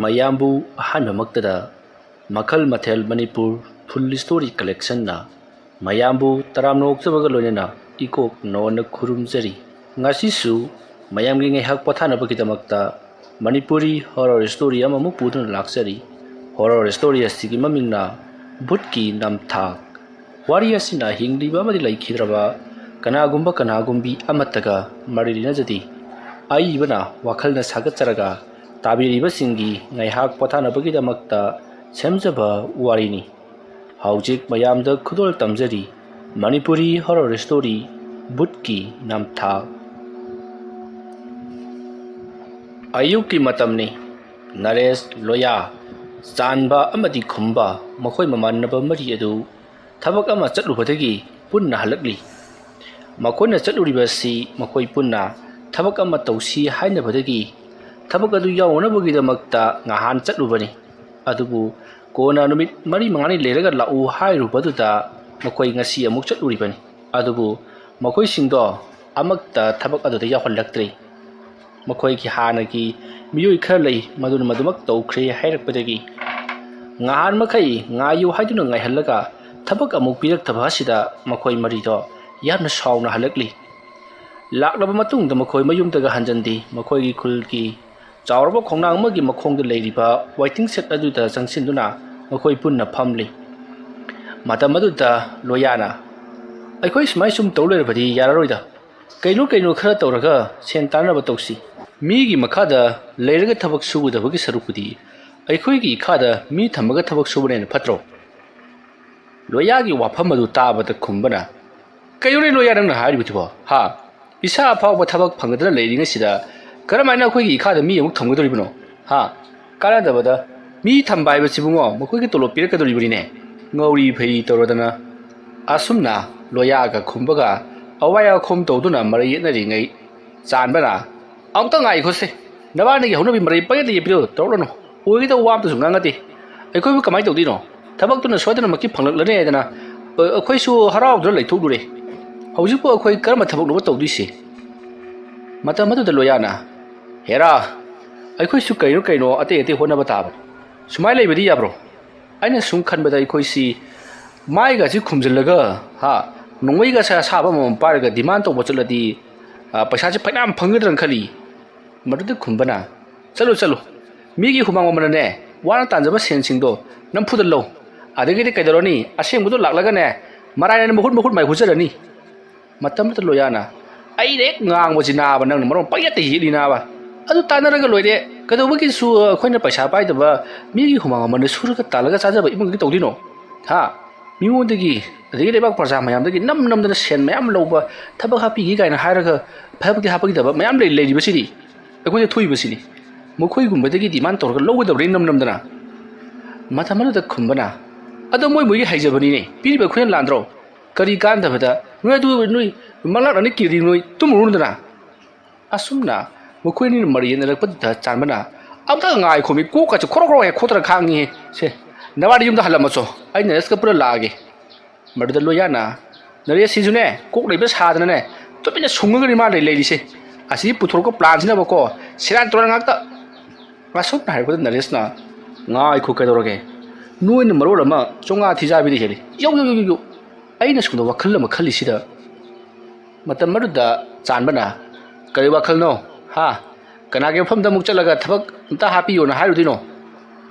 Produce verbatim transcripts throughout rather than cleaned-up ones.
ꯃꯌꯥꯝꯕꯨ ꯑꯍꯥꯟꯕꯃꯛꯇꯗ ꯃꯈꯜ ꯃꯊꯦꯜ ꯃꯅꯤꯄꯨꯔ ꯐꯨꯜ ꯁ꯭ꯇꯣꯔꯤ ꯀꯂꯦꯛꯁꯟꯅ ꯃꯌꯥꯝꯕꯨ ꯇꯔꯥꯝꯅ ꯑꯣꯛꯆꯕꯒ ꯂꯣꯏꯅꯅ ꯏꯀꯣꯛ ꯅꯣꯟꯅ ꯈꯨꯔꯨꯝꯖꯔꯤ꯫ ꯉꯁꯤꯁꯨ ꯃꯌꯥꯝꯒꯤ ꯉꯥꯏꯍꯥꯛ ꯄꯣꯊꯥꯅꯕꯒꯤꯗꯃꯛꯇ ꯃꯅꯤꯄꯨꯔꯤ ꯍꯣꯔꯔ ꯁ꯭ꯇꯣꯔꯤ ꯑꯃꯃꯨꯛ ꯄꯨꯗꯨꯅ ꯂꯥꯛꯆꯔꯤ꯫ ꯍꯣꯔꯔ ꯁ꯭ꯇꯣꯔꯤ ꯑꯁꯤꯒꯤ ꯃꯃꯤꯡꯅ ꯚꯨꯠꯀꯤ ꯅꯝꯊꯥꯛ꯫ ꯋꯥꯔꯤ ꯑꯁꯤꯅ ꯍꯤꯡꯂꯤꯕ ꯑꯃꯗꯤ ꯂꯩꯈꯤꯗ꯭ꯔꯕ ꯀꯅꯥꯒꯨꯝꯕ ꯀꯅꯥꯒꯨꯝꯕꯤ ꯑꯃꯠꯇꯒ ꯃꯔꯤ ꯂꯩꯅꯖꯗꯦ꯫ ꯑꯏꯕꯅ ꯋꯥꯈꯜꯅ ꯁꯥꯒꯠꯆꯔꯒ ꯇꯥꯕꯤꯔꯤꯕꯁꯤꯡꯒꯤ ꯉꯥꯏꯍꯥꯛ ꯄꯣꯊꯥꯅꯕꯒꯤꯗꯃꯛꯇ ꯁꯦꯝꯖꯕ ꯋꯥꯔꯤꯅꯤ꯫ ꯍꯧꯖꯤꯛ ꯃꯌꯥꯝꯗ ꯈꯨꯗꯣꯜ ꯇꯝꯖꯔꯤ ꯃꯅꯤꯄꯨꯔꯤ ꯍꯣꯔꯔ ꯁ꯭ꯇꯣꯔꯤ ꯚꯨꯠꯀꯤ ꯅꯝꯊꯥꯛ꯫ ꯑꯌꯨꯛꯀꯤ ꯃꯇꯝꯅꯤ꯫ ꯅꯔꯦꯁ, ꯂꯣꯌꯥ, ꯆꯥꯟꯕ ꯑꯃꯗꯤ ꯈꯨꯝꯕ, ꯃꯈꯣꯏ ꯃꯃꯥꯟꯅꯕ ꯃꯔꯤ ꯑꯗꯨ ꯊꯕꯛ ꯑꯃ ꯆꯠꯂꯨꯕꯗꯒꯤ ꯄꯨꯟꯅ ꯍꯜꯂꯛꯂꯤ꯫ ꯃꯈꯣꯏꯅ ꯆꯠꯂꯨꯔꯤꯕ ꯑꯁꯤ ꯃꯈꯣꯏ ꯄꯨꯟꯅ ꯊꯕꯛ ꯑꯃ ꯇꯧꯁꯤ ꯍꯥꯏꯅꯕꯗꯒꯤ ꯊꯕꯛ ꯑꯗꯨ ꯌꯥꯎꯅꯅꯕꯒꯤꯗꯃꯛꯇ ꯉꯍꯥꯟ ꯆꯠꯂꯨꯕꯅꯤ꯫ ꯑꯗꯨꯕꯨ ꯀꯣꯟꯅ ꯅꯨꯃꯤꯠ ꯃꯔꯤ ꯃꯉꯥꯅꯤ ꯂꯩꯔꯒ ꯂꯥꯛꯎ ꯍꯥꯏꯔꯨꯕꯗꯨꯗ ꯃꯈꯣꯏ ꯉꯁꯤ ꯑꯃꯨꯛ ꯆꯠꯂꯨꯔꯤꯕꯅꯤ꯫ ꯑꯗꯨꯕꯨ ꯃꯈꯣꯏꯁꯤꯡꯗꯣ ꯑꯃꯠꯇ ꯊꯕꯛ ꯑꯗꯨꯗ ꯌꯥꯎꯍꯜꯂꯛꯇ꯭ꯔꯦ꯫ ꯃꯈꯣꯏꯒꯤ ꯍꯥꯟꯅꯒꯤ ꯃꯤꯑꯣꯏ ꯈꯔ ꯂꯩ, ꯃꯗꯨꯅ ꯃꯗꯨꯃꯛ ꯇꯧꯈ꯭ꯔꯦ ꯍꯥꯏꯔꯛꯄꯗꯒꯤ ꯉꯍꯥꯟ ꯃꯈꯩ ꯉꯥꯏꯌꯨ ꯍꯥꯏꯗꯨꯅ ꯉꯥꯏꯍꯜꯂꯒ ꯊꯕꯛ ꯑꯃꯨꯛ ꯄꯤꯔꯛꯇꯕ ꯑꯁꯤꯗ ꯃꯈꯣꯏ ꯃꯔꯤꯗꯣ ꯌꯥꯝꯅ ꯁꯥꯎꯅ ꯍꯜꯂꯛꯂꯤ꯫ ꯂꯥꯛꯂꯕ ꯃꯇꯨꯡꯗ ꯃꯈꯣꯏ ꯃꯌꯨꯝꯗꯒ ꯍꯟꯖꯟꯗꯦ꯫ ꯃꯈꯣꯏꯒꯤ ꯈꯨꯜꯒꯤ ꯆꯥꯎꯔꯕ ꯈꯣꯡꯅꯥꯡ ꯑꯃꯒꯤ ꯃꯈꯣꯡꯗ ꯂꯩꯔꯤꯕ ꯋꯦꯇꯤꯡ ꯁꯦꯠ ꯑꯗꯨꯗ ꯆꯪꯁꯤꯟꯗꯨꯅ ꯃꯈꯣꯏ ꯄꯨꯟꯅ ꯐꯝꯂꯤ꯫ ꯃꯇꯝ ꯑꯗꯨꯗ ꯂꯣꯌꯥꯅ, "ꯑꯩꯈꯣꯏ ꯁꯨꯃꯥꯏ ꯁꯨꯝ ꯇꯧ ꯂꯩꯔꯕꯗꯤ ꯌꯥꯔꯔꯣꯏꯗ꯫ ꯀꯩꯅꯣ ꯀꯩꯅꯣ ꯈꯔ ꯇꯧꯔꯒ ꯁꯦꯟ ꯇꯥꯟꯅꯕ ꯇꯧꯁꯤ꯫ ꯃꯤꯒꯤ ꯃꯈꯥꯗ ꯂꯩꯔꯒ ꯊꯕꯛ ꯁꯨꯒꯗꯕꯒꯤ ꯁꯔꯨꯛꯄꯨꯗꯤ ꯑꯩꯈꯣꯏꯒꯤ ꯏꯈꯥꯗ ꯃꯤ ꯊꯝꯃꯒ ꯊꯕꯛ ꯁꯨꯕꯅ ꯍꯦꯟꯅ ꯐꯠꯇ꯭ꯔꯣ?" ꯂꯣꯌꯥꯒꯤ ꯋꯥꯐꯝ ꯑꯗꯨ ꯇꯥꯕꯗ ꯈꯨꯝꯕꯅ, "ꯀꯩꯅꯣꯅꯦ ꯂꯣꯌꯥ ꯅꯪꯅ ꯍꯥꯏꯔꯤꯕꯗꯨꯕꯣ? ꯍꯥ? ꯏꯁꯥ ꯐꯥꯎꯕ ꯊꯕꯛ ꯐꯪꯒꯗꯅ ꯂꯩꯔꯤꯉꯩꯁꯤꯗ ꯀꯔꯝꯍꯥꯏꯅ ꯑꯩꯈꯣꯏꯒꯤ ꯏꯈꯥꯗ ꯃꯤ ꯑꯃꯨꯛ ꯊꯝꯒꯗꯧꯔꯤꯕꯅꯣ? ꯍꯥ? ꯀꯥꯟꯅꯗꯕꯗ꯫ ꯃꯤ ꯊꯝꯕ ꯍꯥꯏꯕꯁꯤꯕꯨꯉꯣ, ꯃꯈꯣꯏꯒꯤ ꯇꯣꯂꯣꯞ ꯄꯤꯔꯛꯀꯗꯧꯔꯤꯕꯅꯤꯅꯦ꯫ ꯉꯧꯔꯤ ꯐꯩꯔꯤ ꯇꯧꯔꯗꯅ꯫" ꯑꯁꯨꯝꯅ ꯂꯣꯌꯥꯒ ꯈꯨꯝꯕꯒ ꯑꯋꯥꯏ ꯑꯈꯨꯝ ꯇꯧꯗꯨꯅ ꯃꯔꯩ ꯌꯦꯠꯅꯔꯤꯉꯩ, ꯆꯥꯟꯕꯅ, "ꯑꯃꯨꯛꯇ ꯉꯥꯏꯈꯣꯁꯦ, ꯅꯕꯥꯅꯤꯒꯤ ꯍꯧꯅꯕꯤ ꯃꯔꯩ ꯄꯪꯌꯦꯠꯇ ꯌꯦꯠꯄꯤꯔꯣ ꯇꯧꯔꯛꯂꯅꯨ꯫ ꯑꯣꯏꯒꯗꯧꯕ ꯋꯥ ꯑꯝꯇꯁꯨ ꯉꯥꯡꯅꯗꯦ꯫ ꯑꯩꯈꯣꯏꯕꯨ ꯀꯃꯥꯏꯅ ꯇꯧꯗꯣꯏꯅꯣ? ꯊꯕꯛꯇꯨꯅ ꯁꯣꯏꯗꯅꯃꯛꯀꯤ ꯐꯪꯂꯛꯂꯅꯤ ꯍꯥꯏꯗꯅ, ꯑ, ꯑꯩꯈꯣꯏꯁꯨ ꯍꯔꯥꯎꯗꯨꯅ ꯂꯩꯊꯣꯛꯂꯨꯔꯦ꯫ ꯍꯧꯖꯤꯛꯄꯨ ꯑꯩꯈꯣꯏ ꯀꯔꯝꯕ ꯊꯕꯛꯅꯣꯕ ꯇꯧꯗꯣꯏꯁꯦ?" ꯃꯇꯝ ꯑꯗꯨꯗ ꯂꯣꯌꯥꯅ, "ꯍꯦꯔꯥ, ꯑꯩꯈꯣꯏꯁꯨ ꯀꯩꯅꯣ ꯀꯩꯅꯣ ꯑꯇꯩ ꯑꯇꯩ ꯍꯣꯠꯅꯕ ꯇꯥꯕꯅꯤ꯫ ꯁꯨꯃꯥꯏꯅ ꯂꯩꯕꯗꯤ ꯌꯥꯕ꯭ꯔꯣ? ꯑꯩꯅ ꯁꯨꯝ ꯈꯟꯕꯗ ꯑꯩꯈꯣꯏꯁꯤ ꯃꯥꯏꯒꯁꯤ ꯈꯨꯝꯖꯤꯜꯂꯒ, ꯍꯥ, ꯅꯣꯡꯃꯩꯒꯁꯦ ꯑꯁꯥꯕ ꯑꯃꯃꯝ ꯄꯥꯏꯔꯒ demand ꯇꯧꯕ ꯆꯠꯂꯗꯤ, ꯑ, ꯄꯩꯁꯥꯁꯦ ꯐꯅꯌꯥꯝ ꯐꯪꯒꯗ꯭ꯔꯅ ꯈꯜꯂꯤ꯫ ꯃꯗꯨꯗ ꯈꯨꯝꯕꯅ, "ꯆꯠꯂꯨ, ꯆꯠꯂꯨ, ꯃꯤꯒꯤ ꯍꯨꯃꯥꯡ ꯃꯃꯜꯅꯅꯦ, ꯋꯥꯅ ꯇꯥꯟꯖꯕ ꯁꯦꯟꯁꯤꯡꯗꯣ ꯅꯝꯐꯨꯗ ꯂꯧ, ꯑꯗꯒꯤꯗꯤ ꯀꯩꯗꯧꯔꯅꯤ, ꯑꯁꯦꯡꯕꯗꯣ ꯂꯥꯛꯂꯒꯅꯦ, ꯃꯔꯥꯏꯅ ꯃꯍꯨꯠ ꯃꯍꯨꯠ ꯃꯥꯏ ꯍꯨꯠꯆꯔꯅꯤ"꯫ ꯃꯇꯝꯗꯨꯗ ꯂꯣꯌꯥꯅ, "ꯑꯩꯅ ꯍꯦꯛ ꯉꯥꯡꯕꯁꯤ ꯅꯥꯕ ꯅꯪꯅ ꯃꯔꯣꯟ ꯄꯪꯌꯦꯠꯇ ꯌꯦꯠꯂꯤ ꯅꯥꯕ꯫ ꯑꯗꯨ ꯇꯥꯟꯅꯔꯒ ꯂꯣꯏꯔꯦ꯫ ꯀꯩꯗꯧꯕꯒꯤꯁꯨ ꯑꯩꯈꯣꯏꯅ ꯄꯩꯁꯥ ꯄꯥꯏꯗꯕ, ꯃꯤꯒꯤ ꯍꯨꯃꯥꯡ ꯃꯃꯜꯗ ꯁꯨꯔꯒ ꯇꯥꯜꯂꯒ ꯆꯥꯖꯕ ꯏꯃꯨꯡꯗꯒꯤ ꯇꯧꯗꯣꯏꯅꯣ? ꯍꯥ? ꯃꯤꯉꯣꯟꯗꯒꯤ, ꯑꯗꯒꯤ ꯂꯩꯕꯥꯛ ꯄ꯭ꯔꯖꯥ ꯃꯌꯥꯝꯗꯒꯤ ꯅꯝ ꯅꯝꯗꯅ ꯁꯦꯟ ꯃꯌꯥꯝ ꯂꯧꯕ, ꯊꯕꯛ ꯍꯥꯞꯄꯤꯒꯦ ꯀꯥꯏꯅ ꯍꯥꯏꯔꯒ ꯊꯕꯛꯇꯤ ꯍꯥꯞꯄꯛꯈꯤꯗꯕ ꯃꯌꯥꯝ ꯂꯩ, ꯂꯩꯔꯤꯕꯁꯤꯗꯤ꯫ ꯑꯩꯈꯣꯏꯅ ꯊꯣꯛꯏꯕꯁꯤꯅꯤ꯫ ꯃꯈꯣꯏꯒꯨꯝꯕꯗꯒꯤ demand ꯇꯧꯔꯒ ꯂꯧꯒꯗꯕꯅꯤ ꯅꯝ ꯅꯝꯗꯅ"꯫ ꯃꯇꯝ ꯑꯗꯨꯗ ꯈꯨꯝꯕꯅ, "ꯑꯗꯣ ꯃꯣꯏ ꯃꯣꯏꯒꯤ ꯍꯩꯖꯕꯅꯤꯅꯦ, ꯄꯤꯔꯤꯕ ꯑꯩꯈꯣꯏꯅ ꯂꯥꯟꯗ꯭ꯔꯣ? ꯀꯔꯤ ꯀꯥꯟꯗꯕꯗ ꯅꯣꯏ ꯑꯗꯨ ꯅꯣꯏ ꯃꯪꯂꯥꯛꯅꯅꯤ ꯀꯤꯔꯗꯤ ꯅꯣꯏ ꯇꯨꯝꯃꯨꯔꯨꯗꯅ"꯫ ꯑꯁꯨꯝꯅ ꯃꯈꯣꯏ ꯑꯅꯤꯅ ꯃꯔꯩ ꯌꯦꯠꯅꯔꯛꯄꯗꯨꯗ ꯆꯥꯟꯕꯅ, "ꯑꯝꯇ ꯉꯥꯏꯈꯣꯃꯤ, ꯀꯣꯛꯀꯁꯦ ꯈꯣꯔꯣ ꯈꯣꯔꯣ ꯍꯦꯛ ꯈꯣꯠꯇꯅ ꯈꯥꯡꯉꯤꯍꯦ꯫ ꯁꯦ, ꯅꯕꯥꯅꯤ ꯌꯨꯝꯗ ꯍꯜꯂꯝꯃꯁꯣ, ꯑꯩ ꯅꯔꯦꯁꯀ ꯄꯨꯟꯅ ꯂꯥꯛꯑꯒꯦ"꯫ ꯃꯗꯨꯗ ꯂꯣꯌꯥꯅ, "ꯅꯔꯦꯁꯁꯤꯁꯨꯅꯦ, ꯀꯣꯛ ꯂꯩꯕ ꯁꯥꯗꯅꯅꯦ, ꯇꯨꯃꯤꯟꯅ ꯁꯨꯡꯉꯒꯅꯤ ꯃꯥ ꯂꯩ-, ꯂꯩꯔꯤꯁꯦ꯫ ꯑꯁꯤ ꯄꯨꯊꯣꯔꯛꯄ plan ꯁꯤꯅꯕꯀꯣ, ꯁꯦꯔꯥꯟ ꯇꯨꯔꯥꯟ ꯉꯥꯛꯇ"꯫ ꯑꯁꯨꯝꯅ ꯍꯥꯏꯔꯛꯄꯗ ꯅꯔꯦꯁꯅ, "ꯉꯥꯏꯈꯣ, ꯀꯩꯗꯧꯔꯒꯦ? ꯅꯣꯏꯅ ꯃꯔꯣꯜ ꯑꯃ ꯆꯣꯡꯉꯥ ꯊꯤꯖꯥꯕꯤꯗ ꯍꯦꯜꯂꯤ꯫ ꯌꯧ, ꯌꯧ, ꯌꯧ, ꯌꯧ, ꯌꯧ꯫ ꯑꯩꯅ ꯁꯣꯝꯗ ꯋꯥꯈꯜ ꯑꯃ ꯈꯜꯂꯤꯁꯤꯗ"꯫ ꯃꯇꯝ ꯑꯗꯨꯗ ꯆꯥꯟꯕꯅ, "ꯀꯔꯤ ꯋꯥꯈꯜꯅꯣ? ꯍꯥ? ꯀꯅꯥꯒꯤ ꯃꯐꯝꯗ ꯑꯃꯨꯛ ꯆꯠꯂꯒ ꯊꯕꯛ ꯑꯝꯇ ꯍꯥꯞꯄꯤꯌꯣꯅ ꯍꯥꯏꯔꯨꯗꯣꯏꯅꯣ?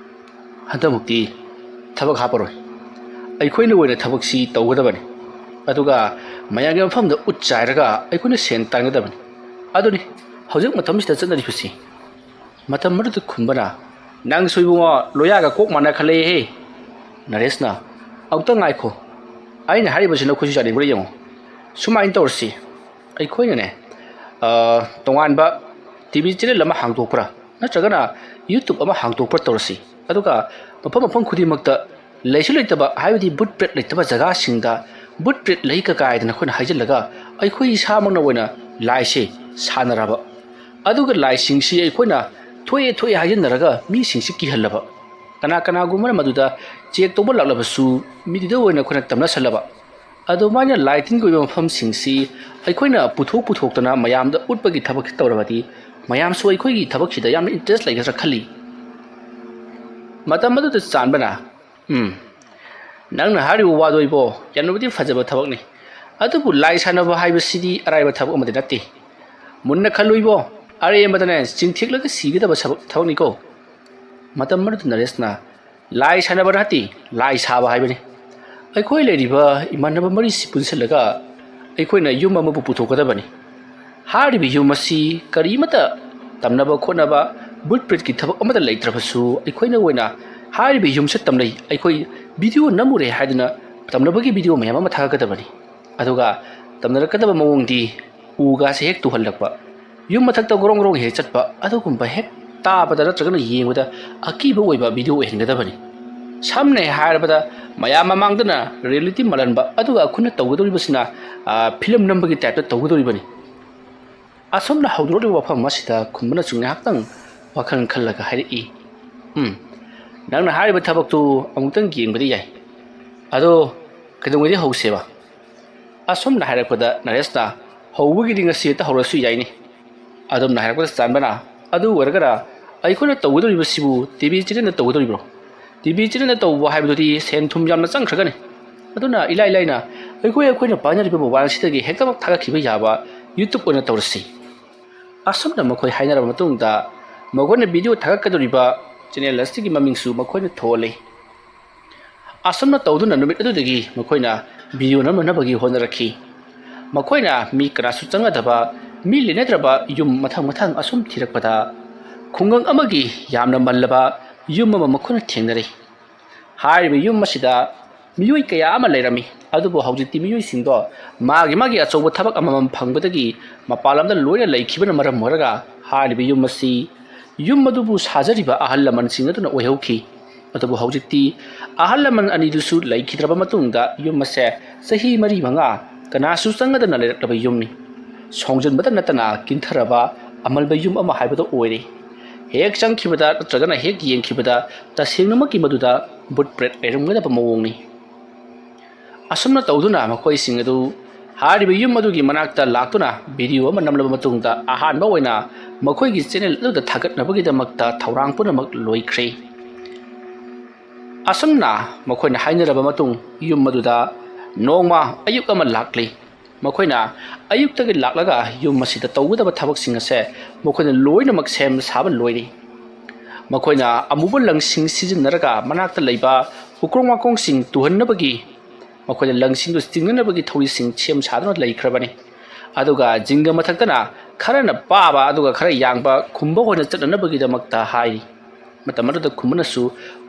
ꯍꯟꯗꯛꯃꯨꯛꯇꯤ ꯊꯕꯛ ꯍꯥꯞꯄꯔꯣꯏ꯫ ꯑꯩꯈꯣꯏꯅ ꯑꯣꯏꯅ ꯊꯕꯛꯁꯤ ꯇꯧꯒꯗꯕꯅꯤ꯫ ꯑꯗꯨꯒ ꯃꯌꯥꯝꯒꯤ ꯃꯐꯝꯗ ꯎꯠ ꯆꯥꯏꯔꯒ ꯑꯩꯈꯣꯏꯅ ꯁꯦꯟ ꯇꯥꯟꯒꯗꯕꯅꯤ꯫ ꯑꯗꯨꯅꯤ ꯍꯧꯖꯤꯛ ꯃꯇꯝꯁꯤꯗ ꯆꯠꯅꯔꯤꯕꯁꯤ"꯫ ꯃꯇꯝ ꯑꯗꯨꯗ ꯈꯨꯝꯕꯅ, "ꯅꯪꯁꯨ ꯏꯕꯨꯡꯉꯣ ꯂꯣꯌꯥꯒ ꯀꯣꯛ ꯃꯥꯟꯅ ꯈꯜꯂꯛꯑꯦꯍꯦ"꯫ ꯅꯔꯦꯁꯅ, "ꯑꯃꯨꯛꯇ ꯉꯥꯏꯈꯣ, ꯑꯩꯅ ꯍꯥꯏꯔꯤꯕꯁꯤ ꯅꯈꯣꯏꯁꯨ ꯌꯥꯅꯤꯡꯕ꯭ꯔꯥ ꯌꯦꯡꯉꯣ꯫ ꯁꯨꯃꯥꯏꯅ ꯇꯧꯔꯁꯤ, ꯑꯩꯈꯣꯏꯅꯅꯦ, ꯑ, ꯇꯣꯉꯥꯟꯕ T V channel ꯑꯃ ꯍꯥꯡꯗꯣꯛꯄ꯭ꯔꯥ, ꯅꯠꯇ꯭ꯔꯒꯅ YouTube ꯑꯃ ꯍꯥꯡꯗꯣꯛꯄ꯭ꯔꯥ ꯇꯧꯔꯁꯤ꯫ ꯑꯗꯨꯒ ꯃꯐꯝ ꯃꯐꯝ ꯈꯨꯗꯤꯡꯃꯛꯇ ꯂꯩꯁꯨ ꯂꯩꯇꯕ, ꯍꯥꯏꯕꯗꯤ ꯕꯨꯠ ꯄ꯭ꯔꯦꯠ ꯂꯩꯇꯕ ꯖꯒꯥꯁꯤꯡꯗ ꯕꯨꯠ ꯄ꯭ꯔꯦꯠ ꯂꯩ ꯀꯀꯥꯏꯗꯅ ꯑꯩꯈꯣꯏꯅ ꯍꯥꯏꯖꯤꯜꯂꯒ ꯑꯩꯈꯣꯏ ꯏꯁꯥꯃꯛꯅ ꯑꯣꯏꯅ ꯂꯥꯏꯁꯦ ꯁꯥꯟꯅꯔꯕ꯫ ꯑꯗꯨꯒ ꯂꯥꯏꯁꯤꯡꯁꯤ ꯑꯩꯈꯣꯏꯅ ꯊꯣꯛꯑꯦ ꯊꯣꯛꯑꯦ ꯍꯥꯏꯖꯤꯟꯅꯔꯒ ꯃꯤꯁꯤꯡꯁꯤ ꯀꯤꯍꯜꯂꯕ꯫ ꯀꯅꯥ ꯀꯅꯥꯒꯨꯝꯕꯅ ꯃꯗꯨꯗ check ꯇꯧꯕ ꯂꯥꯛꯂꯕꯁꯨ ꯃꯤꯗꯨꯗ ꯑꯣꯏꯅ ꯑꯩꯈꯣꯏꯅ ꯇꯝꯅꯁꯜꯂꯕ꯫ ꯑꯗꯨꯃꯥꯏꯅ ꯂꯥꯏ ꯇꯤꯟꯒꯤ ꯑꯣꯏꯕ ꯃꯐꯝꯁꯤꯡꯁꯤ ꯑꯩꯈꯣꯏꯅ ꯄꯨꯊꯣꯛ ꯄꯨꯊꯣꯛꯇꯅ ꯃꯌꯥꯝꯗ ꯎꯠꯄꯒꯤ ꯊꯕꯛꯁꯤ ꯇꯧꯔꯕꯗꯤ ꯃꯌꯥꯝꯁꯨ ꯑꯩꯈꯣꯏꯒꯤ ꯊꯕꯛꯁꯤꯗ ꯌꯥꯝꯅ ꯏꯟꯇꯔꯦꯁ ꯂꯩꯒꯗ꯭ꯔꯥ ꯈꯜꯂꯤ꯫ ꯃꯇꯝ ꯑꯗꯨꯗ ꯆꯥꯟꯕꯅ, "ꯎꯝ, ꯅꯪꯅ ꯍꯥꯏꯔꯤꯕ ꯋꯥꯗꯣ ꯏꯕꯣ, ꯌꯥꯝꯅꯕꯨꯗꯤ ꯐꯖꯕ ꯊꯕꯛꯅꯤ, ꯑꯗꯨꯕꯨ ꯂꯥꯏ ꯁꯥꯟꯅꯕ ꯍꯥꯏꯕꯁꯤꯗꯤ ꯑꯔꯥꯏꯕ ꯊꯕꯛ ꯑꯃꯗꯤ ꯅꯠꯇꯦ꯫ ꯃꯨꯟꯅ ꯈꯜꯂꯨ ꯏꯕꯣ, ꯑꯔꯦꯝꯕꯗꯅꯦ ꯆꯤꯡꯊꯦꯛꯂꯒ ꯁꯤꯒꯗꯕ ꯊꯕꯛ-, ꯊꯕꯛꯅꯤꯀꯣ꯫" ꯃꯇꯝ ꯑꯗꯨꯗ ꯅꯔꯦꯁꯅ, "ꯂꯥꯏ ꯁꯥꯟꯅꯕ ꯅꯠꯇꯦ, ꯂꯥꯏ ꯁꯥꯕ ꯍꯥꯏꯕꯅꯤ꯫ ꯑꯩꯈꯣꯏ ꯂꯩꯔꯤꯕ ꯏꯃꯥꯟꯅꯕ ꯃꯔꯤꯁꯤ ꯄꯨꯟꯁꯤꯜꯂꯒ ꯑꯩꯈꯣꯏꯅ ꯌꯨꯝ ꯑꯃꯕꯨ ꯄꯨꯊꯣꯛꯀꯗꯕꯅꯤ꯫ ꯍꯥꯏꯔꯤꯕ ꯌꯨꯝ ꯑꯁꯤ ꯀꯔꯤꯃꯠꯇ ꯇꯝꯅꯕ ꯈꯣꯠꯅꯕ, ꯕꯨꯠ ꯄ꯭ꯔꯦꯠꯀꯤ ꯊꯕꯛ ꯑꯃꯠꯇ ꯂꯩꯇ꯭ꯔꯕꯁꯨ, ꯑꯩꯈꯣꯏꯅ ꯑꯣꯏꯅ ꯍꯥꯏꯔꯤꯕ ꯌꯨꯝꯁꯦ ꯇꯝꯅꯩ, ꯑꯩꯈꯣꯏ ꯚꯤꯗꯤꯑꯣ ꯅꯝꯃꯨꯔꯦ ꯍꯥꯏꯗꯨꯅ ꯇꯝꯅꯕꯒꯤ ꯚꯤꯗꯤꯑꯣ ꯃꯌꯥꯝ ꯑꯃ ꯊꯥꯒꯠꯀꯗꯕꯅꯤ꯫ ꯑꯗꯨꯒ ꯇꯝꯅꯔꯛꯀꯗꯕ ꯃꯑꯣꯡꯗꯤ ꯎꯒꯥꯁꯦ ꯍꯦꯛ ꯇꯨꯍꯜꯂꯛꯄ, ꯌꯨꯝ ꯃꯊꯛꯇ ꯒ꯭ꯔꯣꯡ ꯒ꯭ꯔꯣꯡ ꯍꯦꯛ ꯆꯠꯄ, ꯑꯗꯨꯒꯨꯝꯕ ꯍꯦꯛ ꯇꯥꯕꯗ ꯅꯠꯇ꯭ꯔꯒꯅ ꯌꯦꯡꯕꯗ ꯑꯀꯤꯕ ꯑꯣꯏꯕ ꯚꯤꯗꯤꯑꯣ ꯑꯣꯏꯍꯟꯒꯗꯕꯅꯤ꯫ ꯁꯝꯅ ꯍꯥꯏꯔꯕꯗ, ꯃꯌꯥꯝ ꯃꯃꯥꯡꯗꯅ ꯔꯤꯌꯦꯂꯤꯇꯤ ꯃꯥꯜꯍꯟꯕ, ꯑꯗꯨꯒ ꯑꯩꯈꯣꯏꯅ ꯇꯧꯒꯗꯧꯔꯤꯕꯁꯤꯅ, ꯑ, ꯐꯤꯂꯝ ꯅꯝꯕꯒꯤ ꯇꯥꯏꯞꯇ ꯇꯧꯒꯗꯧꯔꯤꯕꯅꯤ꯫" ꯑꯁꯨꯝꯅ ꯍꯧꯗꯣꯔꯛꯂꯤꯕ ꯋꯥꯐꯝ ꯑꯁꯤꯗ ꯈꯨꯝꯕꯅꯁꯨ ꯉꯥꯏꯍꯥꯛꯇꯪ ꯋꯥꯈꯜ ꯈꯜꯂꯒ ꯍꯥꯏꯔꯛꯏ, "ꯎꯝ, ꯅꯪꯅ ꯍꯥꯏꯔꯤꯕ ꯊꯕꯛꯇꯨ ꯑꯃꯨꯛꯇꯪ ꯌꯦꯡꯕꯗꯤ ꯌꯥꯏ꯫ ꯑꯗꯣ ꯀꯩꯗꯧꯉꯩꯗꯩ ꯍꯧꯁꯦꯕ?" ꯑꯁꯨꯝꯅ ꯍꯥꯏꯔꯛꯄꯗ ꯅꯔꯦꯁꯅ, "ꯍꯧꯕꯒꯤꯗꯤ ꯉꯁꯤ ꯍꯦꯛꯇ ꯍꯧꯔꯁꯨ ꯌꯥꯏꯅꯦ꯫" ꯑꯗꯨꯝꯅ ꯍꯥꯏꯔꯛꯄꯗ ꯆꯥꯟꯕꯅ, "ꯑꯗꯨ ꯑꯣꯏꯔꯒꯅ ꯑꯩꯈꯣꯏꯅ ꯇꯧꯒꯗꯧꯔꯤꯕꯁꯤꯕꯨ ꯇꯤ ꯚꯤ ꯆꯦꯅꯦꯜꯗ ꯇꯧꯒꯗꯧꯔꯤꯕ꯭ꯔꯣ? ꯇꯤ ꯚꯤ ꯆꯦꯅꯦꯜꯗ ꯇꯧꯕ ꯍꯥꯏꯕꯗꯨꯗꯤ ꯁꯦꯟ ꯊꯨꯝ ꯌꯥꯝꯅ ꯆꯪꯈ꯭ꯔꯒꯅꯤ꯫ ꯑꯗꯨꯅ ꯏꯂꯥꯏ ꯂꯥꯏꯅ ꯑꯩꯈꯣꯏ ꯑꯩꯈꯣꯏꯅ ꯄꯥꯏꯅꯔꯤꯕ ꯃꯣꯕꯥꯏꯜ ꯑꯁꯤꯗꯒꯤ ꯍꯦꯛꯇꯃꯛ ꯊꯥꯒꯠꯈꯤꯕ ꯌꯥꯕ YouTube ꯑꯣꯏꯅ ꯇꯧꯔꯁꯤ꯫" ꯑꯁꯨꯝꯅ ꯃꯈꯣꯏ ꯍꯥꯏꯅꯔꯕ ꯃꯇꯨꯡꯗ ꯃꯈꯣꯏꯅ ꯚꯤꯗꯤꯑꯣ ꯊꯥꯒꯠꯀꯗꯧꯔꯤꯕ ꯆꯦꯅꯦꯜ ꯑꯁꯤꯒꯤ ꯃꯃꯤꯡꯁꯨ ꯃꯈꯣꯏꯅ ꯊꯣꯜꯂꯤ꯫ ꯑꯁꯨꯝꯅ ꯇꯧꯗꯨꯅ ꯅꯨꯃꯤꯠ ꯑꯗꯨꯗꯒꯤ ꯃꯈꯣꯏꯅ ꯚꯤꯗꯤꯑꯣ ꯅꯝꯅꯅꯕꯒꯤ ꯍꯣꯠꯅꯔꯛꯈꯤ꯫ ꯃꯈꯣꯏꯅ ꯃꯤ ꯀꯅꯥꯁꯨ ꯆꯪꯅꯗꯕ, ꯃꯤ ꯂꯩꯅꯗ꯭ꯔꯕ ꯌꯨꯝ ꯃꯊꯪ ꯃꯊꯪ ꯑꯁꯨꯝ ꯊꯤꯔꯛꯄꯗ ꯈꯨꯡꯒꯪ ꯑꯃꯒꯤ ꯌꯥꯝꯅ ꯃꯜꯂꯕ ꯌꯨꯝ ꯑꯃ ꯃꯈꯣꯏꯅ ꯊꯦꯡꯅꯔꯤ꯫ ꯍꯥꯏꯔꯤꯕ ꯌꯨꯝ ꯑꯁꯤꯗ ꯃꯤꯑꯣꯏ ꯀꯌꯥ ꯑꯃ ꯂꯩꯔꯝꯃꯤ, ꯑꯗꯨꯕꯨ ꯍꯧꯖꯤꯛꯇꯤ ꯃꯤꯑꯣꯏꯁꯤꯡꯗꯣ ꯃꯥꯒꯤ ꯃꯥꯒꯤ ꯑꯆꯧꯕ ꯊꯕꯛ ꯑꯃꯃꯝ ꯐꯪꯕꯗꯒꯤ ꯃꯄꯥꯟ ꯂꯝꯗ ꯂꯣꯏꯅ ꯂꯩꯈꯤꯕꯅ ꯃꯔꯝ ꯑꯣꯏꯔꯒ ꯍꯥꯏꯔꯤꯕ ꯌꯨꯝ ꯑꯁꯤ ꯌꯨꯝ ꯑꯗꯨꯕꯨ ꯁꯥꯖꯔꯤꯕ ꯑꯍꯜ ꯂꯃꯟꯁꯤꯡ ꯑꯗꯨꯅ ꯑꯣꯏꯍꯧꯈꯤ꯫ ꯑꯗꯨꯕꯨ ꯍꯧꯖꯤꯛꯇꯤ ꯑꯍꯜ ꯂꯃꯟ ꯑꯅꯤꯗꯨꯁꯨ ꯂꯩꯈꯤꯗ꯭ꯔꯕ ꯃꯇꯨꯡꯗ ꯌꯨꯝ ꯑꯁꯦ ꯆꯍꯤ ꯃꯔꯤ ꯃꯉꯥ ꯀꯅꯥꯁꯨ ꯆꯪꯅꯗꯅ ꯂꯩꯔꯛꯂꯕ ꯌꯨꯝꯅꯤ꯫ ꯁꯣꯡꯖꯟꯕꯇ ꯅꯠꯇꯅ ꯀꯤꯟꯊꯔꯕ ꯑꯃꯜꯕ ꯌꯨꯝ ꯑꯃ ꯍꯥꯏꯕꯗꯣ ꯑꯣꯏꯔꯦ꯫ ꯍꯦꯛ ꯆꯪꯈꯤꯕꯗ ꯅꯠꯇ꯭ꯔꯒꯅ ꯍꯦꯛ ꯌꯦꯡꯈꯤꯕꯗ ꯇꯁꯦꯡꯅꯃꯛꯀꯤ ꯃꯗꯨꯗ ꯕꯨꯠ ꯄ꯭ꯔꯦꯠ ꯂꯩꯔꯝꯒꯗꯕ ꯃꯑꯣꯡꯅꯤ꯫ ꯑꯁꯨꯝꯅ ꯇꯧꯗꯨꯅ ꯃꯈꯣꯏꯁꯤꯡ ꯑꯗꯨ ꯍꯥꯏꯔꯤꯕ ꯌꯨꯝ ꯑꯗꯨꯒꯤ ꯃꯅꯥꯛꯇ ꯂꯥꯛꯇꯨꯅ ꯚꯤꯗꯤꯑꯣ ꯑꯃ ꯅꯝꯂꯕ ꯃꯇꯨꯡꯗ ꯑꯍꯥꯟꯕ ꯑꯣꯏꯅ ꯃꯈꯣꯏꯒꯤ ꯆꯦꯅꯦꯜ ꯑꯗꯨꯗ ꯊꯥꯒꯠꯅꯕꯒꯤꯗꯃꯛꯇ ꯊꯧꯔꯥꯡ ꯄꯨꯝꯅꯃꯛ ꯂꯣꯏꯈ꯭ꯔꯦ꯫ ꯑꯁꯨꯝꯅ ꯃꯈꯣꯏꯅ ꯍꯥꯏꯅꯔꯕ ꯃꯇꯨꯡ ꯌꯨꯝ ꯑꯗꯨꯗ ꯅꯣꯡꯃ ꯑꯌꯨꯛ ꯑꯃ ꯂꯥꯛꯂꯤ꯫ ꯃꯈꯣꯏꯅ ꯑꯌꯨꯛꯇꯒꯤ ꯂꯥꯛꯂꯒ ꯌꯨꯝ ꯑꯁꯤꯗ ꯇꯧꯒꯗꯕ ꯊꯕꯛꯁꯤꯡ ꯑꯁꯦ ꯃꯈꯣꯏꯅ ꯂꯣꯏꯅꯃꯛ ꯁꯦꯝ ꯁꯥꯕ ꯂꯣꯏꯔꯤ꯫ ꯃꯈꯣꯏꯅ ꯑꯃꯨꯕ ꯂꯪꯁꯤꯡ ꯁꯤꯖꯤꯟꯅꯔꯒ ꯃꯅꯥꯛꯇ ꯂꯩꯕ ꯎꯀ꯭ꯔꯣꯡ ꯋꯥꯀ꯭ꯔꯣꯡꯁꯤꯡ ꯇꯨꯍꯟꯅꯕꯒꯤ, ꯃꯈꯣꯏꯅ ꯂꯪꯁꯤꯡꯗꯨ ꯆꯤꯡꯅꯅꯕꯒꯤ ꯊꯧꯔꯤꯁꯤꯡ ꯁꯦꯝ ꯁꯥꯗꯨꯅ ꯂꯩꯈ꯭ꯔꯕꯅꯤ꯫ ꯑꯗꯨꯒ ꯖꯤꯡꯒ ꯃꯊꯛꯇꯅ ꯈꯔꯅ ꯄꯥꯕ ꯑꯗꯨꯒ ꯈꯔ ꯌꯥꯡꯕ ꯈꯨꯝꯕ ꯑꯣꯏꯅ ꯆꯠꯅꯅꯕꯒꯤꯗꯃꯛꯇ ꯍꯥꯏꯔꯤ꯫ ꯃꯇꯝ ꯑꯗꯨꯗ ꯈꯨꯝꯕꯅꯁꯨ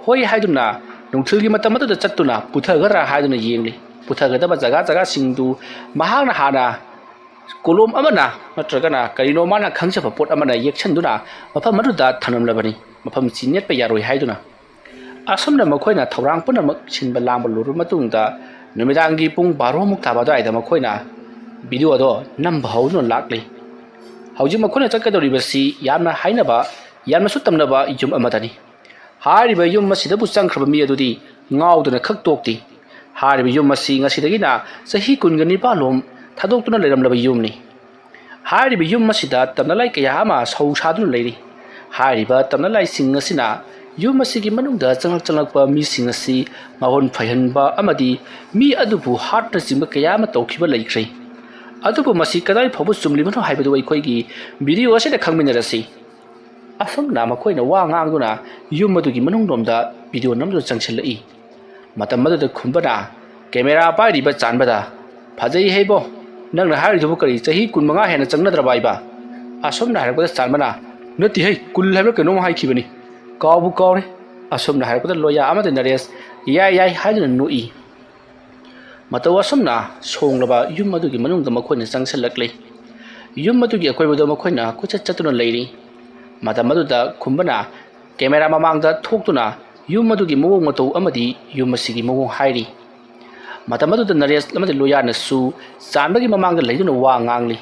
ꯍꯣꯏ ꯍꯥꯏꯗꯨꯅ ꯅꯨꯡꯊꯤꯜꯒꯤ ꯃꯇꯝ ꯑꯗꯨꯗ ꯆꯠꯇꯨꯅ ꯄꯨꯊꯒꯗ꯭ꯔꯥ ꯍꯥꯏꯗꯨꯅ ꯌꯦꯡꯂꯤ꯫ ꯄꯨꯊꯒꯗꯕ ꯖꯒꯥ ꯖꯒꯥꯁꯤꯡꯗꯨ ꯃꯍꯥꯛꯅ ꯍꯥꯟꯅ ꯀꯣꯂꯣꯝ ꯑꯃꯅ ꯅꯠꯇ꯭ꯔꯒꯅ ꯀꯔꯤꯅꯣ ꯃꯥꯅ ꯈꯪꯖꯕ ꯄꯣꯠ ꯑꯃꯅ ꯌꯦꯛꯁꯟꯗꯨꯅ ꯃꯐꯝ ꯑꯗꯨꯗ ꯊꯝꯂꯝꯂꯕꯅꯤ, ꯃꯐꯝ ꯆꯤ ꯅꯦꯠꯄ ꯌꯥꯔꯣꯏ ꯍꯥꯏꯗꯨꯅ꯫ ꯑꯁꯨꯝꯅ ꯃꯈꯣꯏꯅ ꯊꯧꯔꯥꯡ ꯄꯨꯝꯅꯃꯛ ꯁꯤꯟꯕ ꯂꯥꯡꯕ ꯂꯣꯏꯔꯕ ꯃꯇꯨꯡꯗ ꯅꯨꯃꯤꯗꯥꯡꯒꯤ ꯄꯨꯡ ꯕꯥꯔꯣꯃꯨꯛ ꯇꯥꯕ ꯑꯗꯨꯋꯥꯏꯗ ꯃꯈꯣꯏꯅ ꯚꯤꯗꯤꯑꯣ ꯑꯗꯣ ꯅꯝꯕ ꯍꯧꯗꯨꯅ ꯂꯥꯛꯂꯤ꯫ ꯍꯧꯖꯤꯛ ꯃꯈꯣꯏꯅ ꯆꯠꯀꯗꯧꯔꯤꯕꯁꯤ ꯌꯥꯝꯅ ꯍꯥꯏꯅꯕ, ꯌꯥꯝꯅꯁꯨ ꯇꯝꯅꯕ ꯌꯨꯝ ꯑꯃꯗꯅꯤ꯫ ꯍꯥꯏꯔꯤꯕ ꯌꯨꯝ ꯑꯁꯤꯗꯕꯨ ꯆꯪꯈ꯭ꯔꯕ ꯃꯤ ꯑꯗꯨꯗꯤ ꯉꯥꯎꯗꯨꯅ ꯈꯛ ꯇꯣꯛꯇꯦ꯫ ꯍꯥꯏꯔꯤꯕ ꯌꯨꯝ ꯑꯁꯤ ꯉꯁꯤꯗꯒꯤꯅ ꯆꯍꯤ ꯀꯨꯟꯒ ꯅꯤꯄꯥꯜ ꯂꯣꯝ ꯊꯥꯗꯣꯛꯇꯨꯅ ꯂꯩꯔꯝꯂꯕ ꯌꯨꯝꯅꯤ꯫ ꯍꯥꯏꯔꯤꯕ ꯌꯨꯝ ꯑꯁꯤꯗ ꯇꯝꯅꯂꯥꯏ ꯀꯌꯥ ꯑꯃ ꯁꯧ ꯁꯥꯗꯨꯅ ꯂꯩꯔꯤ꯫ ꯍꯥꯏꯔꯤꯕ ꯇꯝꯅꯂꯥꯏꯁꯤꯡ ꯑꯁꯤꯅ ꯌꯨꯝ ꯑꯁꯤꯒꯤ ꯃꯅꯨꯡꯗ ꯆꯪꯂꯛ ꯆꯪꯂꯛꯄ ꯃꯤꯁꯤꯡ ꯑꯁꯤ ꯃꯒꯨꯟ ꯐꯩꯍꯟꯕ ꯑꯃꯗꯤ ꯃꯤ ꯑꯗꯨꯕꯨ ꯍꯥꯠꯅꯆꯤꯡꯕ ꯀꯌꯥ ꯑꯃ ꯇꯧꯈꯤꯕ ꯂꯩꯈ꯭ꯔꯦ꯫ ꯑꯗꯨꯕꯨ ꯃꯁꯤ ꯀꯗꯥꯏ ꯐꯥꯎꯕ ꯆꯨꯝꯂꯤꯕꯅꯣ ꯍꯥꯏꯕꯗꯨ ꯑꯩꯈꯣꯏꯒꯤ ꯚꯤꯗꯤꯑꯣ ꯑꯁꯤꯗ ꯈꯪꯃꯤꯟꯅꯔꯁꯤ꯫ ꯑꯁꯨꯝꯅ ꯃꯈꯣꯏꯅ ꯋꯥ ꯉꯥꯡꯗꯨꯅ ꯌꯨꯝ ꯑꯗꯨꯒꯤ ꯃꯅꯨꯡꯂꯣꯝꯗ ꯚꯤꯗꯤꯑꯣ ꯅꯝꯗꯨꯅ ꯆꯪꯁꯤꯜꯂꯛꯏ꯫ ꯃꯇꯝ ꯑꯗꯨꯗ ꯈꯨꯝꯕꯅ ꯀꯦꯃꯦꯔꯥ ꯄꯥꯏꯔꯤꯕ ꯆꯥꯟꯕꯗ, "ꯐꯖꯩ ꯍꯩꯕꯣ, ꯅꯪꯅ ꯍꯥꯏꯔꯤꯗꯨꯕꯨ ꯀꯔꯤ ꯆꯍꯤ ꯀꯨꯟ ꯃꯉꯥ ꯍꯦꯟꯅ ꯆꯪꯅꯗ꯭ꯔꯕ ꯍꯥꯏꯕ?" ꯑꯁꯨꯝꯅ ꯍꯥꯏꯔꯛꯄꯗ ꯆꯥꯟꯕꯅ, "ꯅꯠꯇꯦ ꯍꯩ, ꯀꯨꯜ ꯍꯥꯏꯕ꯭ꯔꯥ ꯀꯩꯅꯣꯝ ꯍꯥꯏꯈꯤꯕꯅꯤ, ꯀꯥꯎꯕꯨ ꯀꯥꯎꯔꯦ"꯫ ꯑꯁꯨꯝꯅ ꯍꯥꯏꯔꯛꯄꯗ ꯂꯣꯌꯥ ꯑꯃꯗꯤ ꯅꯔꯦꯁ "ꯌꯥꯏ ꯌꯥꯏ" ꯍꯥꯏꯗꯨꯅ ꯅꯣꯛꯏ꯫ ꯃꯇꯧ ꯑꯁꯨꯝꯅ ꯁꯣꯡꯂꯕ ꯌꯨꯝ ꯑꯗꯨꯒꯤ ꯃꯅꯨꯡꯗ ꯃꯈꯣꯏꯅ ꯆꯪꯁꯤꯜꯂꯛꯂꯤ꯫ ꯌꯨꯝ ꯑꯗꯨꯒꯤ ꯑꯀꯣꯏꯕꯗ ꯃꯈꯣꯏꯅ ꯀꯣꯏꯆꯠ ꯆꯠꯇꯨꯅ ꯂꯩꯔꯤ꯫ ꯃꯇꯝ ꯑꯗꯨꯗ ꯈꯨꯝꯕꯅ ꯀꯦꯃꯦꯔꯥ ꯃꯃꯥꯡꯗ ꯊꯣꯛꯇꯨꯅ ꯌꯨꯝ ꯑꯗꯨꯒꯤ ꯃꯑꯣꯡ ꯃꯇꯧ ꯑꯃꯗꯤ ꯌꯨꯝ ꯑꯁꯤꯒꯤ ꯃꯑꯣꯡ ꯍꯥꯏꯔꯤ꯫ ꯃꯇꯝ ꯑꯗꯨꯗ ꯅꯔꯦꯁ ꯑꯃꯗꯤ ꯂꯣꯌꯥꯅꯁꯨ ꯆꯥꯟꯕꯒꯤ ꯃꯃꯥꯡꯗ ꯂꯩꯗꯨꯅ ꯋꯥ ꯉꯥꯡꯂꯤ꯫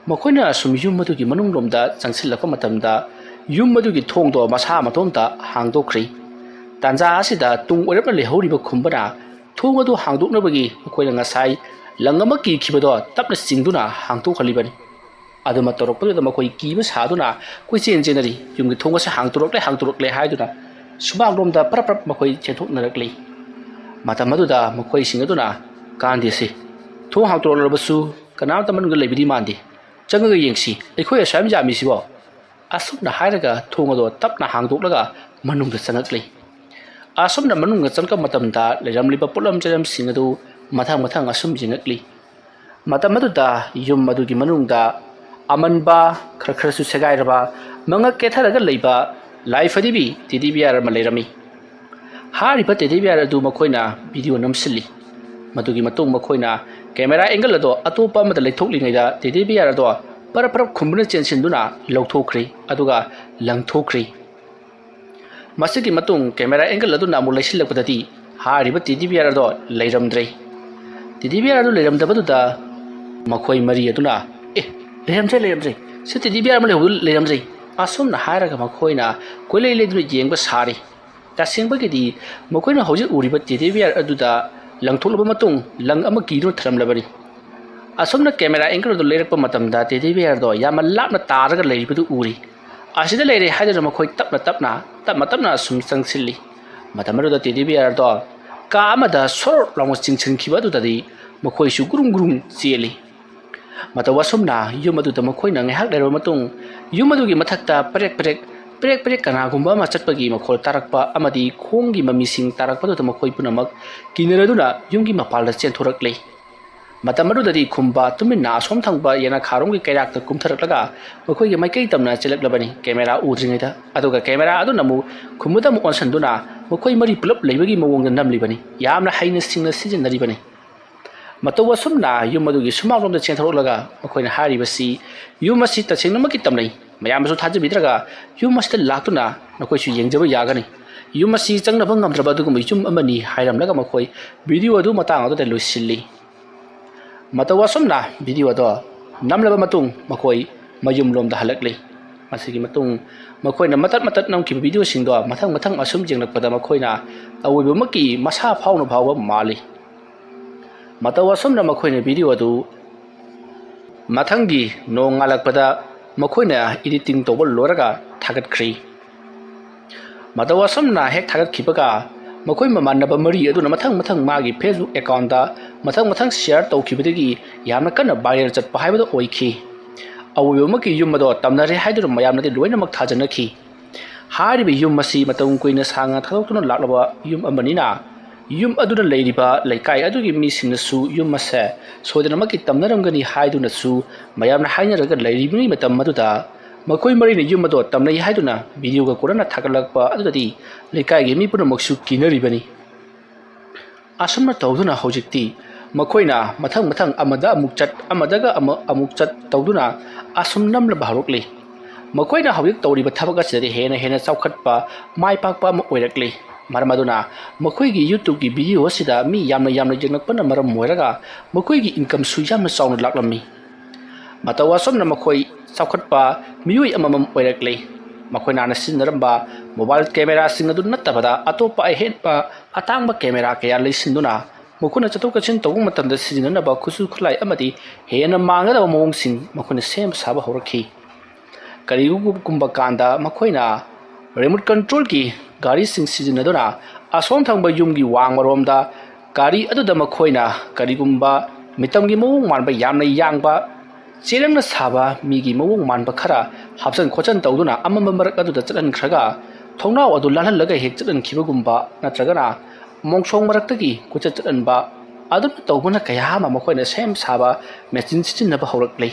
ꯃꯈꯣꯏꯅ ꯑꯁꯨꯝ ꯌꯨꯝ ꯑꯗꯨꯒꯤ ꯃꯅꯨꯡꯂꯣꯝꯗ ꯆꯪꯁꯤꯜꯂꯛꯄ ꯃꯇꯝꯗ ꯌꯨꯝ ꯑꯗꯨꯒꯤ ꯊꯣꯡꯗꯣ ꯃꯁꯥ ꯃꯇꯣꯝꯇ ꯍꯥꯡꯗꯣꯛꯈ꯭ꯔꯤ꯫ ꯇꯥꯟꯖꯥ ꯑꯁꯤꯗ ꯇꯨꯡ ꯑꯣꯏꯔꯞꯅ ꯂꯩꯍꯧꯔꯤꯕ ꯈꯨꯝꯕꯅ ꯊꯣꯡ ꯑꯗꯨ ꯍꯥꯡꯗꯣꯛꯅꯕꯒꯤ ꯃꯈꯣꯏꯅ ꯉꯁꯥꯏ ꯂꯪ ꯑꯃ ꯀꯤꯈꯤꯕꯗꯣ ꯇꯞꯅ ꯆꯤꯡꯗꯨꯅ ꯍꯥꯡꯇꯣꯛꯍꯜꯂꯤꯕꯅꯤ꯫ ꯑꯗꯨꯃ ꯇꯧꯔꯛꯄꯗꯨꯗ ꯃꯈꯣꯏ ꯀꯤꯕ ꯁꯥꯗꯨꯅ ꯀꯣꯏꯆꯦꯟ ꯆꯦꯟꯅꯔꯤ꯫ ꯌꯨꯝꯒꯤ ꯊꯣꯡ ꯑꯁꯤ ꯍꯥꯡꯇꯣꯔꯛꯂꯦ, ꯍꯥꯡꯇꯣꯔꯛꯂꯦ ꯍꯥꯏꯗꯨꯅ ꯁꯨꯃꯥꯡꯂꯣꯝꯗ ꯄꯔꯞ ꯄꯔꯞ ꯃꯈꯣꯏ ꯆꯦꯟꯊꯣꯛꯅꯔꯛꯂꯤ꯫ ꯃꯇꯝ ꯑꯗꯨꯗ ꯃꯈꯣꯏꯁꯤꯡ ꯑꯗꯨꯅ, "ꯀꯥꯟꯗꯦꯁꯦ, ꯊꯣꯡ ꯍꯥꯡꯇꯣꯔꯛꯂꯕꯁꯨ ꯀꯅꯥꯝꯇ ꯃꯅꯨꯡꯗ ꯂꯩꯕꯗꯤ ꯃꯥꯟꯗꯦ꯫ ꯆꯪꯉꯒ ꯌꯦꯡꯁꯤ, ꯑꯩꯈꯣꯏ ꯑꯁꯨꯛ ꯌꯥꯝ ꯌꯥꯝꯃꯤꯁꯤꯕꯣ?" ꯑꯁꯨꯝꯅ ꯍꯥꯏꯔꯒ ꯊꯣꯡ ꯑꯗꯣ ꯇꯞꯅ ꯍꯥꯡꯗꯣꯛꯂꯒ ꯃꯅꯨꯡꯗ ꯆꯪꯉꯛꯂꯤ꯫ ꯑꯁꯨꯝꯅ ꯃꯅꯨꯡꯗ ꯆꯪꯉꯛꯄ ꯃꯇꯝꯗ ꯂꯩꯔꯝꯂꯤꯕ ꯄꯣꯠꯂꯝ ꯆꯩꯔꯝꯁꯤꯡ ꯑꯗꯨ ꯃꯊꯪ ꯃꯊꯪ ꯑꯁꯨꯝ ꯌꯦꯡꯉꯛꯂꯤ꯫ ꯃꯇꯝ ꯑꯗꯨꯗ ꯌꯨꯝ ꯑꯗꯨꯒꯤ ꯃꯅꯨꯡꯗ ꯑꯃꯟꯕ, ꯈꯔ ꯈꯔꯁꯨ ꯁꯦꯒꯥꯏꯔꯕ, ꯃꯉꯛ ꯀꯦꯊꯔꯒ ꯂꯩꯕ ꯂꯥꯏ ꯐꯗꯤꯕꯤ ꯇꯦꯗꯤ ꯕꯤꯌꯥꯔ ꯑꯃ ꯂꯩꯔꯝꯃꯤ꯫ ꯍꯥꯏꯔꯤꯕ ꯇꯦꯗꯤ ꯕꯤꯌꯥꯔ ꯑꯗꯨ ꯃꯈꯣꯏꯅ ꯚꯤꯗꯤꯑꯣ ꯅꯝꯁꯤꯜꯂꯤ꯫ ꯃꯗꯨꯒꯤ ꯃꯇꯨꯡ ꯃꯈꯣꯏꯅ ꯀꯦꯃꯦꯔꯥ ꯑꯦꯡꯒꯜ ꯑꯗꯣ ꯑꯇꯣꯞꯄ ꯑꯃꯗ ꯂꯩꯊꯣꯛꯂꯤꯉꯩꯗ ꯇꯦꯗꯤ ꯕꯤꯌꯥꯔ ꯑꯗꯣ ꯄꯔꯞ ꯄꯔꯞ ꯈꯨꯝꯕꯅ ꯆꯦꯟꯁꯤꯟꯗꯨꯅ ꯂꯧꯊꯣꯛꯈ꯭ꯔꯦ, ꯑꯗꯨꯒ ꯂꯪꯊꯣꯛꯈ꯭ꯔꯦ꯫ ꯃꯁꯤꯒꯤ ꯃꯇꯨꯡ ꯀꯦꯃꯦꯔꯥ ꯑꯦꯡꯒꯜ ꯑꯗꯨꯅ ꯑꯃꯨꯛ ꯂꯩꯁꯤꯜꯂꯛꯄꯗꯗꯤ ꯍꯥꯏꯔꯤꯕ ꯇꯦꯗꯤ ꯕꯤꯌꯥꯔ ꯑꯗꯣ ꯂꯩꯔꯝꯗ꯭ꯔꯦ꯫ ꯇꯦꯗꯤ ꯕꯤꯌꯥꯔ ꯑꯗꯨ ꯂꯩꯔꯝꯗꯕꯗꯨꯗ ꯃꯈꯣꯏ ꯃꯔꯤ ꯑꯗꯨꯅ, "ꯑꯦ, ꯂꯩꯔꯝꯗ꯭ꯔꯦ, ꯂꯩꯔꯝꯗ꯭ꯔꯦ, ꯁꯤ ꯇꯦꯗꯤ ꯕꯤꯌꯥꯔ ꯑꯃ ꯂꯩꯍꯧꯕꯗꯨ ꯂꯩꯔꯝꯗ꯭ꯔꯦ," ꯑꯁꯨꯝꯅ ꯍꯥꯏꯔꯒ ꯃꯈꯣꯏꯅ ꯀꯣꯏꯂꯩ ꯂꯩꯗꯨꯅ ꯌꯦꯡꯕ ꯁꯥꯔꯤ꯫ ꯇꯁꯦꯡꯕꯒꯤꯗꯤ ꯃꯈꯣꯏꯅ ꯍꯧꯖꯤꯛ ꯎꯔꯤꯕ ꯇꯦꯗꯤ ꯕꯤꯌꯥꯔ ꯑꯗꯨꯗ ꯂꯪꯊꯣꯛꯂꯕ ꯃꯇꯨꯡ ꯂꯪ ꯑꯃ ꯀꯤꯗꯨꯅ ꯊꯔꯝꯂꯕꯅꯤ꯫ ꯑꯁꯨꯝꯅ ꯀꯦꯃꯦꯔꯥ ꯑꯦꯡꯒꯜ ꯑꯗꯨ ꯂꯩꯔꯛꯄ ꯃꯇꯝꯗ ꯇꯦꯗꯤ ꯕꯤꯌꯥꯔꯗꯣ ꯌꯥꯝꯅ ꯂꯥꯞꯅ ꯇꯥꯔꯒ ꯂꯩꯔꯤꯕꯗꯨ ꯎꯔꯤ꯫ ꯑꯁꯤꯗ ꯂꯩꯔꯦ ꯍꯥꯏꯗꯨꯅ ꯃꯈꯣꯏ ꯇꯞꯅ ꯇꯞꯅ, ꯇꯞꯅ ꯇꯞꯅ ꯑꯁꯨꯝ ꯆꯪꯁꯤꯜꯂꯤ꯫ ꯃꯇꯝ ꯑꯗꯨꯗ ꯇꯦꯗꯤ ꯕꯤꯌꯥꯔꯗꯣ ꯀꯥ ꯑꯃꯗ ꯁꯣꯔ ꯂꯥꯎꯅ ꯆꯤꯡꯁꯤꯟꯈꯤꯕ ꯑꯗꯨꯗꯗꯤ ꯃꯈꯣꯏꯁꯨ ꯒꯨꯔꯨꯡ ꯒꯨꯔꯨꯡ ꯆꯦꯜꯂꯤ꯫ ꯃꯇꯧ ꯑꯁꯨꯝꯅ ꯌꯨꯝ ꯑꯗꯨꯗ ꯃꯈꯣꯏꯅ ꯉꯥꯏꯍꯥꯛ ꯂꯩꯔꯕ ꯃꯇꯨꯡ ꯌꯨꯝ ꯑꯗꯨꯒꯤ ꯃꯊꯛꯇ ꯄ꯭ꯔꯦꯛ ꯄ꯭ꯔꯦꯛ, ꯄ꯭ꯔꯦꯛ ꯄ꯭ꯔꯦꯛ ꯀꯅꯥꯒꯨꯝꯕ ꯑꯃ ꯆꯠꯄꯒꯤ ꯃꯈꯣꯜ ꯇꯥꯔꯛꯄ ꯑꯃꯗꯤ ꯈꯣꯡꯒꯤ ꯃꯃꯤꯁꯤꯡ ꯇꯥꯔꯛꯄꯗꯨꯗ ꯃꯈꯣꯏ ꯄꯨꯝꯅꯃꯛ ꯀꯤꯅꯔꯗꯨꯅ ꯌꯨꯝꯒꯤ ꯃꯄꯥꯜꯗ ꯆꯦꯟꯊꯣꯔꯛꯂꯦ꯫ ꯃꯇꯝ ꯑꯗꯨꯗꯗꯤ ꯈꯨꯝꯕ ꯇꯨꯃꯤꯟꯅ ꯑꯁꯣꯝ ꯊꯪꯕ ꯌꯦꯅꯈꯥꯔꯣꯝꯒꯤ ꯀꯩꯔꯥꯛꯇ ꯀꯨꯝꯊꯔꯛꯂꯒ ꯃꯈꯣꯏꯒꯤ ꯃꯥꯏꯀꯩ ꯇꯝꯅ ꯆꯦꯜꯂꯛꯂꯕꯅꯤ, ꯀꯦꯃꯦꯔꯥ ꯎꯗ꯭ꯔꯤꯉꯩꯗ꯫ ꯑꯗꯨꯒ ꯀꯦꯃꯦꯔꯥ ꯑꯗꯨꯅ ꯑꯃꯨꯛ ꯈꯨꯝꯕꯗ ꯑꯃꯨꯛ ꯑꯣꯟꯁꯤꯟꯗꯨꯅ ꯃꯈꯣꯏ ꯃꯔꯤ ꯄꯨꯂꯞ ꯂꯩꯕꯒꯤ ꯃꯑꯣꯡꯗ ꯅꯝꯂꯤꯕꯅꯤ꯫ ꯌꯥꯝꯅ ꯍꯩꯅ ꯁꯤꯡꯅ ꯁꯤꯖꯤꯟꯅꯔꯤꯕꯅꯤ꯫ ꯃꯇꯧ ꯑꯁꯨꯝꯅ ꯌꯨꯝ ꯑꯗꯨꯒꯤ ꯁꯨꯃꯥꯡꯂꯣꯝꯗ ꯆꯦꯟꯊꯣꯔꯛꯂꯒ ꯃꯈꯣꯏꯅ ꯍꯥꯏꯔꯤꯕꯁꯤ ꯌꯨꯝ ꯑꯁꯤ ꯇꯁꯦꯡꯅꯃꯛꯀꯤ ꯇꯝꯅꯩ꯫ ꯃꯌꯥꯝꯅꯁꯨ ꯊꯥꯖꯕꯤꯗ꯭ꯔꯒ ꯌꯨꯝ ꯑꯁꯤꯗ ꯂꯥꯛꯇꯨꯅ ꯅꯈꯣꯏꯁꯨ ꯌꯦꯡꯖꯕ ꯌꯥꯒꯅꯤ꯫ ꯌꯨꯝ ꯑꯁꯤ ꯆꯪꯅꯕ ꯉꯝꯗ꯭ꯔꯕ ꯑꯗꯨꯒꯨꯝꯕ ꯌꯨꯝ ꯑꯃꯅꯤ ꯍꯥꯏꯔꯝꯂꯒ ꯃꯈꯣꯏ ꯚꯤꯗꯤꯑꯣ ꯑꯗꯨ ꯃꯇꯥꯡ ꯑꯗꯨꯗ ꯂꯣꯏꯁꯤꯜꯂꯤ꯫ ꯃꯇꯧ ꯑꯁꯨꯝꯅ ꯚꯤꯗꯤꯑꯣ ꯑꯗꯣ ꯅꯝꯂꯕ ꯃꯇꯨꯡ ꯃꯈꯣꯏ ꯃꯌꯨꯝꯂꯣꯝꯗ ꯍꯜꯂꯛꯂꯤ꯫ ꯃꯁꯤꯒꯤ ꯃꯇꯨꯡ ꯃꯈꯣꯏꯅ ꯃꯇꯠ ꯃꯇꯠ ꯅꯝꯈꯤꯕ ꯚꯤꯗꯤꯑꯣꯁꯤꯡꯗꯣ ꯃꯊꯪ ꯃꯊꯪ ꯑꯁꯨꯝ ꯌꯦꯡꯂꯛꯄꯗ ꯃꯈꯣꯏꯅ ꯑꯋꯣꯏꯕꯃꯛꯀꯤ ꯃꯁꯥ ꯐꯥꯎꯅ ꯐꯥꯎꯕ ꯃꯥꯜꯂꯤ꯫ ꯃꯇꯧ ꯑꯁꯨꯝꯅ ꯃꯈꯣꯏꯅ ꯚꯤꯗꯤꯑꯣ ꯑꯗꯨ ꯃꯊꯪꯒꯤ ꯅꯣꯡꯉꯥꯜꯂꯛꯄꯗ ꯃꯈꯣꯏꯅ ꯏꯗꯤꯇꯤꯡ ꯇꯧꯕ ꯂꯣꯏꯔꯒ ꯊꯥꯒꯠꯈ꯭ꯔꯤ꯫ ꯃꯇꯧ ꯑꯁꯨꯝꯅ ꯍꯦꯛ ꯊꯥꯒꯠꯈꯤꯕꯒ ꯃꯈꯣꯏ ꯃꯃꯥꯟꯅꯕ ꯃꯔꯤ ꯑꯗꯨꯅ ꯃꯊꯪ ꯃꯊꯪ ꯃꯥꯒꯤ ꯐꯦꯁꯕꯨꯛ ꯑꯦꯀꯥꯎꯟꯗ ꯃꯊꯪ ꯃꯊꯪ ꯁꯤꯌꯥꯔ ꯇꯧꯈꯤꯕꯗꯒꯤ ꯌꯥꯝꯅ ꯀꯟꯅ ꯚꯥꯏꯔꯦꯜ ꯆꯠꯄ ꯍꯥꯏꯕꯗꯨ ꯑꯣꯏꯈꯤ꯫ ꯑꯋꯣꯏꯕꯃꯛꯀꯤ ꯌꯨꯝ ꯑꯗꯣ ꯇꯝꯅꯔꯦ ꯍꯥꯏꯗꯨꯅ ꯃꯌꯥꯝꯅꯗꯤ ꯂꯣꯏꯅꯃꯛ ꯊꯥꯖꯅꯈꯤ꯫ ꯍꯥꯏꯔꯤꯕ ꯌꯨꯝ ꯑꯁꯤ ꯃꯇꯝ ꯀꯨꯏꯅ ꯁꯥꯡꯅ ꯊꯥꯗꯣꯛꯇꯨꯅ ꯂꯥꯛꯂꯕ ꯌꯨꯝ ꯑꯃꯅꯤꯅ, ꯌꯨꯝ ꯑꯗꯨꯗ ꯂꯩꯔꯤꯕ ꯂꯩꯀꯥꯏ ꯑꯗꯨꯒꯤ ꯃꯤꯁꯤꯡꯅꯁꯨ ꯌꯨꯝ ꯑꯁꯦ ꯁꯣꯏꯗꯅꯃꯛꯀꯤ ꯇꯝꯅꯔꯝꯒꯅꯤ ꯍꯥꯏꯗꯨꯅꯁꯨ ꯃꯌꯥꯝꯅ ꯍꯥꯏꯅꯔꯒ ꯂꯩꯔꯤꯕꯉꯩ ꯃꯇꯝ ꯑꯗꯨꯗ ꯃꯈꯣꯏ ꯃꯔꯤꯅ ꯌꯨꯝ ꯑꯗꯣ ꯇꯝꯅꯩ ꯍꯥꯏꯗꯨꯅ ꯚꯤꯗꯤꯑꯣꯒ ꯀꯣꯟꯅꯅ ꯊꯥꯒꯠꯂꯛꯄ ꯑꯗꯨꯗꯗꯤ ꯂꯩꯀꯥꯏꯒꯤ ꯃꯤ ꯄꯨꯝꯅꯃꯛꯁꯨ ꯀꯤꯅꯔꯤꯕꯅꯤ꯫ ꯑꯁꯨꯝꯅ ꯇꯧꯗꯨꯅ ꯍꯧꯖꯤꯛꯇꯤ ꯃꯈꯣꯏꯅ ꯃꯊꯪ ꯃꯊꯪ ꯑꯃꯗ ꯑꯃꯨꯛ ꯆꯠ, ꯑꯃꯗꯒ ꯑꯃ-, ꯑꯃꯨꯛ ꯆꯠ ꯇꯧꯗꯨꯅ ꯑꯁꯨꯝ ꯅꯝꯂꯕ ꯍꯧꯔꯛꯂꯤ꯫ ꯃꯈꯣꯏꯅ ꯍꯧꯖꯤꯛ ꯇꯧꯔꯤꯕ ꯊꯕꯛ ꯑꯁꯤꯗꯗꯤ ꯍꯦꯟꯅ ꯍꯦꯟꯅ ꯆꯥꯎꯈꯠꯄ, ꯃꯥꯏ ꯄꯥꯛꯄ ꯑꯃ ꯑꯣꯏꯔꯛꯂꯤ꯫ ꯃꯔꯝ ꯑꯗꯨꯅ ꯃꯈꯣꯏꯒꯤ YouTubeꯀꯤ ꯚꯤꯗꯤꯑꯣ ꯑꯁꯤꯗ ꯃꯤ ꯌꯥꯝꯅ ꯌꯥꯝꯅ ꯌꯦꯡꯂꯛꯄꯅ ꯃꯔꯝ ꯑꯣꯏꯔꯒ ꯃꯈꯣꯏꯒꯤ ꯏꯟꯀꯝꯁꯨ ꯌꯥꯝꯅ ꯆꯥꯎꯅ ꯂꯥꯛꯂꯝꯃꯤ꯫ ꯃꯇꯧ ꯑꯁꯨꯝꯅ ꯃꯈꯣꯏ ꯆꯥꯎꯈꯠꯄ ꯃꯤꯑꯣꯏ ꯑꯃꯃꯝ ꯑꯣꯏꯔꯛꯂꯤ꯫ ꯃꯈꯣꯏꯅ ꯍꯥꯟꯅ ꯁꯤꯖꯤꯟꯅꯔꯝꯕ ꯃꯣꯕꯥꯏꯜ ꯀꯦꯃꯦꯔꯥꯁꯤꯡ ꯑꯗꯨ ꯅꯠꯇꯕꯗ ꯑꯇꯣꯞꯄ ꯑꯍꯦꯟꯕ ꯑꯇꯥꯡꯕ ꯀꯦꯃꯦꯔꯥ ꯀꯌꯥ ꯂꯩꯁꯤꯟꯗꯨꯅ ꯃꯈꯣꯏꯅ ꯆꯠꯊꯣꯛ ꯆꯠꯁꯤꯟ ꯇꯧꯕ ꯃꯇꯝꯗ ꯁꯤꯖꯤꯟꯅꯅꯕ ꯈꯨꯠꯁꯨ ꯈꯨꯠꯂꯥꯏ ꯑꯃꯗꯤ ꯍꯦꯟꯅ ꯃꯥꯡꯒꯗꯕ ꯃꯑꯣꯡꯁꯤꯡ ꯃꯈꯣꯏꯅ ꯁꯦꯝ ꯁꯥꯕ ꯍꯧꯔꯛꯈꯤ꯫ ꯀꯔꯤꯒꯨꯝꯕ ꯀꯥꯟꯗ ꯃꯈꯣꯏꯅ ꯔꯤꯃꯣꯠ ꯀꯟꯇ꯭ꯔꯣꯜꯒꯤ ꯒꯥꯔꯤꯁꯤꯡ ꯁꯤꯖꯤꯟꯅꯗꯨꯅ ꯑꯁꯣꯝ ꯊꯪꯕ ꯌꯨꯝꯒꯤ ꯋꯥꯡꯃꯔꯣꯝꯗ ꯒꯥꯔꯤ ꯑꯗꯨꯗ ꯃꯈꯣꯏꯅ ꯀꯔꯤꯒꯨꯝꯕ ꯃꯤꯇꯝꯒꯤ ꯃꯑꯣꯡ ꯃꯥꯟꯕ ꯌꯥꯝꯅ ꯌꯥꯡꯕ ꯆꯦꯔꯪꯅ ꯁꯥꯕ ꯃꯤꯒꯤ ꯃꯑꯣꯡ ꯃꯥꯟꯕ ꯈꯔ ꯍꯥꯞꯆꯟ ꯈꯣꯠꯆꯟ ꯇꯧꯗꯨꯅ ꯑꯃꯝꯕ ꯃꯔꯛ ꯑꯗꯨꯗ ꯆꯠꯍꯟꯈ꯭ꯔꯒ ꯊꯣꯡꯅꯥꯎ ꯑꯗꯨ ꯂꯥꯜꯍꯜꯂꯒ ꯍꯦꯛ ꯆꯠꯍꯟꯈꯤꯕꯒꯨꯝꯕ ꯅꯠꯇ꯭ꯔꯒꯅ ꯃꯣꯡꯁꯣꯡ ꯃꯔꯛꯇꯒꯤ ꯀꯣꯏꯆꯠ ꯆꯠꯍꯟꯕ ꯑꯗꯨꯝꯅ ꯇꯧꯕꯅ ꯀꯌꯥ ꯑꯃ ꯃꯈꯣꯏꯅ ꯁꯦꯝ ꯁꯥꯕ ꯃꯦꯆꯤꯟ ꯁꯤꯖꯤꯟꯅꯕ ꯍꯧꯔꯛꯂꯤ꯫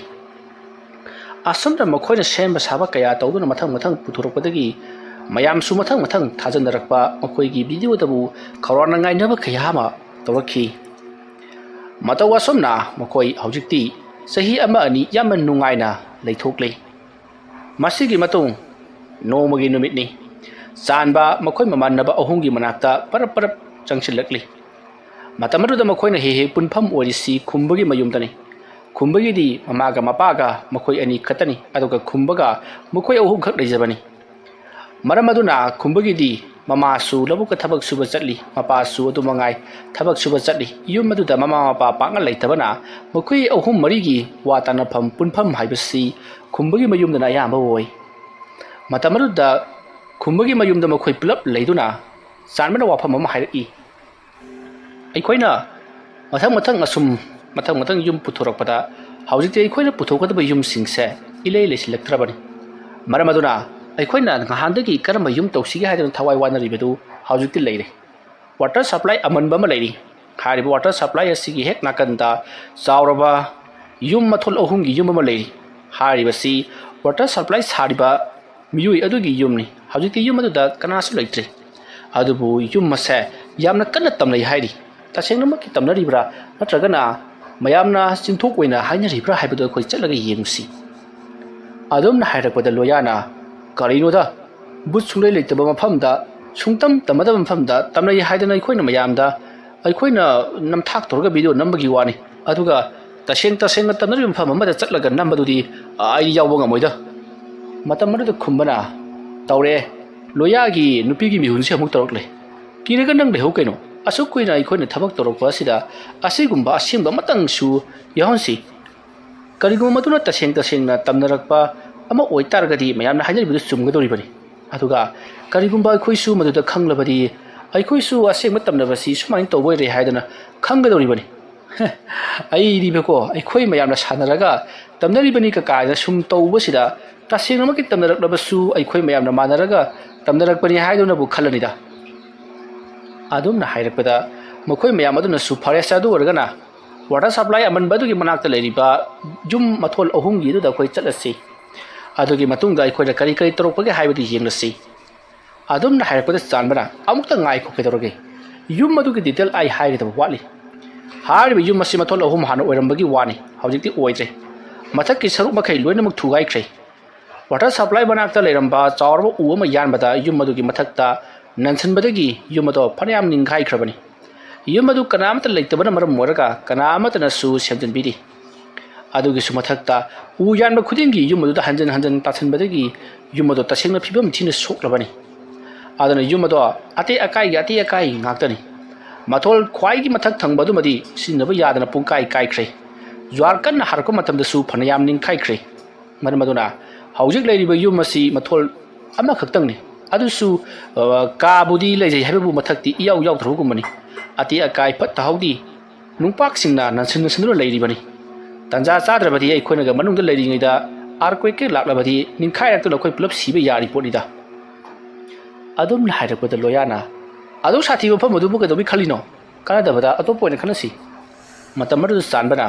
ꯑꯁꯨꯝꯅ ꯃꯈꯣꯏꯅ ꯁꯦꯝꯕ ꯁꯥꯕ ꯀꯌꯥ ꯇꯧꯗꯨꯅ ꯃꯊꯪ ꯃꯊꯪ ꯄꯨꯊꯣꯔꯛꯄꯗꯒꯤ ꯃꯌꯥꯝꯁꯨ ꯃꯊꯪ ꯃꯊꯪ ꯊꯥꯖꯅꯔꯛꯄ, ꯃꯈꯣꯏꯒꯤ ꯚꯤꯗꯤꯑꯣꯗꯕꯨ ꯈꯧꯔꯥꯡꯅ ꯉꯥꯏꯅꯕ ꯀꯌꯥ ꯑꯃ ꯇꯧꯔꯛꯈꯤ꯫ ꯃꯇꯧ ꯑꯁꯨꯝꯅ ꯃꯈꯣꯏ ꯍꯧꯖꯤꯛꯇꯤ ꯆꯍꯤ ꯑꯃ ꯑꯅꯤ ꯌꯥꯝꯅ ꯅꯨꯡꯉꯥꯏꯅ ꯂꯩꯊꯣꯛꯂꯤ꯫ ꯃꯁꯤꯒꯤ ꯃꯇꯨꯡ ꯅꯣꯡꯃꯒꯤ ꯅꯨꯃꯤꯠꯅꯤ꯫ ꯆꯥꯟꯕ ꯃꯈꯣꯏ ꯃꯃꯥꯟꯅꯕ ꯑꯍꯨꯝꯒꯤ ꯃꯅꯥꯛꯇ ꯄꯔꯞ ꯄꯔꯞ ꯆꯪꯁꯤꯜꯂꯛꯂꯤ꯫ ꯃꯇꯝ ꯑꯗꯨꯗ ꯃꯈꯣꯏꯅ ꯍꯦꯛ ꯍꯦꯛ ꯄꯨꯟꯐꯝ ꯑꯣꯏꯔꯤꯁꯤ ꯈꯨꯝꯕꯒꯤ ꯃꯌꯨꯝꯗꯅꯤ꯫ ꯈꯨꯝꯕꯒꯤꯗꯤ ꯃꯃꯥꯒ ꯃꯄꯥꯒ ꯃꯈꯣꯏ ꯑꯅꯤ ꯈꯛꯇꯅꯤ, ꯑꯗꯨꯒ ꯈꯨꯝꯕꯒ ꯃꯈꯣꯏ ꯑꯍꯨꯝꯈꯛ ꯂꯩꯖꯕꯅꯤ꯫ ꯃꯔꯝ ꯑꯗꯨꯅ ꯈꯨꯝꯕꯒꯤꯗꯤ ꯃꯃꯥꯁꯨ ꯂꯧꯕꯨꯛꯇ ꯊꯕꯛ ꯁꯨꯕ ꯆꯠꯂꯤ, ꯃꯄꯥꯁꯨ ꯑꯗꯨ ꯃꯉꯥꯏ, ꯊꯕꯛ ꯁꯨꯕ ꯆꯠꯂꯤ꯫ ꯌꯨꯝ ꯑꯗꯨꯗ ꯃꯃꯥ ꯃꯄꯥ ꯄꯥꯛꯅ ꯂꯩꯇꯕꯅ ꯃꯈꯣꯏ ꯑꯍꯨꯝ ꯃꯔꯤꯒꯤ ꯋꯥ ꯇꯥꯅꯐꯝ, ꯄꯨꯟꯐꯝ ꯍꯥꯏꯕꯁꯤ ꯈꯨꯝꯕꯒꯤ ꯃꯌꯨꯝꯗꯅ ꯑꯌꯥꯝꯕ ꯑꯣꯏ꯫ ꯃꯇꯝ ꯑꯗꯨꯗ ꯈꯨꯝꯕꯒꯤ ꯃꯌꯨꯝꯗ ꯃꯈꯣꯏ ꯄꯨꯂꯞ ꯂꯩꯗꯨꯅ ꯆꯥꯟꯕꯅ ꯋꯥꯐꯝ ꯑꯃ ꯍꯥꯏꯔꯛꯏ꯫ ꯑꯩꯈꯣꯏꯅ ꯃꯊꯪ ꯃꯊꯪ ꯑꯁꯨꯝ, ꯃꯊꯪ ꯃꯊꯪ ꯌꯨꯝ ꯄꯨꯊꯣꯔꯛꯄꯗ ꯍꯧꯖꯤꯛꯇꯤ ꯑꯩꯈꯣꯏꯅ ꯄꯨꯊꯣꯛꯀꯗꯕ ꯌꯨꯝꯁꯤꯡꯁꯦ ꯏꯂꯩ ꯂꯩꯁꯤꯜꯂꯛꯇ꯭ꯔꯕꯅꯤ꯫ ꯃꯔꯝ ꯑꯗꯨꯅ ꯑꯩꯈꯣꯏꯅ ꯅꯍꯥꯟꯗꯒꯤ ꯀꯔꯝꯕ ꯌꯨꯝ ꯇꯧꯁꯤꯒꯦ ꯍꯥꯏꯗꯅ ꯊꯋꯥꯏ ꯋꯥꯅꯔꯤꯕꯗꯨ ꯍꯧꯖꯤꯛꯇꯤ ꯂꯩꯔꯦ꯫ ꯋꯥꯇꯔ ꯁꯄ꯭ꯂꯥꯏ ꯑꯃꯟꯕ ꯑꯃ ꯂꯩꯔꯤ꯫ ꯍꯥꯏꯔꯤꯕ ꯋꯥꯇꯔ ꯁꯄ꯭ꯂꯥꯏ ꯑꯁꯤꯒꯤ ꯍꯦꯛ ꯅꯥꯀꯟꯗ ꯆꯥꯎꯔꯕ ꯌꯨꯝ ꯃꯊꯣꯜ ꯑꯍꯨꯝꯒꯤ ꯌꯨꯝ ꯑꯃ ꯂꯩꯔꯤ꯫ ꯍꯥꯏꯔꯤꯕꯁꯤ ꯋꯥꯇꯔ ꯁꯄ꯭ꯂꯥꯏ ꯁꯥꯔꯤꯕ ꯃꯤꯑꯣꯏ ꯑꯗꯨꯒꯤ ꯌꯨꯝꯅꯤ꯫ ꯍꯧꯖꯤꯛꯇꯤ ꯌꯨꯝ ꯑꯗꯨꯗ ꯀꯅꯥꯁꯨ ꯂꯩꯇ꯭ꯔꯦ꯫ ꯑꯗꯨꯕꯨ ꯌꯨꯝ ꯑꯁꯦ ꯌꯥꯝꯅ ꯀꯟꯅ ꯇꯝꯅꯩ ꯍꯥꯏꯔꯤ꯫ ꯇꯁꯦꯡꯅꯃꯛꯀꯤ ꯇꯝꯅꯔꯤꯕ꯭ꯔꯥ, ꯅꯠꯇ꯭ꯔꯒꯅ ꯃꯌꯥꯝꯅ ꯆꯤꯟꯊꯣꯛ ꯑꯣꯏꯅ ꯍꯥꯏꯅꯔꯤꯕ꯭ꯔꯥ ꯍꯥꯏꯕꯗꯨ ꯑꯩꯈꯣꯏ ꯆꯠꯂꯒ ꯌꯦꯡꯉꯨꯁꯤ꯫ ꯑꯗꯨꯝꯅ ꯍꯥꯏꯔꯛꯄꯗ ꯂꯣꯌꯥꯅ, "ꯀꯔꯤꯅꯣꯗ, ꯕꯨꯠ ꯁꯨꯡꯂꯩ ꯂꯩꯇꯕ ꯃꯐꯝꯗ, ꯁꯨꯡꯇꯝ ꯇꯝꯅꯗꯕ ꯃꯐꯝꯗ ꯇꯝꯅꯩ ꯍꯥꯏꯗꯅ ꯑꯩꯈꯣꯏꯅ ꯃꯌꯥꯝꯗ, ꯑꯩꯈꯣꯏꯅ ꯅꯝꯊꯥꯛ ꯇꯧꯔꯒ ꯚꯤꯗꯤꯑꯣ ꯅꯝꯕꯒꯤ ꯋꯥꯅꯤ꯫ ꯑꯗꯨꯒ ꯇꯁꯦꯡ ꯇꯁꯦꯡꯅ ꯇꯝꯅꯔꯤꯕ ꯃꯐꯝ ꯑꯃꯗ ꯆꯠꯂꯒ ꯅꯝꯕꯗꯨꯗꯤ, ꯑ, ꯑꯩ ꯌꯥꯎꯕ ꯉꯝꯃꯣꯏꯗ"꯫ ꯃꯇꯝ ꯑꯗꯨꯗ ꯈꯨꯝꯕꯅ, "ꯇꯧꯔꯛꯑꯦ, ꯂꯣꯌꯥꯒꯤ ꯅꯨꯄꯤꯒꯤ ꯃꯤꯍꯨꯟꯁꯦ ꯑꯃꯨꯛ ꯇꯧꯔꯛꯂꯦ꯫ ꯀꯤꯔꯒ ꯅꯪ ꯂꯩꯍꯧ ꯀꯩꯅꯣ? ꯑꯁꯨꯛ ꯀꯨꯏꯅ ꯑꯩꯈꯣꯏꯅ ꯊꯕꯛ ꯇꯧꯔꯛꯄ ꯑꯁꯤꯗ ꯑꯁꯤꯒꯨꯝꯕ ꯑꯁꯦꯡꯕ ꯑꯃꯇꯪꯁꯨ ꯌꯥꯎꯍꯟꯁꯤ꯫ ꯀꯔꯤꯒꯨꯝꯕ ꯃꯗꯨꯅ ꯇꯁꯦꯡ ꯇꯁꯦꯡꯅ ꯇꯝꯅꯔꯛꯄ ꯑꯃ ꯑꯣꯏꯇꯥꯔꯒꯗꯤ ꯃꯌꯥꯝꯅ ꯍꯥꯏꯅꯔꯤꯕꯗꯨ ꯆꯨꯝꯒꯗꯧꯔꯤꯕꯅꯤ꯫ ꯑꯗꯨꯒ ꯀꯔꯤꯒꯨꯝꯕ ꯑꯩꯈꯣꯏꯁꯨ ꯃꯗꯨꯗ ꯈꯪꯂꯕꯗꯤ ꯑꯩꯈꯣꯏꯁꯨ ꯑꯁꯦꯡꯕ ꯇꯝꯅꯕꯁꯤ ꯁꯨꯃꯥꯏꯅ ꯇꯧꯕ ꯑꯣꯏꯔꯦ ꯍꯥꯏꯗꯅ ꯈꯪꯒꯗꯧꯔꯤꯕꯅꯤ"꯫ ꯑꯩꯗꯤꯕꯀꯣ, ꯑꯩꯈꯣꯏ ꯃꯌꯥꯝꯅ ꯁꯥꯟꯅꯔꯒ ꯇꯝꯅꯔꯤꯕꯅꯤ ꯀꯀꯥꯏꯅ ꯁꯨꯝ ꯇꯧꯕꯁꯤꯗ ꯇꯁꯦꯡꯅꯃꯛꯀꯤ ꯇꯝꯅꯔꯛꯂꯕꯁꯨ ꯑꯩꯈꯣꯏ ꯃꯌꯥꯝꯅ ꯃꯥꯟꯅꯔꯒ ꯇꯝꯅꯔꯛꯄꯅꯤ ꯍꯥꯏꯗꯨꯅꯕꯨ ꯈꯜꯂꯅꯤꯗ꯫ ꯑꯗꯨꯝꯅ ꯍꯥꯏꯔꯛꯄꯗ ꯃꯈꯣꯏ ꯃꯌꯥꯝ ꯑꯗꯨꯅꯁꯨ, "ꯐꯔꯦꯁꯦ, ꯑꯗꯨ ꯑꯣꯏꯔꯒꯅ ꯋꯥꯇꯔ ꯁꯄ꯭ꯂꯥꯏ ꯑꯃꯟꯕ ꯑꯗꯨꯒꯤ ꯃꯅꯥꯛꯇ ꯂꯩꯔꯤꯕ ꯌꯨꯝ ꯃꯊꯣꯜ ꯑꯍꯨꯝꯒꯤ ꯑꯗꯨꯗ ꯑꯩꯈꯣꯏ ꯆꯠꯂꯁꯤ꯫ ꯑꯗꯨꯒꯤ ꯃꯇꯨꯡꯗ ꯑꯩꯈꯣꯏꯅ ꯀꯔꯤ ꯀꯔꯤ ꯇꯧꯔꯛꯄꯒꯦ ꯍꯥꯏꯕꯗꯨ ꯌꯦꯡꯂꯁꯤ"꯫ ꯑꯗꯨꯝꯅ ꯍꯥꯏꯔꯛꯄꯗ ꯆꯥꯟꯕꯅ, "ꯑꯃꯨꯛꯇ ꯉꯥꯏꯈꯣ, ꯀꯩꯗꯧꯔꯒꯦ? ꯌꯨꯝ ꯑꯗꯨꯒꯤ ꯗꯤꯇꯦꯜ ꯑꯩ ꯍꯥꯏꯒꯗꯕ ꯋꯥꯠꯂꯤ꯫ ꯍꯥꯏꯔꯤꯕ ꯌꯨꯝ ꯑꯁꯤ ꯃꯊꯣꯜ ꯑꯍꯨꯝ ꯍꯥꯟꯅ ꯑꯣꯏꯔꯝꯕꯒꯤ ꯋꯥꯅꯤ, ꯍꯧꯖꯤꯛꯇꯤ ꯑꯣꯏꯗ꯭ꯔꯦ꯫ ꯃꯊꯛꯀꯤ ꯁꯔꯨꯛ ꯃꯈꯩ ꯂꯣꯏꯅꯃꯛ ꯊꯨꯒꯥꯏꯈ꯭ꯔꯦ꯫ ꯋꯥꯇꯔ ꯁꯄ꯭ꯂꯥꯏ ꯃꯅꯥꯛꯇ ꯂꯩꯔꯝꯕ ꯆꯥꯎꯔꯕ ꯎ ꯑꯃ ꯌꯥꯟꯕꯗ ꯌꯨꯝ ꯑꯗꯨꯒꯤ ꯃꯊꯛꯇ ꯅꯟꯁꯤꯟꯕꯗꯒꯤ ꯌꯨꯝ ꯑꯗꯣ ꯐꯅꯌꯥꯝ ꯅꯤꯡꯈꯥꯏꯈ꯭ꯔꯕꯅꯤ꯫ ꯌꯨꯝ ꯑꯗꯨ ꯀꯅꯥ ꯑꯃꯠꯇ ꯂꯩꯇꯕꯅ ꯃꯔꯝ ꯑꯣꯏꯔꯒ ꯀꯅꯥ ꯑꯃꯠꯇꯅꯁꯨ ꯁꯦꯝꯖꯤꯟꯕꯤꯔꯤ꯫ ꯑꯗꯨꯒꯤꯁꯨ ꯃꯊꯛꯇ ꯎ ꯌꯥꯟꯕ ꯈꯨꯗꯤꯡꯒꯤ ꯌꯨꯝ ꯑꯗꯨꯗ ꯍꯟꯖꯤꯟ ꯍꯟꯖꯤꯟ ꯇꯥꯁꯤꯟꯕꯗꯒꯤ ꯌꯨꯝ ꯑꯗꯨ ꯇꯁꯦꯡꯅ ꯐꯤꯕꯝ ꯊꯤꯅ ꯁꯣꯛꯂꯕꯅꯤ"꯫ ꯑꯗꯨꯅ ꯌꯨꯝ ꯑꯗꯣ ꯑꯇꯦꯛ ꯑꯀꯥꯏꯒꯤ ꯑꯇꯦꯛ ꯑꯀꯥꯏ ꯉꯥꯛꯇꯅꯤ꯫ ꯃꯊꯣꯜ ꯈ꯭ꯋꯥꯏꯒꯤ ꯃꯊꯛ ꯊꯪꯕ ꯑꯗꯨꯃꯗꯤ ꯁꯤꯖꯤꯟꯅꯕ ꯌꯥꯗꯅ ꯄꯨꯡꯀꯥꯏ ꯀꯥꯏꯈ꯭ꯔꯦ꯫ ꯖ꯭ꯋꯥꯔ ꯀꯟꯅ ꯍꯥꯔꯛꯄ ꯃꯇꯝꯗꯁꯨ ꯐꯅꯌꯥꯝ ꯅꯤꯡꯈꯥꯏꯈ꯭ꯔꯦ꯫ ꯃꯔꯝ ꯑꯗꯨꯅ ꯍꯧꯖꯤꯛ ꯂꯩꯔꯤꯕ ꯌꯨꯝ ꯑꯁꯤ ꯃꯊꯣꯜ ꯑꯃꯈꯛꯇꯪꯅꯤ꯫ ꯑꯗꯨꯁꯨ, ꯑ, ꯀꯥꯕꯨꯗꯤ ꯂꯩꯖꯩ ꯍꯥꯏꯕꯕꯨ ꯃꯊꯛꯇꯤ ꯏꯌꯥꯎ ꯌꯥꯎꯗ꯭ꯔꯕꯒꯨꯝꯕꯅꯤ꯫ ꯑꯇꯦꯛ ꯑꯀꯥꯏ ꯐꯠꯇ ꯍꯥꯎꯗꯤ ꯅꯨꯡꯄꯥꯛꯁꯤꯡꯅ ꯅꯟꯁꯤꯟ ꯅꯟꯁꯤꯟꯗꯨꯅ ꯂꯩꯔꯤꯕꯅꯤ꯫ ꯇꯟꯖꯥ ꯆꯥꯗ꯭ꯔꯕꯗꯤ ꯑꯩꯈꯣꯏꯅꯒ ꯃꯅꯨꯡꯗ ꯂꯩꯔꯤꯉꯩꯗ earthquake ꯍꯦꯛ ꯂꯥꯛꯂꯕꯗꯤ ꯅꯤꯡꯈꯥꯏꯔꯛꯇꯨꯅ ꯑꯩꯈꯣꯏ ꯄꯨꯂꯞ ꯁꯤꯕ ꯌꯥꯔꯤ ꯄꯣꯠꯅꯤꯗ꯫ ꯑꯗꯨꯝꯅ ꯍꯥꯏꯔꯛꯄꯗ ꯂꯣꯌꯥꯅ, "ꯑꯗꯨꯛ ꯁꯥꯊꯤꯕ ꯃꯐꯝ ꯑꯗꯨꯕꯨ ꯀꯩꯗꯧꯕꯩ ꯈꯜꯂꯤꯅꯣ? ꯀꯥꯟꯅꯗꯕꯗ ꯑꯇꯣꯞꯄ ꯑꯣꯏꯅ ꯈꯟꯅꯁꯤ꯫" ꯃꯇꯝ ꯑꯗꯨꯗ ꯆꯥꯟꯕꯅ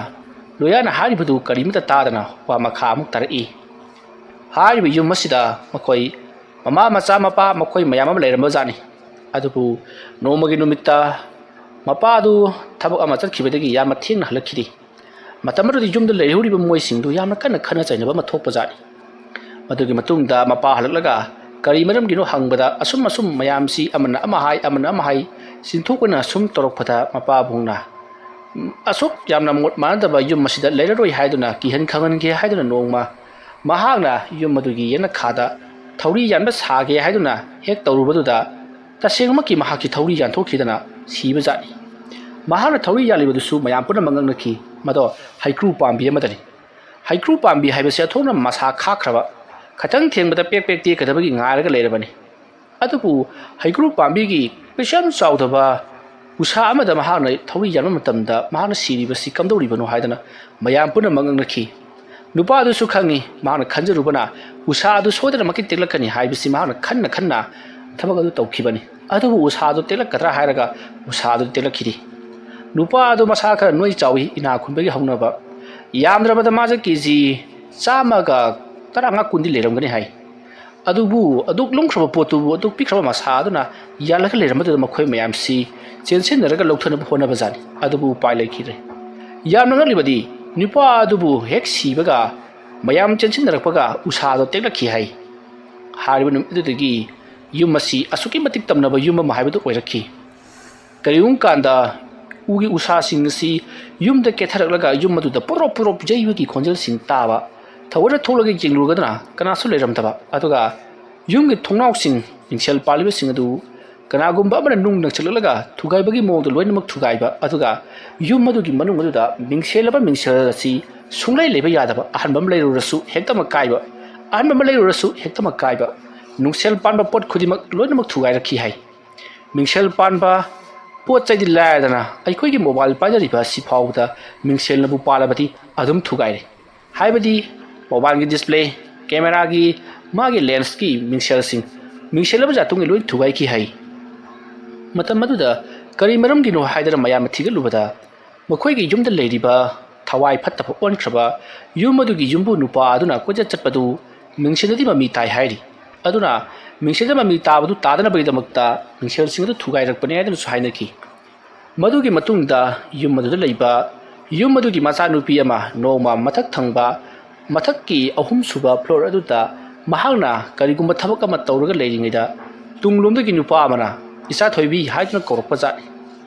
ꯂꯣꯌꯥꯅ ꯍꯥꯏꯔꯤꯕꯗꯨ ꯀꯔꯤꯃꯠꯇ ꯇꯥꯗꯅ ꯋꯥ ꯃꯈꯥ ꯑꯃꯨꯛ ꯇꯥꯔꯛꯏ꯫ ꯍꯥꯏꯔꯤꯕ ꯌꯨꯝ ꯑꯁꯤꯗ ꯃꯈꯣꯏ ꯃꯃꯥ, ꯃꯆꯥ, ꯃꯄꯥ, ꯃꯈꯣꯏ ꯃꯌꯥꯝ ꯑꯃ ꯂꯩꯔꯝꯕꯖꯥꯠꯅꯤ꯫ ꯑꯗꯨꯕꯨ ꯅꯣꯡꯃꯒꯤ ꯅꯨꯃꯤꯠꯇ ꯃꯄꯥ ꯑꯗꯨ ꯊꯕꯛ ꯑꯃ ꯆꯠꯈꯤꯕꯗꯒꯤ ꯌꯥꯝꯅ ꯊꯦꯡꯅ ꯍꯜꯂꯛꯈꯤꯗꯦ꯫ ꯃꯇꯝ ꯑꯗꯨꯗ ꯌꯨꯝꯗ ꯂꯩꯍꯧꯔꯤꯕ ꯃꯣꯏꯁꯤꯡꯗꯨ ꯌꯥꯝꯅ ꯀꯟꯅ ꯈꯠꯅ ꯆꯩꯅꯕ ꯑꯃ ꯊꯣꯛꯄꯖꯥꯠꯅꯤ꯫ ꯃꯗꯨꯒꯤ ꯃꯇꯨꯡꯗ ꯃꯄꯥ ꯍꯜꯂꯛꯂꯒ ꯀꯔꯤ ꯃꯔꯝꯒꯤꯅꯣ ꯍꯪꯕꯗ, ꯑꯁꯨꯝ ꯑꯁꯨꯝ ꯃꯌꯥꯝꯁꯤ ꯑꯃꯅ ꯑꯃ ꯍꯥꯏ, ꯑꯃꯅ ꯑꯃ ꯍꯥꯏ, ꯆꯤꯟꯊꯣꯛ ꯑꯣꯏꯅ ꯁꯨꯝ ꯇꯧꯔꯛꯄꯗ, ꯃꯄꯥꯕꯨꯡꯅ, "ꯎꯝ, ꯑꯁꯨꯛ ꯌꯥꯝꯅ ꯃꯣꯠ ꯃꯥꯟꯅꯗꯕ ꯌꯨꯝ ꯑꯁꯤꯗ ꯂꯩꯔꯔꯣꯏ" ꯍꯥꯏꯗꯨꯅ ꯀꯤꯍꯟ ꯈꯪꯍꯟꯒꯦ ꯍꯥꯏꯗꯨꯅ ꯅꯣꯡꯃ ꯃꯍꯥꯛꯅ ꯌꯨꯝ ꯑꯗꯨꯒꯤ ꯌꯦꯅꯈꯥꯗ ꯊꯧꯔꯤ ꯌꯥꯟꯕ ꯁꯥꯒꯦ ꯍꯥꯏꯗꯨꯅ ꯍꯦꯛ ꯇꯧꯔꯨꯕꯗꯨꯗ, ꯇꯁꯦꯡꯃꯛꯀꯤ ꯃꯍꯥꯛꯀꯤ ꯊꯧꯔꯤ ꯌꯥꯟꯊꯣꯛꯈꯤꯗꯅ ꯁꯤꯕꯖꯥꯠꯅꯤ꯫ ꯃꯍꯥꯛꯅ ꯊꯧꯔꯤ ꯌꯥꯜꯂꯤꯕꯗꯨꯁꯨ ꯃꯌꯥꯝ ꯄꯨꯝꯅꯃꯛ ꯉꯛꯅꯈꯤ꯫ ꯃꯗꯣ ꯍꯩꯀ꯭ꯔꯨ ꯄꯥꯝꯕꯤ ꯑꯃꯗꯅꯤ꯫ ꯍꯩꯀ꯭ꯔꯨ ꯄꯥꯝꯕꯤ ꯍꯥꯏꯕꯁꯤ ꯑꯣꯟꯊꯣꯛꯅ ꯃꯁꯥ ꯈꯥꯛꯈ꯭ꯔꯕ, ꯈꯇꯪ ꯊꯦꯡꯕꯗ ꯄꯦꯛ ꯄꯦꯛ ꯇꯦꯛꯀꯗꯕꯒꯤ ꯉꯥꯏꯔꯒ ꯂꯩꯔꯕꯅꯤ꯫ ꯑꯗꯨꯕꯨ ꯍꯩꯀ꯭ꯔꯨ ꯄꯥꯝꯕꯤꯒꯤ ꯀꯩꯁꯨ ꯌꯥꯝ ꯆꯥꯎꯗꯕ ꯎꯁꯥ ꯑꯃꯗ ꯃꯍꯥꯛꯅ ꯊꯧꯔꯤ ꯌꯥꯟꯕ ꯃꯇꯝꯗ ꯃꯍꯥꯛꯅ ꯁꯤꯔꯤꯕꯁꯤ ꯀꯝꯗꯧꯔꯤꯕꯅꯣ ꯍꯥꯏꯗꯅ ꯃꯌꯥꯝ ꯄꯨꯝꯅꯃꯛ ꯉꯛꯅꯈꯤ꯫ ꯅꯨꯄꯥ ꯑꯗꯨꯁꯨ ꯈꯪꯉꯤ, ꯃꯍꯥꯛꯅ ꯈꯟꯖꯔꯨꯕꯅ ꯎꯁꯥ ꯑꯗꯨ ꯁꯣꯏꯗꯅꯃꯛꯀꯤ ꯇꯦꯛꯂꯛꯀꯅꯤ ꯍꯥꯏꯕꯁꯤ ꯃꯍꯥꯛꯅ ꯈꯟꯅ ꯈꯟꯅ ꯊꯕꯛ ꯑꯗꯨ ꯇꯧꯈꯤꯕꯅꯤ꯫ ꯑꯗꯨꯕꯨ ꯎꯁꯥ ꯑꯗꯨ ꯇꯦꯛꯂꯛꯀꯗ꯭ꯔꯥ ꯍꯥꯏꯔꯒ ꯎꯁꯥ ꯑꯗꯨ ꯇꯦꯛꯂꯛꯈꯤꯗꯦ꯫ ꯅꯨꯄꯥ ꯑꯗꯨ ꯃꯁꯥ ꯈꯔ ꯅꯣꯏ ꯆꯥꯎꯏ, ꯏꯅꯥ ꯈꯨꯟꯕꯒꯤ ꯍꯧꯅꯕ꯫ ꯌꯥꯝꯗ꯭ꯔꯕꯗ ꯃꯥꯁꯦ ꯀꯦ ꯖꯤ ꯆꯥꯝꯃꯒ ꯇꯔꯥꯃꯉꯥ ꯀꯨꯟꯗꯤ ꯂꯩꯔꯝꯒꯅꯤ ꯍꯥꯏ꯫ ꯑꯗꯨꯕꯨ ꯑꯗꯨꯛ ꯂꯨꯝꯈ꯭ꯔꯕ ꯄꯣꯠꯇꯨꯕꯨ, ꯑꯗꯨꯛ ꯄꯤꯛꯈ꯭ꯔꯕ ꯃꯁꯥ ꯑꯗꯨꯅ ꯌꯥꯜꯂꯒ ꯂꯩꯔꯝꯕꯗꯨꯗ ꯃꯈꯣꯏ ꯃꯌꯥꯝꯁꯤ ꯆꯦꯟꯁꯤꯟꯅꯔꯒ ꯂꯧꯊꯅꯕ ꯍꯣꯠꯅꯕꯖꯥꯠꯅꯤ꯫ ꯑꯗꯨꯕꯨ ꯎꯄꯥꯏ ꯂꯩꯈꯤꯗ꯭ꯔꯦ꯫ ꯌꯥꯝꯅ ꯉꯛꯂꯤꯕꯗꯤ ꯅꯨꯄꯥ ꯑꯗꯨꯕꯨ ꯍꯦꯛ ꯁꯤꯕꯒ ꯃꯌꯥꯝ ꯆꯦꯟꯁꯤꯟꯅꯔꯛꯄꯒ ꯎꯁꯥꯗꯣ ꯇꯦꯛꯂꯛꯈꯤ ꯍꯥꯏ꯫ ꯍꯥꯏꯔꯤꯕ ꯅꯨꯃꯤꯠ ꯑꯗꯨꯗꯒꯤ ꯌꯨꯝ ꯑꯁꯤ ꯑꯁꯨꯛꯀꯤ ꯃꯇꯤꯛ ꯇꯝꯅꯕ ꯌꯨꯝ ꯑꯃ ꯍꯥꯏꯕꯗꯨ ꯑꯣꯏꯔꯛꯈꯤ꯫ ꯀꯔꯤꯒꯨꯝꯕ ꯀꯥꯟꯗ ꯎꯒꯤ ꯎꯁꯥꯁꯤꯡ ꯑꯁꯤ ꯌꯨꯝꯗ ꯀꯦꯊꯔꯛꯂꯒ ꯌꯨꯝ ꯑꯗꯨꯗ ꯄꯨꯔꯣꯞ ꯄꯨꯔꯣꯞ ꯌꯩꯕꯒꯤ ꯈꯣꯟꯖꯦꯜꯁꯤꯡ ꯇꯥꯕ, ꯊꯑꯣꯏꯅ ꯊꯣꯛꯂꯒ ꯌꯦꯡꯂꯨꯔꯒꯗꯅ ꯀꯅꯥꯁꯨ ꯂꯩꯔꯝꯗꯕ, ꯑꯗꯨꯒ ꯌꯨꯝꯒꯤ ꯊꯣꯡꯅꯥꯎꯁꯤꯡ ꯃꯤꯡꯁꯦꯜ ꯄꯥꯜꯂꯤꯕꯁꯤꯡ ꯑꯗꯨ ꯀꯅꯥꯒꯨꯝꯕ ꯑꯃꯅ ꯅꯨꯡ ꯅꯛꯁꯤꯜꯂꯛꯂꯒ ꯊꯨꯒꯥꯏꯕꯒꯤ ꯃꯑꯣꯡꯗ ꯂꯣꯏꯅꯃꯛ ꯊꯨꯒꯥꯏꯕ, ꯑꯗꯨꯒ ꯌꯨꯝ ꯑꯗꯨꯒꯤ ꯃꯅꯨꯡ ꯑꯗꯨꯗ ꯃꯤꯡꯁꯦꯜꯂꯕ ꯃꯤꯡꯁꯦꯜ ꯑꯁꯤ ꯁꯨꯡꯂꯩ ꯂꯩꯕ ꯌꯥꯗꯕ ꯑꯍꯟꯕ ꯑꯃ ꯂꯩꯔꯨꯔꯁꯨ ꯍꯦꯛꯇꯃꯛ ꯀꯥꯏꯕ, ꯑꯍꯟꯕ ꯑꯃ ꯂꯩꯔꯨꯔꯁꯨ ꯍꯦꯛꯇꯃꯛ ꯀꯥꯏꯕ, ꯅꯨꯡꯁꯦꯜ ꯄꯥꯟꯕ ꯄꯣꯠ ꯈꯨꯗꯤꯡꯃꯛ ꯂꯣꯏꯅꯃꯛ ꯊꯨꯒꯥꯏꯔꯛꯈꯤ ꯍꯥꯏ꯫ ꯃꯤꯡꯁꯦꯜ ꯄꯥꯟꯕ ꯄꯣꯠ ꯆꯩꯗꯤ ꯂꯥꯏꯔꯗꯅ ꯑꯩꯈꯣꯏꯒꯤ ꯃꯣꯕꯥꯏꯜ ꯄꯥꯏꯖꯔꯤꯕ ꯑꯁꯤ ꯐꯥꯎꯕꯗ ꯃꯤꯡꯁꯦꯜꯅꯕꯨ ꯄꯥꯜꯂꯕꯗꯤ ꯑꯗꯨꯝ ꯊꯨꯒꯥꯏꯔꯦ꯫ ꯍꯥꯏꯕꯗꯤ ꯃꯣꯕꯥꯏꯜꯒꯤ ꯗꯤꯁꯄ꯭ꯂꯦ, ꯀꯦꯃꯦꯔꯥꯒꯤ ꯃꯥꯒꯤ ꯂꯦꯟꯁꯀꯤ ꯃꯤꯡꯁꯦꯜꯁꯤꯡ ꯃꯤꯡꯁꯦꯜꯂꯕ ꯖꯥꯇꯨꯡꯒꯤ ꯂꯣꯏ ꯊꯨꯒꯥꯏꯈꯤ ꯍꯥꯏ꯫ ꯃꯇꯝ ꯑꯗꯨꯗ ꯀꯔꯤ ꯃꯔꯝꯒꯤꯅꯣ ꯍꯥꯏꯗꯅ ꯃꯌꯥꯝꯅ ꯊꯤꯒꯠꯂꯨꯕꯗ ꯃꯈꯣꯏꯒꯤ ꯌꯨꯝꯗ ꯂꯩꯔꯤꯕ ꯊꯋꯥꯏ ꯐꯠꯇꯕ ꯑꯣꯟꯈ꯭ꯔꯕ ꯌꯨꯝ ꯑꯗꯨꯒꯤ ꯌꯨꯝꯕꯨ ꯅꯨꯄꯥ ꯑꯗꯨꯅ ꯀꯣꯏꯆꯠ ꯆꯠꯄꯗꯨ ꯃꯤꯡꯁꯦꯜꯗꯗꯤ ꯃꯃꯤ ꯇꯥꯏ ꯍꯥꯏꯔꯤ꯫ ꯑꯗꯨꯅ ꯃꯤꯡꯁꯦꯜꯗ ꯃꯃꯤ ꯇꯥꯕꯗꯨ ꯇꯥꯗꯅꯕꯒꯤꯗꯃꯛꯇ ꯃꯤꯡꯁꯦꯜꯁꯤꯡ ꯑꯗꯨ ꯊꯨꯒꯥꯏꯔꯛꯄꯅꯤ ꯍꯥꯏꯗꯨꯅꯁꯨ ꯍꯥꯏꯅꯈꯤ꯫ ꯃꯗꯨꯒꯤ ꯃꯇꯨꯡꯗ ꯌꯨꯝ ꯑꯗꯨꯗ ꯂꯩꯕ ꯌꯨꯝ ꯑꯗꯨꯒꯤ ꯃꯆꯥꯅꯨꯄꯤ ꯑꯃ ꯅꯣꯡꯃ ꯃꯊꯛ ꯊꯪꯕ ꯃꯊꯛꯀꯤ ꯑꯍꯨꯝꯁꯨꯕ ꯐ꯭ꯂꯣꯔ ꯑꯗꯨꯗ ꯃꯍꯥꯛꯅ ꯀꯔꯤꯒꯨꯝꯕ ꯊꯕꯛ ꯑꯃ ꯇꯧꯔꯒ ꯂꯩꯔꯤꯉꯩꯗ ꯇꯨꯡꯂꯣꯝꯗꯒꯤ ꯅꯨꯄꯥ ꯑꯃꯅ "ꯏꯆꯥ ꯊꯣꯏꯕꯤ" ꯍꯥꯏꯗꯨꯅ ꯀꯧꯔꯛꯄ ꯖꯥꯠꯅꯤ꯫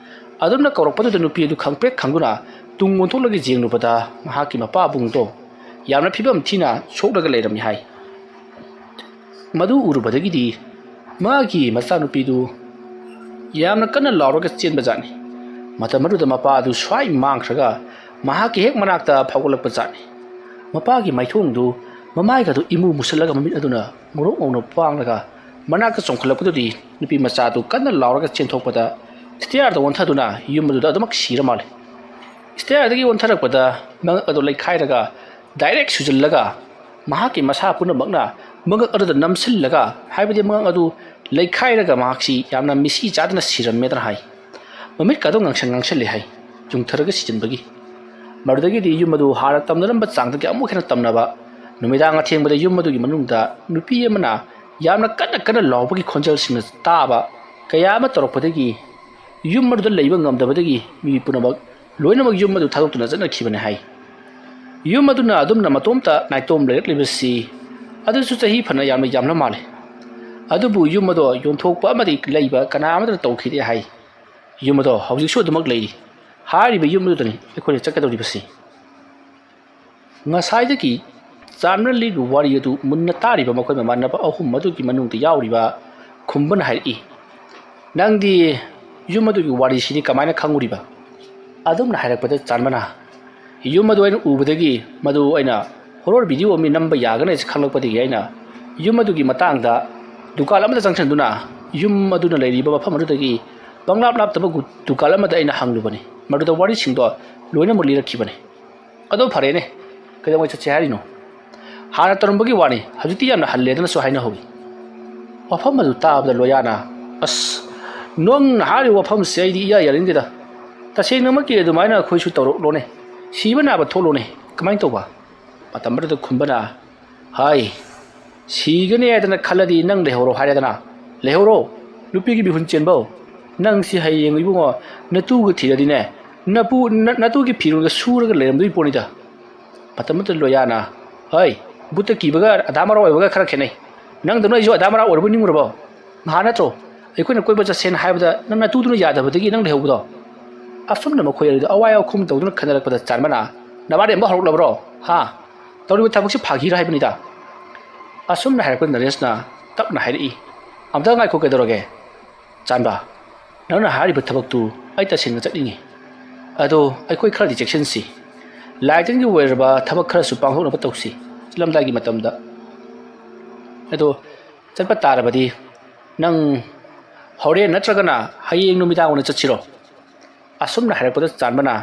ꯑꯗꯨꯝꯅ ꯀꯧꯔꯛꯄꯗꯨꯗ ꯅꯨꯄꯤ ꯑꯗꯨ ꯈꯪꯄ꯭ꯔꯦꯛ ꯈꯪꯗꯨꯅ ꯇꯨꯡ ꯑꯣꯟꯊꯣꯛꯂꯒ ꯌꯦꯡꯂꯨꯕꯗ ꯃꯍꯥꯛꯀꯤ ꯃꯄꯥꯕꯨꯡꯗꯣ ꯌꯥꯝꯅ ꯐꯤꯕꯝ ꯊꯤꯅ ꯁꯣꯛꯂꯒ ꯂꯩꯔꯝꯃꯤ ꯍꯥꯏ꯫ ꯃꯗꯨ ꯎꯔꯨꯕꯗꯒꯤꯗꯤ ꯃꯥꯒꯤ ꯃꯆꯥꯅꯨꯄꯤꯗꯨ ꯌꯥꯝꯅ ꯀꯟꯅ ꯂꯥꯎꯔꯒ ꯆꯦꯟꯕ ꯖꯥꯠꯅꯤ꯫ ꯃꯇꯝ ꯑꯗꯨꯗ ꯃꯄꯥ ꯑꯗꯨ ꯁ꯭ꯋꯥꯏ ꯃꯥꯡꯈ꯭ꯔꯒ ꯃꯍꯥꯛꯀꯤ ꯍꯦꯛ ꯃꯅꯥꯛꯇ ꯐꯥꯎꯒꯠꯂꯛꯄ ꯖꯥꯠꯅꯤ꯫ ꯃꯄꯥꯒꯤ ꯃꯥꯏꯊꯣꯡꯗꯨ ꯃꯃꯥꯏꯒꯗꯨ ꯏꯃꯨ ꯃꯨꯁꯜꯂꯒ ꯃꯃꯤꯠ ꯑꯗꯨꯅ ꯉꯧꯔꯣꯛ ꯉꯧꯅ ꯄꯥꯡꯂꯒ ꯃꯅꯥꯛꯇ ꯆꯣꯡꯈꯠꯂꯛꯄꯗꯨꯗꯤ ꯅꯨꯄꯤ ꯃꯆꯥꯗꯨ ꯀꯟꯅ ꯂꯥꯎꯔꯒ ꯆꯦꯟꯊꯣꯛꯄꯗ ꯁ꯭ꯇꯦꯌꯔꯗ ꯑꯣꯟꯊꯗꯨꯅ ꯌꯨꯝ ꯑꯗꯨꯗ ꯑꯗꯨꯃꯛ ꯁꯤꯔ ꯃꯥꯜꯂꯤ꯫ ꯁ꯭ꯇꯦꯌꯔꯗꯒꯤ ꯑꯣꯟꯊꯔꯛꯄꯗ ꯃꯉꯛ ꯑꯗꯨ ꯂꯩꯈꯥꯏꯔꯒ ꯗꯥꯏꯔꯦꯛ ꯁꯨꯖꯤꯜꯂꯒ ꯃꯍꯥꯛꯀꯤ ꯃꯁꯥ ꯄꯨꯝꯅꯃꯛꯅ ꯃꯉꯛ ꯑꯗꯨꯗ ꯅꯝꯁꯤꯜꯂꯒ, ꯍꯥꯏꯕꯗꯤ ꯃꯉꯛ ꯑꯗꯨ ꯂꯩꯈꯥꯏꯔꯒ ꯃꯍꯥꯛꯁꯤ ꯌꯥꯝꯅ ꯃꯤꯁꯤ ꯆꯥꯗꯅ ꯁꯤꯔꯝꯃꯦꯗꯅ ꯍꯥꯏ꯫ ꯃꯃꯤꯠꯀ ꯑꯗꯨ ꯉꯥꯡꯁꯪ ꯉꯥꯡꯁꯜꯂꯦ ꯍꯥꯏ, ꯆꯨꯡꯊꯔꯒ ꯁꯤꯖꯤꯟꯕꯒꯤ꯫ ꯃꯗꯨꯗꯒꯤꯗꯤ ꯌꯨꯝ ꯑꯗꯨ ꯍꯥꯟꯅ ꯇꯝꯅꯔꯝꯕ ꯆꯥꯡꯗꯒꯤ ꯑꯃꯨꯛ ꯍꯦꯟꯅ ꯇꯝꯅꯕ, ꯅꯨꯃꯤꯗꯥꯡ ꯑꯊꯦꯡꯕꯗ ꯌꯨꯝ ꯑꯗꯨꯒꯤ ꯃꯅꯨꯡꯗ ꯅꯨꯄꯤ ꯑꯃꯅ ꯌꯥꯝꯅ ꯀꯟꯅ ꯀꯟꯅ ꯂꯥꯎꯕꯒꯤ ꯈꯣꯟꯖꯦꯜꯁꯤꯡꯅ ꯇꯥꯕ ꯀꯌꯥ ꯑꯃ ꯇꯧꯔꯛꯄꯗꯒꯤ ꯌꯨꯝ ꯑꯗꯨꯗ ꯂꯩꯕ ꯉꯝꯗꯕꯗꯒꯤ ꯃꯤꯑꯣꯏ ꯄꯨꯝꯅꯃꯛ ꯂꯣꯏꯅꯃꯛ ꯌꯨꯝ ꯑꯗꯨ ꯊꯥꯗꯣꯛꯇꯨꯅ ꯆꯠꯅꯈꯤꯕꯅꯤ ꯍꯥꯏ꯫ ꯌꯨꯝ ꯑꯗꯨꯅ ꯑꯗꯨꯝꯅ ꯃꯇꯣꯝꯇ ꯅꯥꯏꯇꯣꯝ ꯂꯩꯔꯛꯂꯤꯕꯁꯤ ꯑꯗꯨꯁꯨ ꯆꯍꯤ ꯐꯅ ꯌꯥꯝꯅ ꯌꯥꯝꯂ ꯃꯥꯜꯂꯦ꯫ ꯑꯗꯨꯕꯨ ꯌꯨꯝ ꯑꯗꯣ ꯌꯣꯟꯊꯣꯛꯄ ꯑꯃꯗꯤ ꯂꯩꯕ ꯀꯅꯥ ꯑꯃꯠꯇꯅ ꯇꯧꯈꯤꯗꯦ ꯍꯥꯏ꯫ ꯌꯨꯝ ꯑꯗꯣ ꯍꯧꯖꯤꯛꯁꯨ ꯑꯗꯨꯃꯛ ꯂꯩꯔꯤ꯫ ꯍꯥꯏꯔꯤꯕ ꯌꯨꯝ ꯑꯗꯨꯗꯅꯤ ꯑꯩꯈꯣꯏꯅ ꯆꯠꯀꯗꯧꯔꯤꯕꯁꯤ꯫ ꯉꯁꯥꯏꯗꯒꯤ ꯆꯥꯟꯅꯔ ꯂꯤꯔꯤꯕ ꯋꯥꯔꯤ ꯑꯗꯨ ꯃꯨꯟꯅ ꯇꯥꯔꯤꯕ ꯃꯈꯣꯏ ꯃꯃꯥꯟꯅꯕ ꯑꯍꯨꯝ ꯑꯗꯨꯒꯤ ꯃꯅꯨꯡꯗ ꯌꯥꯎꯔꯤꯕ ꯈꯨꯝꯕꯅ ꯍꯥꯏꯔꯛꯏ, "ꯅꯪꯗꯤ ꯌꯨꯝ ꯑꯗꯨꯒꯤ ꯋꯥꯔꯤꯁꯤꯗꯤ ꯀꯃꯥꯏꯅ ꯈꯪꯉꯨꯔꯤꯕ?" ꯑꯗꯨꯝꯅ ꯍꯥꯏꯔꯛꯄꯗ ꯆꯥꯟꯕꯅ, "ꯌꯨꯝ ꯑꯗꯨ ꯑꯩꯅ ꯎꯕꯗꯒꯤ ꯃꯗꯨ ꯑꯩꯅ ꯍꯣꯔꯣꯔ ꯚꯤꯗꯤꯑꯣ ꯑꯃ ꯅꯝꯕ ꯌꯥꯒꯅꯤ ꯍꯥꯏꯁꯤ ꯈꯪꯂꯛꯄꯗꯒꯤ ꯑꯩꯅ ꯌꯨꯝ ꯑꯗꯨꯒꯤ ꯃꯇꯥꯡꯗ ꯗꯨꯀꯥꯟ ꯑꯃꯗ ꯆꯪꯁꯤꯟꯗꯨꯅ ꯌꯨꯝ ꯑꯗꯨꯅ ꯂꯩꯔꯤꯕ ꯃꯐꯝ ꯑꯗꯨꯗꯒꯤ ꯄꯪꯂꯥꯞ ꯂꯥꯞꯇꯕ ꯒꯨ-, ꯗꯨꯀꯥꯟ ꯑꯃꯗ ꯑꯩꯅ ꯍꯪꯂꯨꯕꯅꯤ꯫ ꯃꯗꯨꯗ ꯋꯥꯔꯤꯁꯤꯡꯗꯣ ꯂꯣꯏꯅꯃꯛ ꯂꯤꯔꯛꯈꯤꯕꯅꯤ꯫" "ꯑꯗꯣ ꯐꯔꯦꯅꯦ, ꯀꯩꯗꯧꯉꯩ ꯆꯠꯁꯦ ꯍꯥꯏꯔꯤꯅꯣ?" "ꯍꯥꯟꯅ ꯇꯧꯔꯝꯕꯒꯤ ꯋꯥꯅꯤ, ꯍꯧꯖꯤꯛꯇꯤ ꯌꯥꯝꯅ ꯍꯜꯂꯦꯗꯅꯁꯨ ꯍꯥꯏꯅꯍꯧꯏ꯫" ꯋꯥꯐꯝ ꯑꯗꯨ ꯇꯥꯕꯗ ꯂꯣꯌꯥꯅ, "ꯑꯁ, ꯅꯪꯅ ꯍꯥꯏꯔꯤꯕ ꯋꯥꯐꯝꯁꯦ ꯑꯩꯗꯤ ꯏꯌꯥ ꯌꯥꯅꯤꯡꯗꯦꯗ꯫ ꯇꯁꯦꯡꯅꯃꯛꯀꯤ ꯑꯗꯨꯃꯥꯏꯅ ꯑꯩꯈꯣꯏꯁꯨ ꯇꯧꯔꯛꯂꯣꯅꯦ꯫ ꯁꯤꯕ ꯅꯥꯕ ꯊꯣꯛꯂꯣꯅꯦ꯫ ꯀꯃꯥꯏꯅ ꯇꯧꯕ?" ꯃꯇꯝ ꯑꯗꯨꯗ ꯈꯨꯝꯕꯅ, "ꯍꯥꯏ, ꯁꯤꯒꯅꯤ ꯍꯥꯏꯗꯅ ꯈꯜꯂꯗꯤ ꯅꯪ ꯂꯩꯍꯧꯔꯣ ꯍꯥꯏꯔꯦꯗꯅ꯫ ꯂꯩꯍꯧꯔꯣ, ꯅꯨꯄꯤꯒꯤ ꯃꯤꯍꯨꯟ ꯆꯦꯟꯕꯧ꯫ ꯅꯪꯁꯤ ꯍꯌꯦꯡ ꯏꯕꯨꯡꯉꯣ ꯅꯇꯨꯒ ꯊꯤꯔꯗꯤꯅꯦ, ꯅꯄꯨ-, ꯅ-, ꯅꯇꯨꯒꯤ ꯐꯤꯔꯣꯜꯒ ꯁꯨꯔꯒ ꯂꯩꯔꯝꯗꯣꯏ ꯄꯣꯠꯅꯤꯗ꯫" ꯃꯇꯝ ꯑꯗꯨꯗ ꯂꯣꯌꯥꯅ, "ꯍꯩ, ꯕꯨꯠꯇ ꯀꯤꯕꯒ ꯑꯙꯥ ꯃꯔꯥ ꯑꯣꯏꯕꯒ ꯈꯔ ꯈꯦꯠꯅꯩ꯫ ꯅꯪꯗꯧꯅ ꯑꯩꯁꯨ ꯑꯙꯥ ꯃꯔꯥ ꯑꯣꯏꯔꯕ ꯅꯤꯡꯉꯨꯔꯕꯣ? ꯉꯍꯥꯟ ꯅꯠꯇ꯭ꯔꯣ ꯑꯩꯈꯣꯏꯅ ꯀꯣꯏꯕ ꯆꯠꯁꯦꯅ ꯍꯥꯏꯕꯗ ꯅꯪ ꯅꯇꯨꯗꯨꯅ ꯌꯥꯗꯕꯗꯒꯤ ꯅꯪ ꯂꯩꯍꯧꯕꯗꯣ?" ꯑꯁꯨꯝꯅ ꯃꯈꯣꯏ ꯑꯅꯤꯗꯨ ꯑꯋꯥꯏ ꯑꯈꯨꯝ ꯇꯧꯗꯨꯅ ꯈꯟꯅꯔꯛꯄꯗ ꯆꯥꯟꯕꯅ, "ꯅꯕꯥꯅꯤ ꯑꯃꯨꯛ ꯍꯧꯔꯛꯂꯕ꯭ꯔꯣ? ꯍꯥ? ꯇꯧꯔꯤꯕ ꯊꯕꯛꯁꯤ ꯐꯥꯒꯤꯔ ꯍꯥꯏꯕꯅꯤꯗ?" ꯑꯁꯨꯝꯅ ꯍꯥꯏꯔꯛꯄꯗ ꯅꯔꯦꯁꯅ ꯇꯞꯅ ꯍꯥꯏꯔꯛꯏ, "ꯑꯝꯇ ꯉꯥꯏꯈꯣ, ꯀꯩꯗꯧꯔꯒꯦ? ꯆꯥꯟꯕ, ꯅꯪꯅ ꯍꯥꯏꯔꯤꯕ ꯊꯕꯛꯇꯨ ꯑꯩ ꯇꯁꯦꯡꯅ ꯆꯠꯅꯤꯡꯉꯤ꯫ ꯑꯗꯣ ꯑꯩꯈꯣꯏ ꯈꯔꯗꯤ ꯆꯦꯛꯁꯤꯟꯁꯤ꯫ ꯂꯥꯏꯇꯤꯟꯒꯤ ꯑꯣꯏꯔꯕ ꯊꯕꯛ ꯈꯔꯁꯨ ꯄꯥꯡꯊꯣꯛꯅꯕ ꯇꯧꯁꯤ꯫ ꯆꯠꯂꯝꯗꯥꯏꯒꯤ ꯃꯇꯝꯗ꯫ ꯑꯗꯣ ꯆꯠꯄ ꯇꯥꯔꯕꯗꯤ ꯅꯪ ꯍꯣꯔꯦꯟ ꯅꯠꯇ꯭ꯔꯒꯅ ꯍꯌꯦꯡ ꯅꯨꯃꯤꯗꯥꯡ ꯑꯣꯏꯅ ꯆꯠꯁꯤꯔꯣ?" ꯑꯁꯨꯝꯅ ꯍꯥꯏꯔꯛꯄꯗ ꯆꯥꯟꯕꯅ,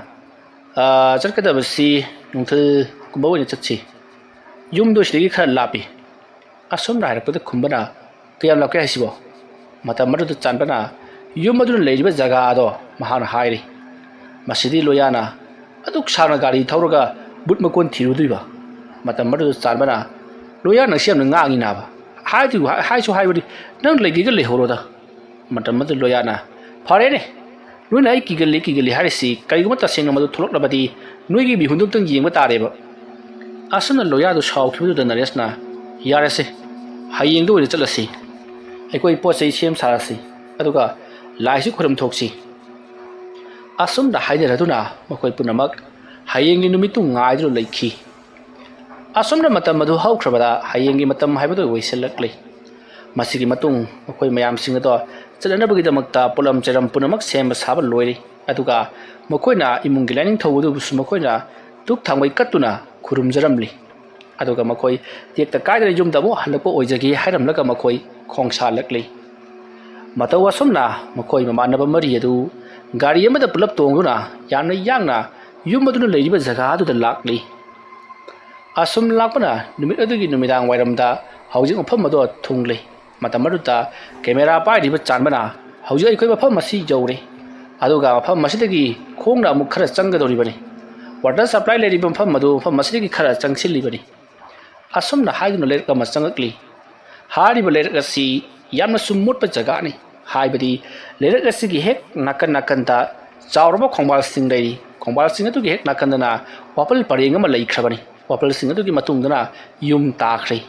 "ꯑꯥ, ꯆꯠꯀꯗꯕꯁꯤ ꯅꯨꯡꯊꯤꯜꯒꯨꯝꯕ ꯑꯣꯏꯅ ꯆꯠꯁꯤ꯫ ꯌꯨꯝꯗꯣ ꯁꯤꯗꯒꯤ ꯈꯔ ꯂꯥꯞꯄꯤ꯫" ꯑꯁꯨꯝꯅ ꯍꯥꯏꯔꯛꯄꯗ ꯈꯨꯝꯕꯅ, "ꯀꯌꯥꯝ ꯂꯥꯞꯀꯦ ꯍꯥꯏꯁꯤꯕꯣ?" ꯃꯇꯝ ꯑꯗꯨꯗ ꯆꯥꯟꯕꯅ ꯌꯨꯝ ꯑꯗꯨꯅ ꯂꯩꯔꯤꯕ ꯖꯒꯥ ꯑꯗꯣ ꯃꯍꯥꯛꯅ ꯍꯥꯏꯔꯤ꯫ ꯃꯁꯤꯗꯤ ꯂꯣꯌꯥꯅ ꯑꯗꯨꯛ ꯁꯥꯡꯅ ꯒꯥꯔꯤ ꯊꯧꯔꯒ ꯕꯨꯠ ꯃꯀꯣꯟ ꯊꯤꯔꯨꯗꯣꯏꯕ? ꯃꯇꯝ ꯑꯗꯨꯗ ꯆꯥꯟꯕꯅ, "ꯂꯣꯌꯥ, ꯅꯪꯁꯤ ꯌꯥꯝꯅ ꯉꯥꯡꯉꯤ ꯅꯥꯕ꯫ ꯍꯥꯏꯗꯨ-, ꯍꯥꯏꯁꯨ ꯍꯥꯏꯕꯅꯤ, ꯅꯪ ꯂꯩꯒꯦꯒ ꯂꯩꯍꯧꯔꯣꯗ꯫" ꯃꯇꯝ ꯑꯗꯨꯗ ꯂꯣꯌꯥꯅ, "ꯐꯔꯦꯅꯦ, ꯅꯣꯏꯅ ꯑꯩ ꯀꯤꯒꯜꯂꯤ ꯀꯤꯒꯜꯂꯤ ꯍꯥꯏꯔꯤꯁꯤ, ꯀꯔꯤꯒꯨꯝꯕ ꯇꯁꯦꯡꯅ ꯃꯗꯨ ꯊꯣꯛꯂꯛꯂꯕꯗꯤ ꯅꯣꯏꯒꯤ ꯃꯤꯍꯨꯟꯗꯨ ꯑꯝꯇꯪ ꯌꯦꯡꯕ ꯇꯥꯔꯦꯕ꯫" ꯑꯁꯨꯝꯅ ꯂꯣꯌꯥꯗꯨ ꯁꯥꯎꯈꯤꯕꯗꯨꯗ ꯅꯔꯦꯁꯅ, "ꯌꯥꯔꯦꯁꯦ, ꯍꯌꯦꯡꯗ ꯑꯣꯏꯅ ꯆꯠꯂꯁꯤ꯫ ꯑꯩꯈꯣꯏ ꯄꯣꯠ ꯆꯩ ꯁꯦꯝ ꯁꯥꯔꯁꯤ, ꯑꯗꯨꯒ ꯂꯥꯏꯁꯨ ꯈꯨꯔꯨꯝ ꯊꯣꯛꯁꯤ꯫" ꯑꯁꯨꯝꯅ ꯍꯥꯏꯅꯔꯗꯨꯅ ꯃꯈꯣꯏ ꯄꯨꯝꯅꯃꯛ ꯍꯌꯦꯡꯒꯤ ꯅꯨꯃꯤꯠꯇꯨ ꯉꯥꯏꯗꯨꯅ ꯂꯩꯈꯤ꯫ ꯑꯁꯨꯝꯅ ꯃꯇꯝ ꯑꯗꯨ ꯍꯧꯈ꯭ꯔꯕꯗ ꯍꯌꯦꯡꯒꯤ ꯃꯇꯝ ꯍꯥꯏꯕꯗꯨ ꯑꯣꯏꯁꯤꯜꯂꯛꯂꯤ꯫ ꯃꯁꯤꯒꯤ ꯃꯇꯨꯡ ꯃꯈꯣꯏ ꯃꯌꯥꯝꯁꯤꯡ ꯑꯗꯣ ꯆꯠꯅꯅꯕꯒꯤꯗꯃꯛꯇ ꯄꯣꯠꯂꯝ ꯆꯩꯔꯝ ꯄꯨꯝꯅꯃꯛ ꯁꯦꯝꯕ ꯁꯥꯕ ꯂꯣꯏꯔꯦ꯫ ꯑꯗꯨꯒ ꯃꯈꯣꯏꯅ ꯏꯃꯨꯡꯒꯤ ꯂꯥꯏꯅꯤꯡꯊꯧ ꯑꯗꯨꯕꯨꯁꯨ ꯃꯈꯣꯏꯅ ꯗꯨꯛ ꯊꯥꯡꯃꯩ ꯀꯠꯇꯨꯅ ꯈꯨꯔꯨꯝꯖꯔꯝꯂꯤ꯫ ꯑꯗꯨꯒ ꯃꯈꯣꯏ ꯇꯦꯛꯇ ꯀꯥꯏꯗꯅ ꯌꯨꯝꯗ ꯑꯃꯨꯛ ꯍꯜꯂꯛꯄ ꯑꯣꯏꯖꯒꯦ ꯍꯥꯏꯔꯝꯂꯒ ꯃꯈꯣꯏ ꯈꯣꯡꯁꯥꯜꯂꯛꯂꯤ꯫ ꯃꯇꯧ ꯑꯁꯨꯝꯅ ꯃꯈꯣꯏ ꯃꯃꯥꯟꯅꯕ ꯃꯔꯤ ꯑꯗꯨ ꯒꯥꯔꯤ ꯑꯃꯗ ꯄꯨꯂꯞ ꯇꯣꯡꯗꯨꯅ ꯌꯥꯝꯅ ꯌꯥꯡꯅ ꯌꯨꯝ ꯑꯗꯨꯅ ꯂꯩꯔꯤꯕ ꯖꯒꯥ ꯑꯗꯨꯗ ꯂꯥꯛꯂꯤ꯫ ꯑꯁꯨꯝ ꯂꯥꯛꯄꯅ ꯅꯨꯃꯤꯠ ꯑꯗꯨꯒꯤ ꯅꯨꯃꯤꯗꯥꯡ ꯋꯥꯏꯔꯝꯗ ꯍꯧꯖꯤꯛ ꯃꯐꯝ ꯑꯗꯨ ꯊꯨꯡꯂꯦ꯫ ꯃꯇꯝ ꯑꯗꯨꯗ ꯀꯦꯃꯦꯔꯥ ꯄꯥꯏꯔꯤꯕ ꯆꯥꯟꯕꯅ ꯍꯧꯖꯤꯛ ꯑꯩꯈꯣꯏ ꯃꯐꯝ ꯑꯁꯤ ꯌꯧꯔꯦ, ꯑꯗꯨꯒ ꯃꯐꯝ ꯑꯁꯤꯗꯒꯤ ꯈꯣꯡꯅ ꯑꯃꯨꯛ ꯈꯔ ꯆꯪꯒꯗꯧꯔꯤꯕꯅꯤ꯫ ꯋꯥꯇꯔ ꯁꯄ꯭ꯂꯥꯏ ꯂꯩꯔꯤꯕ ꯃꯐꯝ ꯑꯗꯨ ꯃꯐꯝ ꯑꯁꯤꯗꯒꯤ ꯈꯔ ꯆꯪꯁꯤꯜꯂꯤꯕꯅꯤ꯫ ꯑꯁꯨꯝꯅ ꯍꯥꯏꯗꯨꯅ ꯂꯩꯔꯛ ꯑꯃ ꯆꯪꯉꯛꯂꯤ꯫ ꯍꯥꯏꯔꯤꯕ ꯂꯩꯔꯛ ꯑꯁꯤ ꯌꯥꯝꯅꯁꯨ ꯃꯣꯠꯄ ꯖꯒꯥꯅꯤ꯫ ꯍꯥꯏꯕꯗꯤ ꯂꯩꯔꯛ ꯑꯁꯤꯒꯤ ꯍꯦꯛ ꯅꯥꯀꯟ ꯅꯥꯀꯟꯗ ꯆꯥꯎꯔꯕ ꯈꯣꯡꯕꯥꯜꯁꯤꯡ ꯂꯩꯔꯤ꯫ ꯈꯣꯡꯕꯥꯜꯁꯤꯡ ꯑꯗꯨꯒꯤ ꯍꯦꯛ ꯅꯥꯀꯟꯗꯅ ꯋꯥꯄꯜ ꯄꯔꯦꯡ ꯑꯃ ꯂꯩꯈ꯭ꯔꯕꯅꯤ꯫ ꯋꯥꯄꯜꯁꯤꯡ ꯑꯗꯨꯒꯤ ꯃꯇꯨꯡꯗꯅ ꯌꯨꯝ ꯇꯥꯈ꯭ꯔꯦ꯫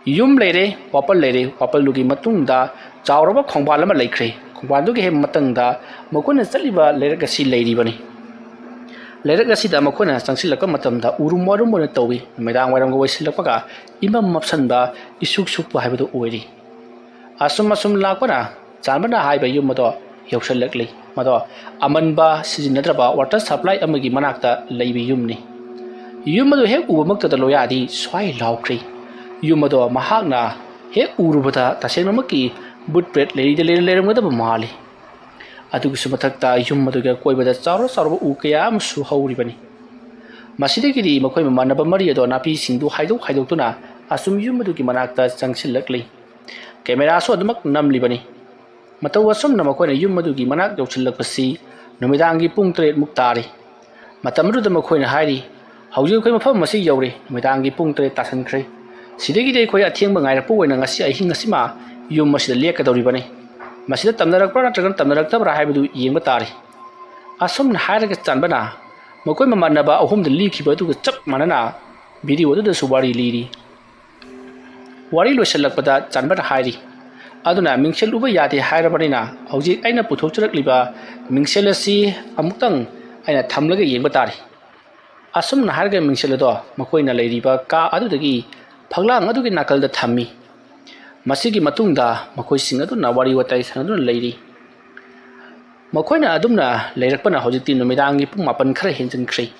ꯌꯨꯝ ꯂꯩꯔꯦ, ꯋꯥꯄꯜ ꯂꯩꯔꯦ, ꯋꯥꯄꯜꯗꯨꯒꯤ ꯃꯇꯨꯡꯗ ꯆꯥꯎꯔꯕ ꯈꯣꯡꯕꯥꯜ ꯑꯃ ꯂꯩꯈ꯭ꯔꯦ꯫ ꯈꯣꯡꯕꯥꯜꯗꯨꯒꯤ ꯍꯦꯛ ꯃꯇꯨꯡꯗ ꯃꯈꯣꯏꯅ ꯆꯠꯂꯤꯕ ꯂꯩꯔꯛ ꯑꯁꯤ ꯂꯩꯔꯤꯕꯅꯤ꯫ ꯂꯩꯔꯛ ꯑꯁꯤꯗ ꯃꯈꯣꯏꯅ ꯆꯪꯁꯤꯜꯂꯛꯄ ꯃꯇꯝꯗ ꯎꯔꯨꯝ ꯋꯥꯔꯨꯝ ꯑꯣꯏꯅ ꯇꯧꯏ꯫ ꯅꯨꯃꯤꯗꯥꯡ ꯋꯥꯏꯔꯝꯒ ꯑꯣꯏꯁꯤꯜꯂꯛꯄꯒ ꯏꯃꯝ ꯃꯝꯁꯟꯕ, ꯏꯁꯨꯛ ꯁꯨꯛꯄ ꯍꯥꯏꯕꯗꯨ ꯑꯣꯏꯔꯤ꯫ ꯑꯁꯨꯝ ꯑꯁꯨꯝ ꯂꯥꯛꯄꯅ ꯆꯥꯟꯕꯅ ꯍꯥꯏꯕ ꯌꯨꯝ ꯑꯗꯣ ꯌꯧꯁꯤꯜꯂꯛꯂꯤ꯫ ꯃꯗꯣ ꯑꯃꯟꯕ ꯁꯤꯖꯤꯟꯅꯗ꯭ꯔꯕ ꯋꯥꯇꯔ ꯁꯄ꯭ꯂꯥꯏ ꯑꯃꯒꯤ ꯃꯅꯥꯛꯇ ꯂꯩꯕ ꯌꯨꯝꯅꯤ꯫ ꯌꯨꯝ ꯑꯗꯨ ꯍꯦꯛ ꯎꯕꯃꯛꯇꯗ ꯂꯣꯌꯥꯗꯤ ꯁ꯭ꯋꯥꯏ ꯂꯥꯎꯈ꯭ꯔꯤ꯫ ꯌꯨꯝ ꯑꯗꯣ ꯃꯍꯥꯛꯅ ꯍꯦꯛ ꯎꯔꯨꯕꯗ ꯇꯁꯦꯡꯅꯃꯛꯀꯤ ꯕꯨꯠ ꯄ꯭ꯔꯦꯠ ꯂꯩꯔꯤꯗ ꯂꯩꯔ ꯂꯩꯔꯝꯒꯗꯕ ꯃꯥꯜꯂꯤ꯫ ꯑꯗꯨꯒꯤꯁꯨ ꯃꯊꯛꯇ ꯌꯨꯝ ꯑꯗꯨꯒꯤ ꯑꯀꯣꯏꯕꯗ ꯆꯥꯎꯔ ꯆꯥꯎꯔꯕ ꯎ ꯀꯌꯥ ꯑꯃꯁꯨ ꯍꯧꯔꯤꯕꯅꯤ꯫ ꯃꯁꯤꯗꯒꯤꯗꯤ ꯃꯈꯣꯏ ꯃꯃꯥꯟꯅꯕ ꯃꯔꯤ ꯑꯗꯣ ꯅꯥꯄꯤꯁꯤꯡꯗꯨ ꯍꯥꯏꯗꯣꯛ ꯍꯥꯏꯗꯣꯛꯇꯨꯅ ꯑꯁꯨꯝ ꯌꯨꯝ ꯑꯗꯨꯒꯤ ꯃꯅꯥꯛꯇ ꯆꯪꯁꯤꯜꯂꯛꯂꯤ꯫ ꯀꯦꯃꯦꯔꯥꯁꯨ ꯑꯗꯨꯃꯛ ꯅꯝꯂꯤꯕꯅꯤ꯫ ꯃꯇꯧ ꯑꯁꯨꯝꯅ ꯃꯈꯣꯏꯅ ꯌꯨꯝ ꯑꯗꯨꯒꯤ ꯃꯅꯥꯛ ꯌꯧꯁꯤꯜꯂꯛꯄꯁꯤ ꯅꯨꯃꯤꯗꯥꯡꯒꯤ ꯄꯨꯡ ꯇꯔꯦꯠꯃꯨꯛ ꯇꯥꯔꯦ꯫ ꯃꯇꯝ ꯑꯗꯨꯗ ꯃꯈꯣꯏꯅ ꯍꯥꯏꯔꯤ, "ꯍꯧꯖꯤꯛ ꯑꯩꯈꯣꯏ ꯃꯐꯝ ꯑꯁꯤ ꯌꯧꯔꯦ, ꯅꯨꯃꯤꯗꯥꯡꯒꯤ ꯄꯨꯡ ꯇꯔꯦꯠ ꯇꯥꯁꯟꯈ꯭ꯔꯦ꯫ ꯁꯤꯗꯒꯤꯗꯤ ꯑꯩꯈꯣꯏ ꯑꯊꯦꯡꯕ ꯉꯥꯏꯔꯛꯄ ꯑꯣꯏꯅ ꯉꯁꯤ ꯑꯍꯤꯡ ꯑꯁꯤꯃ ꯌꯨꯝ ꯑꯁꯤꯗ ꯂꯦꯛꯀꯗꯧꯔꯤꯕꯅꯤ꯫ ꯃꯁꯤꯗ ꯇꯝꯅꯔꯛꯄ꯭ꯔꯥ ꯅꯠꯇ꯭ꯔꯒꯅ ꯇꯝꯅꯔꯛꯇꯕ꯭ꯔꯥ ꯍꯥꯏꯕꯗꯨ ꯌꯦꯡꯕ ꯇꯥꯔꯦ"꯫ ꯑꯁꯨꯝꯅ ꯍꯥꯏꯔꯒ ꯆꯥꯟꯕꯅ ꯃꯈꯣꯏ ꯃꯃꯥꯟꯅꯕ ꯑꯍꯨꯝꯗ ꯂꯤꯈꯤꯕ ꯑꯗꯨꯒ ꯆꯞ ꯃꯥꯟꯅꯅ ꯚꯤꯗꯤꯑꯣ ꯑꯗꯨꯗꯁꯨ ꯋꯥꯔꯤ ꯂꯤꯔꯤ꯫ ꯋꯥꯔꯤ ꯂꯣꯏꯁꯤꯜꯂꯛꯄꯗ ꯆꯥꯟꯕꯅ ꯍꯥꯏꯔꯤ, "ꯑꯗꯨꯅ ꯃꯤꯡꯁꯦꯜ ꯎꯕ ꯌꯥꯗꯦ ꯍꯥꯏꯔꯕꯅꯤꯅ ꯍꯧꯖꯤꯛ ꯑꯩꯅ ꯄꯨꯊꯣꯛꯆꯔꯛꯂꯤꯕ ꯃꯤꯡꯁꯦꯜ ꯑꯁꯤ ꯑꯃꯨꯛꯇꯪ ꯑꯩꯅ ꯊꯝꯂꯒ ꯌꯦꯡꯕ ꯇꯥꯔꯦ"꯫ ꯑꯁꯨꯝꯅ ꯍꯥꯏꯔꯒ ꯃꯤꯡꯁꯦꯜ ꯑꯗꯣ ꯃꯈꯣꯏꯅ ꯂꯩꯔꯤꯕ ꯀꯥ ꯑꯗꯨꯗꯒꯤ ꯐꯛꯂꯥꯡ ꯑꯗꯨꯒꯤ ꯅꯥꯀꯜꯗ ꯊꯝꯃꯤ꯫ ꯃꯁꯤꯒꯤ ꯃꯇꯨꯡꯗ ꯃꯈꯣꯏꯁꯤꯡ ꯑꯗꯨꯅ ꯋꯥꯔꯤ ꯋꯥꯇꯥꯏ ꯁꯥꯟꯅꯗꯨꯅ ꯂꯩꯔꯤ꯫ ꯃꯈꯣꯏꯅ ꯑꯗꯨꯝꯅ ꯂꯩꯔꯛꯄꯅ ꯍꯧꯖꯤꯛꯇꯤ ꯅꯨꯃꯤꯗꯥꯡꯒꯤ ꯄꯨꯡ ꯃꯥꯄꯟ ꯈꯔ ꯍꯦꯟꯖꯤꯟꯈ꯭ꯔꯦ꯫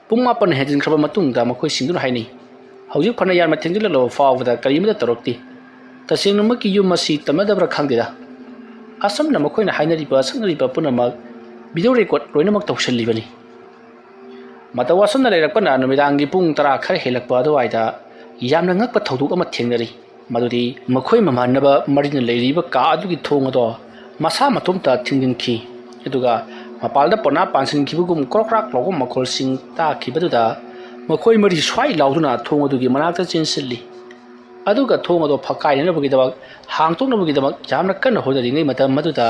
ꯄꯨꯡ ꯃꯥꯄꯟ ꯍꯦꯟꯖꯤꯟꯈ꯭ꯔꯕ ꯃꯇꯨꯡꯗ ꯃꯈꯣꯏꯁꯤꯡꯗꯨꯅ ꯍꯥꯏꯅꯩ, "ꯍꯧꯖꯤꯛ ꯐꯅ ꯌꯥꯝꯅ ꯊꯦꯡꯖꯤꯜꯂꯛꯂꯕ ꯐꯥꯎꯕꯗ ꯀꯔꯤꯃꯠꯇ ꯇꯧꯔꯛꯇꯦ꯫ ꯇꯁꯦꯡꯅꯃꯛꯀꯤ ꯌꯨꯝ ꯑꯁꯤ ꯇꯝꯅꯗꯕ꯭ꯔꯥ ꯈꯪꯗꯦꯗ꯫" ꯑꯁꯨꯝꯅ ꯃꯈꯣꯏꯅ ꯍꯥꯏꯅꯔꯤꯕ ꯁꯛꯅꯔꯤꯕ ꯄꯨꯝꯅꯃꯛ ꯚꯤꯗꯤꯑꯣ ꯔꯦꯀꯣꯔꯗ ꯂꯣꯏꯅꯃꯛ ꯇꯧꯁꯤꯜꯂꯤꯕꯅꯤ꯫ ꯃꯇꯧ ꯑꯁꯨꯝꯅ ꯂꯩꯔꯛꯄꯅ ꯅꯨꯃꯤꯗꯥꯡꯒꯤ ꯄꯨꯡ ꯇꯔꯥ ꯈꯔ ꯍꯦꯜꯂꯛꯄ ꯑꯗꯨꯋꯥꯏꯗ ꯌꯥꯝꯅ ꯉꯛꯄ ꯊꯧꯗꯣꯛ ꯑꯃ ꯊꯦꯡꯅꯔꯤ꯫ ꯃꯗꯨꯗꯤ ꯃꯈꯣꯏ ꯃꯃꯥꯟꯅꯕ ꯃꯔꯤꯅ ꯂꯩꯔꯤꯕ ꯀꯥ ꯑꯗꯨꯒꯤ ꯊꯣꯡ ꯑꯗꯣ ꯃꯁꯥ ꯃꯇꯣꯝꯇ ꯊꯤꯡꯖꯤꯟꯈꯤ꯫ ꯑꯗꯨꯒ ꯃꯄꯥꯟꯗ ꯄꯣꯅꯥ ꯄꯥꯟꯁꯤꯟꯈꯤꯕꯒꯨꯝ ꯀ꯭ꯔꯣꯛ ꯀ꯭ꯔꯥꯛ ꯂꯥꯎꯕ ꯃꯈꯣꯜꯁꯤꯡ ꯇꯥꯈꯤꯕꯗꯨꯗ ꯃꯈꯣꯏ ꯃꯔꯤ ꯁ꯭ꯋꯥꯏ ꯂꯥꯎꯗꯨꯅ ꯊꯣꯡ ꯑꯗꯨꯒꯤ ꯃꯅꯥꯛꯇ ꯆꯦꯟꯁꯤꯜꯂꯤ꯫ ꯑꯗꯨꯒ ꯊꯣꯡ ꯑꯗꯣ ꯐꯛꯀꯥꯏꯅꯅꯕꯒꯤꯗꯃꯛ, ꯍꯥꯡꯗꯣꯛꯅꯕꯒꯤꯗꯃꯛ ꯌꯥꯝꯅ ꯀꯟꯅ ꯍꯣꯠꯅꯔꯤꯉꯩ ꯃꯇꯝ ꯑꯗꯨꯗ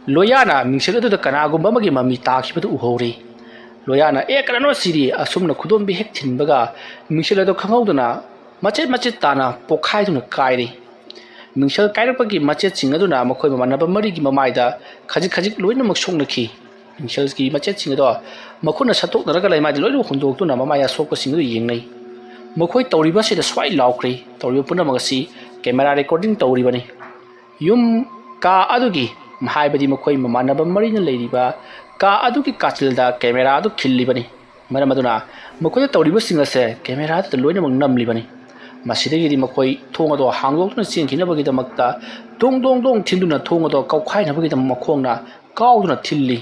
ꯂꯣꯌꯥꯅ ꯃꯤꯡꯁꯦꯜ ꯑꯗꯨꯗ ꯀꯅꯥꯒꯨꯝꯕ ꯑꯃꯒꯤ ꯃꯃꯤ ꯇꯥꯈꯤꯕꯗꯨ ꯎꯍꯧꯔꯤ꯫ ꯂꯣꯌꯥꯅ, "ꯑꯦ, ꯀꯅꯥꯅꯣ ꯁꯤꯗꯤ?" ꯑꯁꯨꯝꯅ ꯈꯨꯗꯣꯝꯕꯤ ꯍꯦꯛ ꯊꯤꯟꯕꯒ ꯃꯤꯡꯁꯦꯜ ꯑꯗꯨ ꯈꯪꯍꯧꯗꯅ ꯃꯆꯦꯠ ꯃꯆꯦꯠ ꯇꯥꯅ ꯄꯣꯛꯈꯥꯏꯗꯨꯅ ꯀꯥꯏꯔꯤ꯫ ꯃꯤꯡꯁꯦꯜ ꯀꯥꯏꯔꯛꯄꯒꯤ ꯃꯆꯦꯠꯁꯤꯡ ꯑꯗꯨꯅ ꯃꯈꯣꯏ ꯃꯃꯥꯟꯅꯕ ꯃꯔꯤꯒꯤ ꯃꯃꯥꯏꯗ ꯈꯖꯤꯛ ꯈꯖꯤꯛ ꯂꯣꯏꯅꯃꯛ ꯁꯣꯛꯅꯈꯤ꯫ ꯃꯤꯡꯁꯦꯜꯒꯤ ꯃꯆꯦꯠꯁꯤꯡ ꯑꯗꯣ ꯃꯈꯨꯠꯅ ꯁꯠꯇꯣꯛꯅꯔꯒ ꯂꯩꯃꯥꯏꯗ ꯂꯣꯏꯅꯃꯛ ꯍꯨꯟꯗꯣꯛꯇꯨꯅ ꯃꯃꯥꯏ ꯑꯁꯣꯛꯄꯁꯤꯡ ꯑꯗꯨ ꯌꯦꯡꯅꯩ꯫ ꯃꯈꯣꯏ ꯇꯧꯔꯤꯕ ꯑꯁꯤꯗ ꯁ꯭ꯋꯥꯏ ꯂꯥꯎꯈ꯭ꯔꯦ꯫ ꯇꯧꯔꯤꯕ ꯄꯨꯝꯅꯃꯛ ꯑꯁꯤ ꯀꯦꯃꯦꯔꯥ ꯔꯦꯀꯣꯔꯗꯤꯡ ꯇꯧꯔꯤꯕꯅꯤ꯫ ꯌꯨꯝ, ꯀꯥ ꯑꯗꯨꯒꯤ, ꯍꯥꯏꯕꯗꯤ ꯃꯈꯣꯏ ꯃꯃꯥꯟꯅꯕ ꯃꯔꯤꯅ ꯂꯩꯔꯤꯕ ꯀꯥ ꯑꯗꯨꯒꯤ ꯀꯥꯆꯤꯜꯗ ꯀꯦꯃꯦꯔꯥ ꯑꯗꯨ ꯈꯤꯜꯂꯤꯕꯅꯤ꯫ ꯃꯔꯝ ꯑꯗꯨꯅ ꯃꯈꯣꯏꯅ ꯇꯧꯔꯤꯕꯁꯤꯡ ꯑꯁꯦ ꯀꯦꯃꯦꯔꯥꯗꯨꯗ ꯂꯣꯏꯅꯃꯛ ꯅꯝꯂꯤꯕꯅꯤ꯫ ꯃꯁꯤꯗꯒꯤꯗꯤ ꯃꯈꯣꯏ ꯊꯣꯡ ꯑꯗꯣ ꯍꯥꯡꯗꯣꯛꯇꯨꯅ ꯆꯦꯟꯈꯤꯅꯕꯒꯤꯗꯃꯛꯇ ꯗꯣꯡ ꯗꯣꯡ ꯗꯣꯡ ꯊꯤꯟꯗꯨꯅ ꯊꯣꯡ ꯑꯗꯣ ꯀꯥꯎꯈꯥꯏꯅꯕꯒꯤꯗꯃꯛ ꯃꯈꯣꯡꯅ ꯀꯥꯎꯗꯨꯅ ꯊꯤꯜꯂꯤ꯫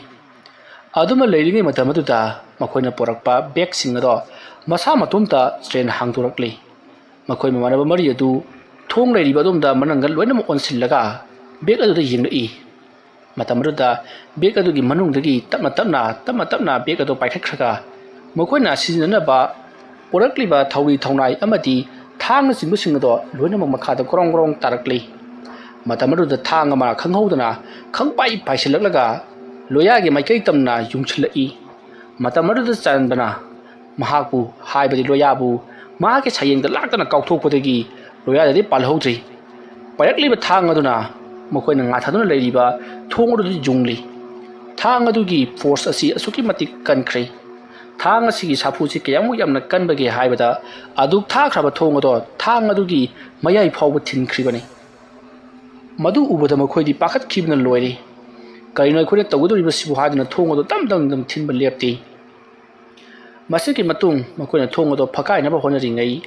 ꯑꯗꯨꯃ ꯂꯩꯔꯤꯉꯩ ꯃꯇꯝ ꯑꯗꯨꯗ ꯃꯈꯣꯏꯅ ꯄꯨꯔꯛꯄ ꯕꯦꯒꯁꯤꯡ ꯑꯗꯣ ꯃꯁꯥ ꯃꯇꯣꯝꯇ ꯇ꯭ꯔꯦꯟ ꯍꯥꯡꯗꯣꯔꯛꯂꯤ꯫ ꯃꯈꯣꯏ ꯃꯃꯥꯟꯅꯕ ꯃꯔꯤ ꯑꯗꯨ ꯊꯣꯡ ꯂꯩꯔꯤꯕ ꯑꯗꯣꯝꯗ ꯃꯅꯪꯒꯜ ꯂꯣꯏꯅꯃꯛ ꯑꯣꯟꯁꯤꯜꯂꯒ ꯕꯦꯒ ꯑꯗꯨꯗ ꯌꯦꯡꯂꯛꯏ꯫ ꯃꯇꯝ ꯑꯗꯨꯗ ꯕꯦꯒ ꯑꯗꯨꯒꯤ ꯃꯅꯨꯡꯗꯒꯤ ꯇꯞꯅ ꯇꯞꯅ, ꯇꯞꯅ ꯇꯞꯅ ꯕꯦꯒ ꯑꯗꯨ ꯄꯥꯏꯈꯠꯈ꯭ꯔꯒ ꯃꯈꯣꯏꯅ ꯁꯤꯖꯤꯟꯅꯅꯕ ꯄꯨꯔꯛꯂꯤꯕ ꯊꯧꯔꯤ ꯊꯧꯅꯥꯏ ꯑꯃꯗꯤ ꯊꯥꯡꯅꯆꯤꯡꯕꯁꯤꯡ ꯑꯗꯣ ꯂꯣꯏꯅꯃꯛ ꯃꯈꯥꯗ ꯒ꯭ꯔꯣꯡ ꯒ꯭ꯔꯣꯡ ꯇꯥꯔꯛꯂꯤ꯫ ꯃꯇꯝ ꯑꯗꯨꯗ ꯊꯥꯡ ꯑꯃ ꯈꯪꯍꯧꯗꯅ ꯈꯪꯄꯥꯏ ꯄꯥꯏꯁꯤꯜꯂꯛꯂꯒ ꯂꯣꯌꯥꯒꯤ ꯃꯥꯏꯀꯩ ꯇꯝꯅ ꯌꯨꯡꯁꯤꯜꯂꯛꯏ꯫ ꯃꯇꯝ ꯑꯗꯨꯗ ꯆꯥꯟꯕꯅ ꯃꯍꯥꯛꯄꯨ, ꯍꯥꯏꯕꯗꯤ ꯂꯣꯌꯥꯕꯨ, ꯃꯍꯥꯛꯀꯤ ꯁꯌꯦꯡꯗ ꯂꯥꯛꯇꯅ ꯀꯥꯎꯊꯣꯛꯄꯗꯒꯤ ꯂꯣꯌꯥꯗꯗꯤ ꯄꯥꯜꯍꯧꯗ꯭ꯔꯤ꯫ ꯄꯥꯏꯔꯛꯂꯤꯕ ꯊꯥꯡ ꯑꯗꯨꯅ ꯃꯈꯣꯏꯅ ꯉꯥꯊꯗꯨꯅ ꯂꯩꯔꯤꯕ ꯊꯣꯡ ꯑꯗꯨꯗ ꯌꯨꯡꯂꯤ꯫ ꯊꯥꯡ ꯑꯗꯨꯒꯤ ꯐꯣꯔꯁ ꯑꯁꯤ ꯑꯁꯨꯛꯀꯤ ꯃꯇꯤꯛ ꯀꯟꯈ꯭ꯔꯦ꯫ ꯊꯥꯡ ꯑꯁꯤꯒꯤ ꯁꯥꯐꯨꯁꯤ ꯀꯌꯥꯃꯨꯛ ꯌꯥꯝꯅ ꯀꯟꯕꯒꯦ ꯍꯥꯏꯕꯗ, ꯑꯗꯨꯛ ꯊꯥꯈ꯭ꯔꯕ ꯊꯣꯡ ꯑꯗꯣ ꯊꯥꯡ ꯑꯗꯨꯒꯤ ꯃꯌꯥꯏ ꯐꯥꯎꯕ ꯊꯤꯟꯈ꯭ꯔꯤꯕꯅꯤ꯫ ꯃꯗꯨ ꯎꯕꯗ ꯃꯈꯣꯏꯗꯤ ꯄꯥꯈꯠꯈꯤꯕꯅ ꯂꯣꯏꯔꯦ꯫ "ꯀꯔꯤꯅꯣ ꯑꯩꯈꯣꯏꯅ ꯇꯧꯒꯗꯧꯔꯤꯕꯁꯤꯕꯨ?" ꯍꯥꯏꯗꯨꯅ ꯊꯣꯡ ꯑꯗꯨ ꯇꯝ ꯇꯝ ꯇꯝ ꯊꯤꯟꯕ ꯂꯦꯞꯇꯦ꯫ ꯃꯁꯤꯒꯤ ꯃꯇꯨꯡ ꯃꯈꯣꯏꯅ ꯊꯣꯡ ꯑꯗꯨ ꯐꯛꯀꯥꯏꯅꯕ ꯍꯣꯠꯅꯔꯤꯉꯩ,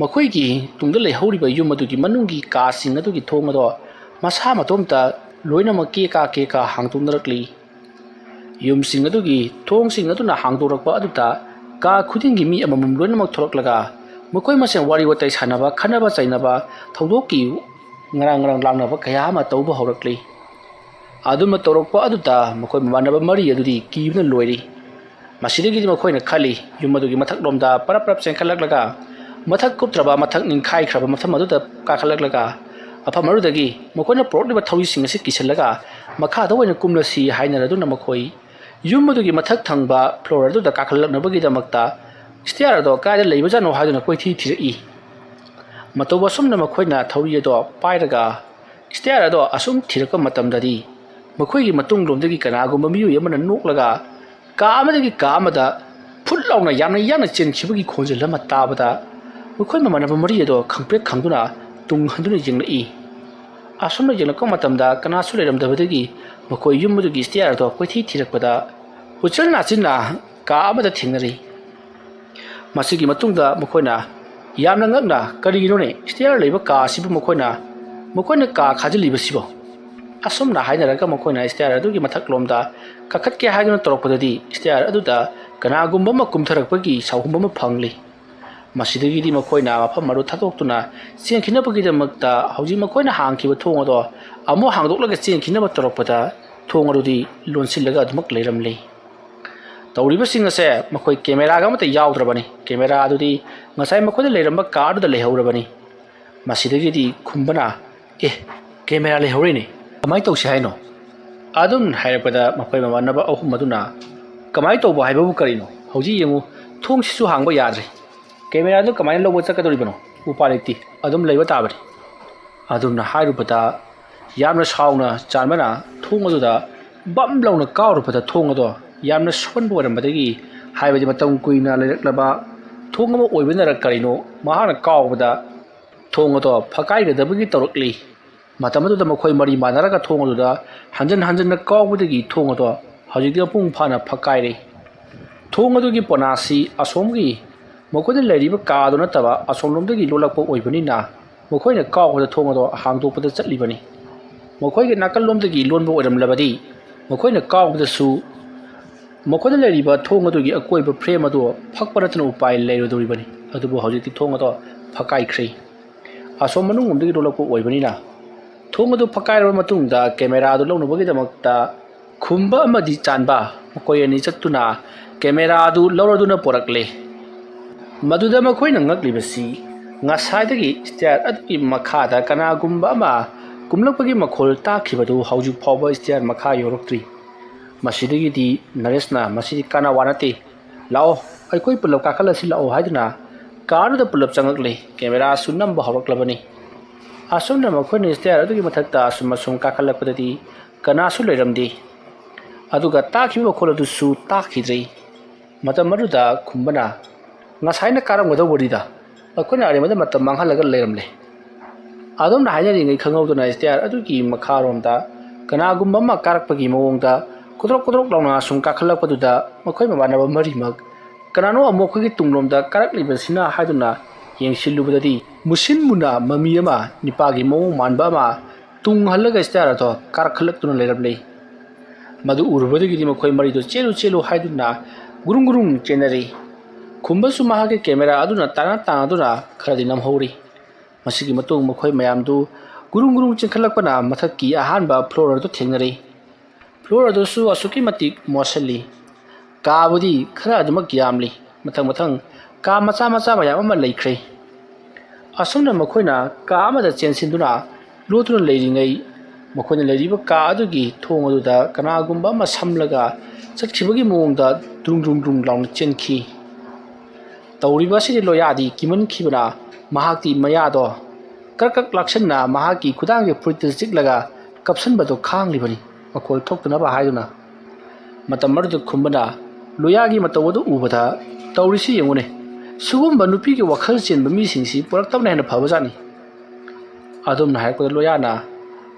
ꯃꯈꯣꯏꯒꯤ ꯇꯨꯡꯗ ꯂꯩꯍꯧꯔꯤꯕ ꯌꯨꯝ ꯑꯗꯨꯒꯤ ꯃꯅꯨꯡꯒꯤ ꯀꯥꯁꯤꯡ ꯑꯗꯨꯒꯤ ꯊꯣꯡ ꯑꯗꯣ ꯃꯁꯥ ꯃꯇꯣꯝꯇ ꯂꯣꯏꯅꯃꯛ ꯀꯦꯀꯥ ꯀꯦꯀꯥ ꯍꯥꯡꯗꯣꯛꯅꯔꯛꯂꯤ꯫ ꯌꯨꯝꯁꯤꯡ ꯑꯗꯨꯒꯤ ꯊꯣꯡꯁꯤꯡ ꯑꯗꯨꯅ ꯍꯥꯡꯗꯣꯔꯛꯄ ꯑꯗꯨꯗ ꯀꯥ ꯈꯨꯗꯤꯡꯒꯤ ꯃꯤ ꯑꯃꯃꯝ ꯂꯣꯏꯅꯃꯛ ꯊꯣꯔꯛꯂꯒ ꯃꯈꯣꯏ ꯃꯁꯦꯟ ꯋꯥꯔꯤ ꯋꯥꯇꯥꯏ ꯁꯥꯟꯅꯕ, ꯈꯟꯅꯕ ꯆꯩꯅꯕ, ꯊꯧꯗꯣꯛꯀꯤ ꯉꯔꯥꯡ ꯉꯔꯥꯡ ꯂꯥꯡꯅꯕ ꯀꯌꯥ ꯑꯃ ꯇꯧꯕ ꯍꯧꯔꯛꯂꯤ꯫ ꯑꯗꯨꯝꯅ ꯇꯧꯔꯛꯄ ꯑꯗꯨꯗ ꯃꯈꯣꯏ ꯃꯃꯥꯟꯅꯕ ꯃꯔꯤ ꯑꯗꯨꯗꯤ ꯀꯤꯕꯅ ꯂꯣꯏꯔꯤ꯫ ꯃꯁꯤꯗꯒꯤꯗꯤ ꯃꯈꯣꯏꯅ ꯈꯜꯂꯤ, ꯌꯨꯝ ꯑꯗꯨꯒꯤ ꯃꯊꯛꯂꯣꯝꯗ ꯄꯔꯞ ꯄꯔꯞ ꯆꯦꯟꯈꯠꯂꯛꯂꯒ ꯃꯊꯛ ꯀꯨꯞꯇ꯭ꯔꯕ, ꯃꯊꯛ ꯅꯤꯡꯈꯥꯏꯈ꯭ꯔꯕ ꯃꯐꯝ ꯑꯗꯨꯗ ꯀꯥꯈꯠꯂꯛꯂꯒ ꯃꯐꯝ ꯑꯗꯨꯗꯒꯤ ꯃꯈꯣꯏꯅ ꯄꯨꯔꯛꯂꯤꯕ ꯊꯧꯔꯤꯁꯤꯡ ꯑꯁꯤ ꯀꯤꯁꯤꯜꯂꯒ ꯃꯈꯥꯗ ꯑꯣꯏꯅ ꯀꯨꯝꯂꯁꯤ ꯍꯥꯏꯅꯔꯗꯨꯅ ꯃꯈꯣꯏ ꯌꯨꯝ ꯑꯗꯨꯒꯤ ꯃꯊꯛ ꯊꯪꯕ ꯐ꯭ꯂꯣꯔ ꯑꯗꯨꯗ ꯀꯥꯈꯠꯂꯛꯅꯕꯒꯤꯗꯃꯛꯇ ꯁ꯭ꯇꯦꯌꯔ ꯑꯗꯣ ꯀꯥꯏꯗ ꯂꯩꯕꯖꯥꯠꯅꯣ ꯍꯥꯏꯗꯨꯅ ꯀꯣꯏꯊꯤ ꯊꯤꯔꯛꯏ꯫ ꯃꯇꯧ ꯑꯁꯨꯝꯅ ꯃꯈꯣꯏꯅ ꯊꯧꯔꯤ ꯑꯗꯣ ꯄꯥꯏꯔꯒ ꯁ꯭ꯇꯦꯌꯔ ꯑꯗꯣ ꯑꯁꯨꯝ ꯊꯤꯔꯛꯄ ꯃꯇꯝꯗꯗꯤ ꯃꯈꯣꯏꯒꯤ ꯃꯇꯨꯡꯂꯣꯝꯗꯒꯤ ꯀꯅꯥꯒꯨꯝꯕ ꯃꯤꯑꯣꯏ ꯑꯃꯅ ꯅꯣꯛꯂꯒ ꯀꯥ ꯑꯃꯗꯒꯤ ꯀꯥ ꯑꯃꯗ ꯐꯨꯠ ꯂꯥꯎꯅ ꯌꯥꯝꯅ ꯌꯥꯡꯅ ꯆꯦꯟꯈꯤꯕꯒꯤ ꯈꯣꯟꯖꯦꯜ ꯑꯃ ꯇꯥꯕꯗ ꯃꯈꯣꯏ ꯃꯃꯥꯟꯅꯕ ꯃꯔꯤ ꯑꯗꯣ ꯈꯪꯄ꯭ꯔꯦꯛ ꯈꯪꯗꯨꯅ ꯇꯨꯡ ꯍꯟꯗꯨꯅ ꯌꯦꯡꯂꯛꯏ꯫ ꯑꯁꯨꯝꯅ ꯌꯦꯡꯂꯛꯄ ꯃꯇꯝꯗ ꯀꯅꯥꯁꯨ ꯂꯩꯔꯝꯗꯕꯗꯒꯤ ꯃꯈꯣꯏ ꯌꯨꯝ ꯑꯗꯨꯒꯤ ꯁ꯭ꯇꯦꯌꯔ ꯑꯗꯣ ꯀꯣꯏꯊꯤ ꯊꯤꯔꯛꯄꯗ ꯎꯆꯤꯜ ꯅꯥꯆꯤꯟꯅ ꯀꯥ ꯑꯃꯗ ꯊꯦꯡꯅꯔꯦ꯫ ꯃꯁꯤꯒꯤ ꯃꯇꯨꯡꯗ ꯃꯈꯣꯏꯅ ꯌꯥꯝꯅ ꯉꯛꯅ, "ꯀꯔꯤꯒꯤꯅꯣꯅꯦ ꯁ꯭ꯇꯦꯌꯔ ꯂꯩꯕ ꯀꯥ ꯑꯁꯤꯕꯨ ꯃꯈꯣꯏꯅ, ꯃꯈꯣꯏꯅ ꯀꯥ ꯈꯥꯖꯤꯜꯂꯤꯕꯁꯤꯕꯣ?" ꯑꯁꯨꯝꯅ ꯍꯥꯏꯅꯔꯒ ꯃꯈꯣꯏꯅ ꯁ꯭ꯇꯦꯌꯔ ꯑꯗꯨꯒꯤ ꯃꯊꯛꯂꯣꯝꯗ ꯀꯥꯈꯠꯀꯦ ꯍꯥꯏꯗꯨꯅ ꯇꯧꯔꯛꯄꯗꯗꯤ ꯁ꯭ꯇꯦꯌꯔ ꯑꯗꯨꯗ ꯀꯅꯥꯒꯨꯝꯕ ꯑꯃ ꯀꯨꯝꯊꯔꯛꯄꯒꯤ ꯁꯥꯎꯍꯨꯝ ꯑꯃ ꯐꯪꯂꯤ꯫ ꯃꯁꯤꯗꯒꯤꯗꯤ ꯃꯈꯣꯏꯅ ꯃꯐꯝ ꯑꯗꯨ ꯊꯥꯗꯣꯛꯇꯨꯅ ꯆꯦꯟꯈꯤꯅꯕꯒꯤꯗꯃꯛꯇ ꯍꯧꯖꯤꯛ ꯃꯈꯣꯏꯅ ꯍꯥꯡꯈꯤꯕ ꯊꯣꯡ ꯑꯗꯣ ꯑꯃꯨꯛ ꯍꯥꯡꯗꯣꯛꯂꯒ ꯆꯦꯟꯈꯤꯅꯕ ꯇꯧꯔꯛꯄꯗ ꯊꯣꯡ ꯑꯗꯨꯗꯤ ꯂꯣꯟꯁꯤꯜꯂꯒ ꯑꯗꯨꯃꯛ ꯂꯩꯔꯝꯂꯦ꯫ ꯇꯧꯔꯤꯕꯁꯤꯡ ꯑꯁꯦ ꯃꯈꯣꯏ ꯀꯦꯃꯦꯔꯥꯒ ꯑꯃꯠꯇ ꯌꯥꯎꯗ꯭ꯔꯕꯅꯤ꯫ ꯀꯦꯃꯦꯔꯥ ꯑꯗꯨꯗꯤ ꯉꯁꯥꯏ ꯃꯈꯣꯏꯅ ꯂꯩꯔꯝꯕ ꯀꯥꯔꯗꯨꯗ ꯂꯩꯍꯧꯔꯕꯅꯤ꯫ ꯃꯁꯤꯗꯒꯤꯗꯤ ꯈꯨꯝꯕꯅ, "ꯑꯦ, ꯀꯦꯃꯦꯔꯥ ꯂꯩꯍꯧꯔꯦꯅꯦ, ꯀꯃꯥꯏꯅ ꯇꯧꯁꯤ ꯍꯥꯏꯅꯣ?" ꯑꯗꯨꯝ ꯍꯥꯏꯔꯛꯄꯗ ꯃꯈꯣꯏ ꯃꯃꯥꯟꯅꯕ ꯑꯍꯨꯝ ꯑꯗꯨꯅ, "ꯀꯃꯥꯏꯅ ꯇꯧꯕ ꯍꯥꯏꯕꯕꯨ ꯀꯔꯤꯅꯣ? ꯍꯧꯖꯤꯛ ꯌꯦꯡꯉꯨ, ꯊꯣꯡꯁꯤꯁꯨ ꯍꯥꯡꯕ ꯌꯥꯗ꯭ꯔꯦ꯫ ꯀꯦꯃꯦꯔꯥꯗꯨ ꯀꯃꯥꯏꯅ ꯂꯧꯕ ꯆꯠꯀꯗꯧꯔꯤꯕꯅꯣ? ꯎꯄꯥꯏ ꯂꯩꯇꯦ, ꯑꯗꯨꯝ ꯂꯩꯕ ꯇꯥꯕꯅꯤ"꯫ ꯑꯗꯨꯝꯅ ꯍꯥꯏꯔꯨꯕꯗ ꯌꯥꯝꯅ ꯁꯥꯎꯅ ꯆꯥꯟꯕꯅ ꯊꯣꯡ ꯑꯗꯨꯗ ꯕꯝ ꯂꯥꯎꯅ ꯀꯥꯎꯔꯨꯕꯗ ꯊꯣꯡ ꯑꯗꯣ ꯌꯥꯝꯅ ꯁꯣꯟꯕ ꯑꯣꯏꯔꯝꯕꯗꯒꯤ ꯍꯥꯏꯕꯗꯤ ꯃꯇꯝ ꯀꯨꯏꯅ ꯂꯩꯔꯛꯂꯕ ꯊꯣꯡ ꯑꯃ ꯑꯣꯏꯕꯅꯔ ꯀꯔꯤꯅꯣ, ꯃꯍꯥꯛꯅ ꯀꯥꯎꯕꯗ ꯊꯣꯡ ꯑꯗꯣ ꯐꯛꯀꯥꯏꯒꯗꯕꯒꯤ ꯇꯧꯔꯛꯂꯤ꯫ ꯃꯇꯝ ꯑꯗꯨꯗ ꯃꯈꯣꯏ ꯃꯔꯤ ꯃꯥꯟꯅꯔꯒ ꯊꯣꯡ ꯑꯗꯨꯗ ꯍꯟꯖꯟ ꯍꯟꯖꯟꯅ ꯀꯥꯎꯕꯗꯒꯤ ꯊꯣꯡ ꯑꯗꯣ ꯍꯧꯖꯤꯛꯇꯤ ꯃꯄꯨꯡ ꯐꯥꯅ ꯐꯛꯀꯥꯏꯔꯦ꯫ ꯊꯣꯡ ꯑꯗꯨꯒꯤ ꯄꯣꯅꯥꯁꯤ ꯑꯁꯣꯝꯒꯤ ꯃꯈꯣꯏꯅ ꯂꯩꯔꯤꯕ ꯀꯥꯗꯨ ꯅꯠꯇꯕ ꯑꯁꯣꯝꯂꯣꯝꯗꯒꯤ ꯂꯣꯜꯂꯛꯄ ꯑꯣꯏꯕꯅꯤꯅ ꯃꯈꯣꯏꯅ ꯀꯥꯎꯕꯗ ꯊꯣꯡ ꯑꯗꯣ ꯍꯥꯡꯗꯣꯛꯄꯗ ꯆꯠꯂꯤꯕꯅꯤ꯫ ꯃꯈꯣꯏꯒꯤ ꯅꯥꯀꯜꯂꯣꯝꯗꯒꯤ ꯂꯣꯟꯕ ꯑꯣꯏꯔꯝꯂꯕꯗꯤ ꯃꯈꯣꯏꯅ ꯀꯥꯎꯕꯗꯁꯨ ꯃꯈꯣꯏꯅ ꯂꯩꯔꯤꯕ ꯊꯣꯡ ꯑꯗꯨꯒꯤ ꯑꯀꯣꯏꯕ ꯐ꯭ꯔꯦꯝ ꯑꯗꯨ ꯐꯛꯄ ꯅꯠꯇꯅ ꯎꯄꯥꯏ ꯂꯩꯔꯣꯏꯗꯧꯔꯤꯕꯅꯤ꯫ ꯑꯗꯨꯕꯨ ꯍꯧꯖꯤꯛꯇꯤ ꯊꯣꯡ ꯑꯗꯣ ꯐꯛꯀꯥꯏꯈ꯭ꯔꯦ꯫ ꯑꯁꯣꯝ ꯃꯅꯨꯡꯂꯣꯝꯗꯒꯤ ꯂꯣꯜꯂꯛꯄ ꯑꯣꯏꯕꯅꯤꯅ ꯊꯣꯡ ꯑꯗꯨ ꯐꯛꯀꯥꯏꯔꯕ ꯃꯇꯨꯡꯗ ꯀꯦꯃꯦꯔꯥ ꯑꯗꯨ ꯂꯧꯅꯕꯒꯤꯗꯃꯛꯇ ꯈꯨꯝꯕ ꯑꯃꯗꯤ ꯆꯥꯟꯕ ꯃꯈꯣꯏ ꯑꯅꯤ ꯆꯠꯇꯨꯅ ꯀꯦꯃꯦꯔꯥ ꯑꯗꯨ ꯂꯧꯔꯗꯨꯅ ꯄꯣꯔꯛꯂꯦ꯫ ꯃꯗꯨꯗ ꯃꯈꯣꯏꯅ ꯉꯛꯂꯤꯕꯁꯤ ꯉꯁꯥꯏꯗꯒꯤ ꯁ꯭ꯇꯦꯌꯔ ꯑꯗꯨꯒꯤ ꯃꯈꯥꯗ ꯀꯅꯥꯒꯨꯝꯕ ꯑꯃ ꯀꯨꯝꯂꯛꯄꯒꯤ ꯃꯈꯣꯜ ꯇꯥꯈꯤꯕꯗꯨ ꯍꯧꯖꯤꯛ ꯐꯥꯎꯕ ꯁ꯭ꯇꯦꯌꯔ ꯃꯈꯥ ꯌꯧꯔꯛꯇ꯭ꯔꯤ꯫ ꯃꯁꯤꯗꯒꯤꯗꯤ ꯅꯔꯦꯁꯅ ꯃꯁꯤꯗꯤ ꯀꯥꯟꯅ ꯋꯥ ꯅꯠꯇꯦ, ꯂꯥꯛꯑꯣ, ꯑꯩꯈꯣꯏ ꯄꯨꯂꯞ ꯀꯥꯈꯠꯂꯁꯤ ꯂꯥꯛꯑꯣ ꯍꯥꯏꯗꯨꯅ ꯀꯥꯔꯗꯨꯗ ꯄꯨꯂꯞ ꯆꯪꯉꯛꯂꯦ꯫ ꯀꯦꯃꯦꯔꯥꯁꯨ ꯅꯝꯕ ꯍꯧꯔꯛꯂꯕꯅꯤ꯫ ꯑꯁꯨꯝꯅ ꯃꯈꯣꯏꯅ ꯁ꯭ꯇꯦꯌꯔ ꯑꯗꯨꯒꯤ ꯃꯊꯛꯇ ꯑꯁꯨꯝ ꯑꯁꯨꯝ ꯀꯥꯈꯠꯂꯛꯄꯗꯗꯤ ꯀꯅꯥꯁꯨ ꯂꯩꯔꯝꯗꯦ꯫ ꯑꯗꯨꯒ ꯇꯥꯈꯤꯕ ꯃꯈꯣꯜ ꯑꯗꯨꯁꯨ ꯇꯥꯈꯤꯗ꯭ꯔꯦ꯫ ꯃꯇꯝ ꯑꯗꯨꯗ ꯈꯨꯝꯕꯅ, "ꯉꯁꯥꯏꯅ ꯀꯥꯔꯝꯒꯗꯧꯕꯅꯤꯗ, ꯑꯩꯈꯣꯏꯅ ꯑꯔꯦꯝꯕꯗ ꯃꯇꯝ ꯃꯥꯡꯍꯜꯂꯒ ꯂꯩꯔꯝꯂꯦ"꯫ ꯑꯗꯨꯝꯅ ꯍꯥꯏꯅꯔꯤꯉꯩ ꯈꯪꯍꯧꯗꯅ ꯁ꯭ꯇꯦꯌꯔ ꯑꯗꯨꯒꯤ ꯃꯈꯥꯔꯣꯝꯗ ꯀꯅꯥꯒꯨꯝꯕ ꯑꯃ ꯀꯥꯔꯛꯄꯒꯤ ꯃꯑꯣꯡꯗ ꯀꯨꯗ꯭ꯔꯣꯛ ꯀꯨꯗ꯭ꯔꯣꯛ ꯂꯥꯎꯅ ꯁꯨꯝ ꯀꯥꯈꯠꯂꯛꯄꯗꯨꯗ ꯃꯈꯣꯏ ꯃꯃꯥꯟꯅꯕ ꯃꯔꯤꯃꯛ "ꯀꯅꯥꯅꯣ ꯑꯃꯨꯛ ꯑꯩꯈꯣꯏꯒꯤ ꯇꯨꯡꯂꯣꯝꯗ ꯀꯥꯔꯛꯂꯤꯕꯁꯤꯅ?" ꯍꯥꯏꯗꯨꯅ ꯌꯦꯡꯁꯤꯜꯂꯨꯕꯗꯗꯤ ꯃꯨꯁꯤꯟ ꯃꯨꯅ ꯃꯃꯤ ꯑꯃ, ꯅꯤꯄꯥꯒꯤ ꯃꯑꯣꯡ ꯃꯥꯟꯕ ꯑꯃ ꯇꯨꯡ ꯍꯜꯂꯒ ꯁ꯭ꯇꯦꯌꯔ ꯑꯗꯣ ꯀꯥꯔꯛꯈꯠꯂꯛꯇꯨꯅ ꯂꯩꯔꯝꯂꯦ꯫ ꯃꯗꯨ ꯎꯔꯨꯕꯗꯒꯤꯗꯤ ꯃꯈꯣꯏ ꯃꯔꯤꯗꯨ "ꯆꯦꯜꯂꯨ, ꯆꯦꯜꯂꯨ" ꯍꯥꯏꯗꯨꯅ ꯒꯨꯔꯨꯡ ꯒꯨꯔꯨꯡ ꯆꯦꯟꯅꯔꯦ꯫ ꯈꯨꯝꯕꯁꯨ ꯃꯍꯥꯛꯀꯤ ꯀꯦꯃꯦꯔꯥ ꯑꯗꯨꯅ ꯇꯥꯟꯅ ꯇꯥꯟꯅꯗꯨꯅ ꯈꯔꯗꯤ ꯅꯝꯍꯧꯔꯤ꯫ ꯃꯁꯤꯒꯤ ꯃꯇꯨꯡ ꯃꯈꯣꯏ ꯃꯌꯥꯝꯗꯨ ꯒꯨꯔꯨꯡ ꯒꯨꯔꯨꯡ ꯆꯦꯟꯈꯠꯂꯛꯄꯅ ꯃꯊꯛꯀꯤ ꯑꯍꯥꯟꯕ ꯐ꯭ꯂꯣꯔ ꯑꯗꯨ ꯊꯦꯡꯅꯔꯦ꯫ ꯐ꯭ꯂꯣꯔ ꯑꯗꯨꯁꯨ ꯑꯁꯨꯛꯀꯤ ꯃꯇꯤꯛ ꯃꯣꯠꯁꯤꯜꯂꯤ꯫ ꯀꯥꯕꯨꯗꯤ ꯈꯔ ꯑꯗꯨꯃꯛ ꯌꯥꯝꯂꯤ꯫ ꯃꯊꯪ ꯃꯊꯪ ꯀꯥ ꯃꯆꯥ ꯃꯆꯥ ꯃꯌꯥꯝ ꯑꯃ ꯂꯩꯈ꯭ꯔꯦ꯫ ꯑꯁꯨꯝꯅ ꯃꯈꯣꯏꯅ ꯀꯥ ꯑꯃꯗ ꯆꯦꯟꯁꯤꯟꯗꯨꯅ ꯂꯣꯠꯇꯨꯅ ꯂꯩꯔꯤꯉꯩ, ꯃꯈꯣꯏꯅ ꯂꯩꯔꯤꯕ ꯀꯥ ꯑꯗꯨꯒꯤ ꯊꯣꯡ ꯑꯗꯨꯗ ꯀꯅꯥꯒꯨꯝꯕ ꯑꯃ ꯁꯝꯂꯒ ꯆꯠꯈꯤꯕꯒꯤ ꯃꯑꯣꯡꯗ ꯗ꯭ꯔꯨꯡ ꯗ꯭ꯔꯨꯡ ꯗ꯭ꯔꯨꯡ ꯂꯥꯎꯅ ꯆꯦꯟꯈꯤ꯫ ꯇꯧꯔꯤꯕ ꯑꯁꯤꯗꯤ ꯂꯣꯌꯥꯗꯤ ꯀꯤꯃꯟꯈꯤꯕꯅ ꯃꯍꯥꯛꯇꯤ ꯃꯌꯥꯗꯣ ꯀ꯭ꯔꯛ ꯀ꯭ꯔꯛ ꯂꯥꯛꯁꯟꯅ ꯃꯍꯥꯛꯀꯤ ꯈꯨꯗꯥꯡꯒꯤ ꯐꯨꯔꯤꯠꯇ ꯆꯤꯛꯂꯒ ꯀꯞꯁꯟꯕꯗꯨ ꯈꯥꯡꯂꯤꯕꯅꯤ, ꯃꯈꯣꯜ ꯊꯣꯛꯇꯅꯕ ꯍꯥꯏꯗꯨꯅ꯫ ꯃꯇꯝ ꯑꯗꯨꯗ ꯈꯨꯝꯕꯅ, ꯂꯣꯌꯥꯒꯤ ꯃꯇꯧ ꯑꯗꯨ ꯎꯕꯗ, "ꯇꯧꯔꯤꯁꯤ ꯌꯦꯡꯉꯨꯅꯦ, ꯁꯤꯒꯨꯝꯕ ꯅꯨꯄꯤꯒꯤ ꯋꯥꯈꯜ ꯆꯦꯟꯕ ꯃꯤꯁꯤꯡꯁꯤ ꯄꯨꯔꯛꯇꯕꯅ ꯍꯦꯟꯅ ꯐꯕꯖꯥꯠꯅꯤ"꯫ ꯑꯗꯨꯝꯅ ꯍꯥꯏꯔꯛꯄꯗ ꯂꯣꯌꯥꯅ,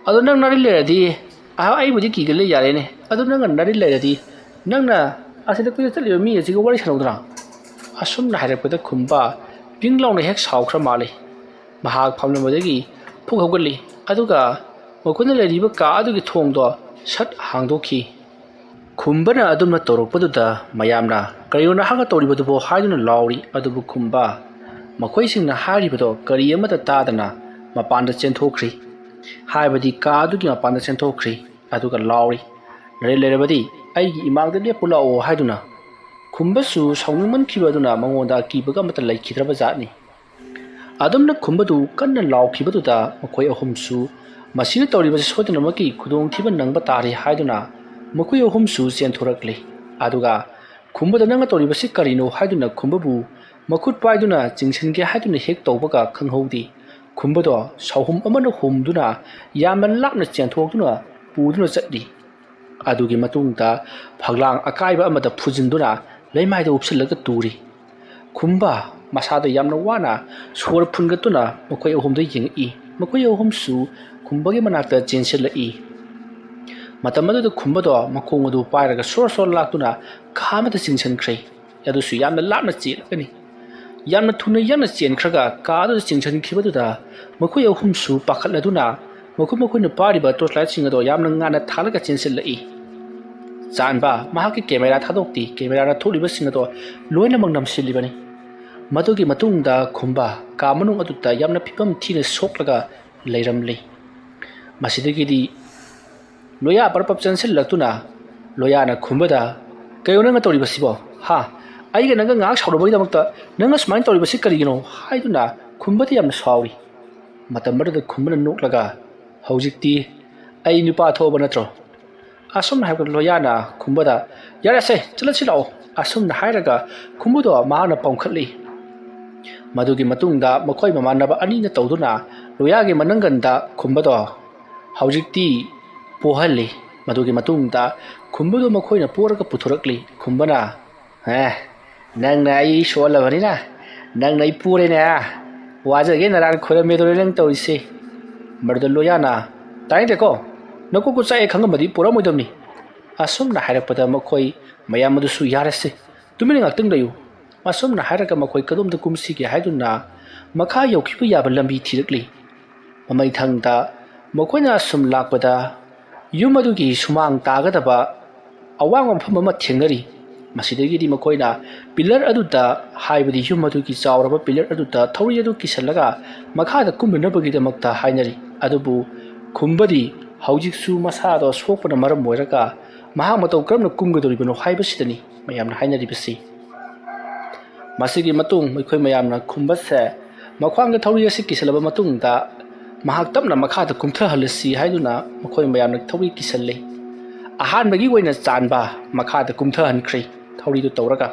"ꯑꯗꯣ ꯅꯪ ꯅꯥꯔꯤ ꯂꯩꯔꯗꯤ, ꯑꯍ, ꯑꯩꯕꯨꯗꯤ ꯀꯤꯒꯜꯂꯦ ꯌꯥꯔꯦꯅꯦ, ꯑꯗꯣ ꯅꯪꯅ ꯅꯥꯔꯤ ꯂꯩꯔꯗꯤ, ꯅꯪꯅ ꯑꯁꯤꯗ ꯀꯣꯏꯆꯠ ꯆꯠꯂꯤꯕ ꯃꯤ ꯑꯁꯤꯒ ꯋꯥꯔꯤ ꯁꯥꯟꯅꯧꯗꯅ"꯫ ꯑꯁꯨꯝꯅ ꯍꯥꯏꯔꯛꯄꯗ ꯈꯨꯝꯕ ꯄꯤꯡ ꯂꯥꯎꯅ ꯍꯦꯛ ꯁꯥꯎꯈ꯭ꯔ ꯃꯥꯜꯂꯤ꯫ ꯃꯍꯥꯛ ꯐꯝꯂꯝꯕꯗꯒꯤ ꯐꯨꯛ ꯍꯧꯒꯠꯂꯤ, ꯑꯗꯨꯒ ꯃꯈꯣꯏꯅ ꯂꯩꯔꯤꯕ ꯀꯥ ꯑꯗꯨꯒꯤ ꯊꯣꯡꯗꯣ ꯁꯠ ꯍꯥꯡꯗꯣꯛꯈꯤ꯫ ꯈꯨꯝꯕꯅ ꯑꯗꯨꯝꯅ ꯇꯧꯔꯛꯄꯗꯨꯗ ꯃꯌꯥꯝꯅ, "ꯀꯔꯤꯅꯣ ꯅꯍꯥꯛꯅ ꯇꯧꯔꯤꯕꯗꯨꯕꯣ?" ꯍꯥꯏꯗꯨꯅ ꯂꯥꯎꯔꯤ꯫ ꯑꯗꯨꯕꯨ ꯈꯨꯝꯕ ꯃꯈꯣꯏꯁꯤꯡꯅ ꯍꯥꯏꯔꯤꯕꯗꯣ ꯀꯔꯤ ꯑꯃꯠꯇ ꯇꯥꯗꯅ ꯃꯄꯥꯟꯗ ꯆꯦꯟꯊꯣꯛꯈ꯭ꯔꯤ꯫ ꯍꯥꯏꯕꯗꯤ ꯀꯥ ꯑꯗꯨꯒꯤ ꯃꯄꯥꯟꯗ ꯆꯦꯟꯊꯣꯛꯈ꯭ꯔꯤ꯫ ꯑꯗꯨꯒ ꯂꯥꯎꯔꯤ, "ꯅꯥꯔꯤ ꯂꯩꯔꯕꯗꯤ ꯑꯩꯒꯤ ꯏꯃꯥꯡꯗ ꯂꯦꯞꯄꯨ ꯂꯥꯛꯑꯣ" ꯍꯥꯏꯗꯨꯅ꯫ ꯈꯨꯝꯕꯁꯨ ꯁꯥꯎꯅꯤꯡꯃꯟꯈꯤꯕ ꯑꯗꯨꯅ ꯃꯉꯣꯟꯗ ꯑꯀꯤꯕꯒ ꯑꯃꯠꯇ ꯂꯩꯈꯤꯗ꯭ꯔꯕ ꯖꯥꯠꯅꯤ꯫ ꯑꯗꯨꯝꯅ ꯈꯨꯝꯕꯗꯨ ꯀꯟꯅ ꯂꯥꯎꯈꯤꯕꯗꯨꯗ ꯃꯈꯣꯏ ꯑꯍꯨꯝꯁꯨ ꯃꯁꯤꯅ ꯇꯧꯔꯤꯕꯁꯤ ꯁꯣꯏꯗꯅꯃꯛꯀꯤ ꯈꯨꯗꯣꯡꯊꯤꯕ ꯅꯪꯕ ꯇꯥꯔꯦ ꯍꯥꯏꯗꯨꯅ ꯃꯈꯣꯏ ꯑꯍꯨꯝꯁꯨ ꯆꯦꯟꯊꯣꯔꯛꯂꯤ꯫ ꯑꯗꯨꯒ ꯈꯨꯝꯕꯗ, "ꯅꯪꯅ ꯇꯧꯔꯤꯕꯁꯤ ꯀꯔꯤꯅꯣ?" ꯍꯥꯏꯗꯨꯅ ꯈꯨꯝꯕꯕꯨ ꯃꯈꯨꯠ ꯄꯥꯏꯗꯨꯅ ꯆꯤꯡꯁꯤꯟꯒꯦ ꯍꯥꯏꯗꯨꯅ ꯍꯦꯛ ꯇꯧꯕꯒ ꯈꯪꯍꯧꯗꯦ꯫ ꯈꯨꯝꯕꯗꯣ ꯁꯥꯎꯍꯨꯝ ꯑꯃꯅ ꯍꯨꯝꯗꯨꯅ ꯌꯥꯝꯅ ꯂꯥꯞꯅ ꯆꯦꯟꯊꯣꯛꯇꯨꯅ ꯄꯨꯗꯨꯅ ꯆꯠꯂꯤ꯫ ꯑꯗꯨꯒꯤ ꯃꯇꯨꯡꯗ ꯐꯛꯂꯥꯡ ꯑꯀꯥꯏꯕ ꯑꯃꯗ ꯐꯨꯖꯤꯟꯗꯨꯅ ꯂꯩꯃꯥꯏꯗ ꯎꯞꯁꯤꯜꯂꯒ ꯇꯨꯔꯤ꯫ ꯈꯨꯝꯕ ꯃꯁꯥꯗ ꯌꯥꯝꯅ ꯋꯥꯅ ꯁꯣꯔ ꯐꯨꯟꯒꯠꯇꯨꯅ ꯃꯈꯣꯏ ꯑꯍꯨꯝꯗ ꯌꯦꯡꯉꯛꯏ꯫ ꯃꯈꯣꯏ ꯑꯍꯨꯝꯁꯨ ꯈꯨꯝꯕꯒꯤ ꯃꯅꯥꯛꯇ ꯆꯦꯟꯁꯤꯜꯂꯛꯏ꯫ ꯃꯇꯝ ꯑꯗꯨꯗ ꯈꯨꯝꯕꯗꯣ ꯃꯈꯣꯡ ꯑꯗꯨ ꯄꯥꯏꯔꯒ ꯁꯣꯔ ꯁꯣꯔ ꯂꯥꯛꯇꯨꯅ ꯀꯥ ꯑꯃꯗ ꯆꯤꯡꯁꯤꯟꯈ꯭ꯔꯦ꯫ ꯑꯗꯨꯁꯨ ꯌꯥꯝꯅ ꯂꯥꯞꯅ ꯆꯦꯜꯂꯒꯅꯤ꯫ ꯌꯥꯝꯅ ꯊꯨꯅ ꯌꯥꯡꯅ ꯆꯦꯟꯈ꯭ꯔꯒ ꯀꯥ ꯑꯗꯨꯗ ꯆꯤꯡꯁꯤꯟꯈꯤꯕꯗꯨꯗ ꯃꯈꯣꯏ ꯑꯍꯨꯝꯁꯨ ꯄꯥꯈꯠꯂꯗꯨꯅ ꯃꯈꯣꯏ ꯃꯈꯣꯏꯅ ꯄꯥꯏꯔꯤꯕ ꯇꯣꯔꯆ ꯂꯥꯏꯠꯁꯤꯡ ꯑꯗꯣ ꯌꯥꯝꯅ ꯉꯥꯟꯅ ꯊꯥꯜꯂꯒ ꯆꯦꯟꯁꯤꯜꯂꯛꯏ꯫ ꯆꯥꯟꯕ ꯃꯍꯥꯛꯀꯤ ꯀꯦꯃꯦꯔꯥ ꯊꯥꯗꯣꯛꯇꯦ꯫ ꯀꯦꯃꯦꯔꯥꯅ ꯊꯣꯛꯂꯤꯕꯁꯤꯡ ꯑꯗꯣ ꯂꯣꯏꯅꯃꯛ ꯅꯝꯁꯤꯜꯂꯤꯕꯅꯤ꯫ ꯃꯗꯨꯒꯤ ꯃꯇꯨꯡꯗ ꯈꯨꯝꯕ ꯀꯥ ꯃꯅꯨꯡ ꯑꯗꯨꯗ ꯌꯥꯝꯅ ꯐꯤꯕꯝ ꯊꯤꯅ ꯁꯣꯛꯂꯒ ꯂꯩꯔꯝꯂꯤ꯫ ꯃꯁꯤꯗꯒꯤꯗꯤ ꯂꯣꯌꯥ ꯄꯔꯞ ꯄꯔꯞ ꯆꯦꯟꯁꯤꯜꯂꯛꯇꯨꯅ ꯂꯣꯌꯥꯅ ꯈꯨꯝꯕꯗ, "ꯀꯩꯅꯣ ꯅꯪꯅ ꯇꯧꯔꯤꯕꯁꯤꯕꯣ? ꯍꯥ? ꯑꯩꯒ ꯅꯪꯒ ꯉꯥꯏꯍꯥꯛ ꯁꯥꯎꯔꯨꯕꯒꯤꯗꯃꯛꯇ ꯅꯪꯅ ꯁꯨꯃꯥꯏꯅ ꯇꯧꯔꯤꯕꯁꯤ ꯀꯔꯤꯒꯤꯅꯣ?" ꯍꯥꯏꯗꯨꯅ ꯈꯨꯝꯕꯗ ꯌꯥꯝꯅ ꯁꯥꯎꯔꯤ꯫ ꯃꯇꯝ ꯑꯗꯨꯗ ꯈꯨꯝꯕꯅ ꯅꯣꯛꯂꯒ, "ꯍꯧꯖꯤꯛꯇꯤ ꯑꯩ ꯅꯨꯄꯥ ꯊꯣꯛꯑꯕ ꯅꯠꯇ꯭ꯔꯣ?" ꯑꯁꯨꯝꯅ ꯍꯥꯏꯕꯗ ꯂꯣꯌꯥꯅ ꯈꯨꯝꯕꯗ, "ꯌꯥꯔꯦꯁꯦ, ꯆꯠꯂꯁꯤ ꯂꯥꯛꯑꯣ"꯫ ꯑꯁꯨꯝꯅ ꯍꯥꯏꯔꯒ ꯈꯨꯝꯕꯗꯣ ꯃꯍꯥꯛꯅ ꯄꯝꯈꯠꯂꯤ꯫ ꯃꯗꯨꯒꯤ ꯃꯇꯨꯡꯗ ꯃꯈꯣꯏ ꯃꯃꯥꯟꯅꯕ ꯑꯅꯤꯅ ꯇꯧꯗꯨꯅ ꯂꯣꯌꯥꯒꯤ ꯃꯅꯪꯒꯟꯗ ꯈꯨꯝꯕꯗꯣ ꯍꯧꯖꯤꯛꯇꯤ ꯄꯣꯍꯜꯂꯤ꯫ ꯃꯗꯨꯒꯤ ꯃꯇꯨꯡꯗ ꯈꯨꯝꯕꯗꯨ ꯃꯈꯣꯏꯅ ꯄꯣꯔꯒ ꯄꯨꯊꯣꯔꯛꯂꯤ꯫ ꯈꯨꯝꯕꯅ, "ꯑꯦ, ꯅꯪꯅ ꯑꯩ ꯁꯣꯜꯂꯕꯅꯤꯅ ꯅꯪꯅ ꯑꯩ ꯄꯣꯔꯦꯅꯦ꯫ ꯋꯥꯖꯒꯦ ꯅꯔꯥꯟ ꯈꯣꯏꯔꯝꯃꯦꯗꯣꯔꯦ ꯅꯪ ꯇꯧꯔꯤꯁꯦ꯫ ꯃꯗꯨꯗ ꯂꯣꯌꯥꯅ, "ꯇꯥꯅꯤꯡꯗꯦꯀꯣ, ꯅꯀꯣꯛꯇꯨ ꯆꯥꯛꯑꯦ ꯈꯪꯉꯝꯃꯗꯤ ꯄꯣꯔꯝꯃꯣꯏꯗꯕꯅꯤ"꯫ ꯑꯁꯨꯝꯅ ꯍꯥꯏꯔꯛꯄꯗ ꯃꯈꯣꯏ ꯃꯌꯥꯝ ꯑꯗꯨꯁꯨ, "ꯌꯥꯔꯦꯁꯦ, ꯇꯨꯃꯤꯟꯅ ꯉꯥꯛꯇꯪ ꯂꯩꯌꯨ"꯫ ꯑꯁꯨꯝꯅ ꯍꯥꯏꯔꯒ ꯃꯈꯣꯏ ꯀꯗꯣꯝꯗ ꯀꯨꯝꯁꯤꯒꯦ ꯍꯥꯏꯗꯨꯅ ꯃꯈꯥ ꯌꯧꯈꯤꯕ ꯌꯥꯕ ꯂꯝꯕꯤ ꯊꯤꯔꯛꯂꯤ꯫ ꯃꯃꯩꯊꯪꯗ ꯃꯈꯣꯏꯅ ꯑꯁꯨꯝ ꯂꯥꯛꯄꯗ ꯌꯨꯝ ꯑꯗꯨꯒꯤ ꯁꯨꯃꯥꯡ ꯇꯥꯒꯗꯕ ꯑꯋꯥꯡꯕ ꯃꯐꯝ ꯑꯃ ꯊꯦꯡꯅꯔꯤ꯫ ꯃꯁꯤꯗꯒꯤꯗꯤ ꯃꯈꯣꯏꯅ ꯄꯤꯂꯔ ꯑꯗꯨꯗ, ꯍꯥꯏꯕꯗꯤ ꯌꯨꯝ ꯑꯗꯨꯒꯤ ꯆꯥꯎꯔꯕ ꯄꯤꯂꯔ ꯑꯗꯨꯗ ꯊꯧꯔꯤ ꯑꯗꯨ ꯀꯤꯁꯜꯂꯒ ꯃꯈꯥꯗ ꯀꯨꯝꯅꯅꯕꯒꯤꯗꯃꯛꯇ ꯍꯥꯏꯅꯔꯤ꯫ ꯑꯗꯨꯕꯨ ꯈꯨꯝꯕꯗꯤ ꯍꯧꯖꯤꯛꯁꯨ ꯃꯁꯥꯗꯣ ꯁꯣꯛꯄꯅ ꯃꯔꯝ ꯑꯣꯏꯔꯒ ꯃꯍꯥꯛ ꯃꯇꯧ ꯀꯔꯝꯅ ꯀꯨꯝꯒꯗꯧꯔꯤꯕꯅꯣ ꯍꯥꯏꯕꯁꯤꯗꯅꯤ ꯃꯌꯥꯝꯅ ꯍꯥꯏꯅꯔꯤꯕꯁꯤ꯫ ꯃꯁꯤꯒꯤ ꯃꯇꯨꯡ ꯃꯈꯣꯏ ꯃꯌꯥꯝꯅ ꯈꯨꯝꯕꯁꯦ ꯃꯈ꯭ꯋꯥꯡꯗ ꯊꯧꯔꯤ ꯑꯁꯤ ꯀꯤꯁꯜꯂꯕ ꯃꯇꯨꯡꯗ ꯃꯍꯥꯛ ꯇꯞꯅ ꯃꯈꯥꯗ ꯀꯨꯝꯊꯍꯜꯂꯁꯤ ꯍꯥꯏꯗꯨꯅ ꯃꯈꯣꯏ ꯃꯌꯥꯝꯅ ꯊꯧꯔꯤ ꯀꯤꯁꯜꯂꯤ꯫ ꯑꯍꯥꯟꯕꯒꯤ ꯑꯣꯏꯅ ꯆꯥꯟꯕ ꯃꯈꯥꯗ ꯀꯨꯝꯊꯍꯟꯈ꯭ꯔꯦ ꯊꯧꯔꯤꯗꯨ ꯇꯧꯔꯒ꯫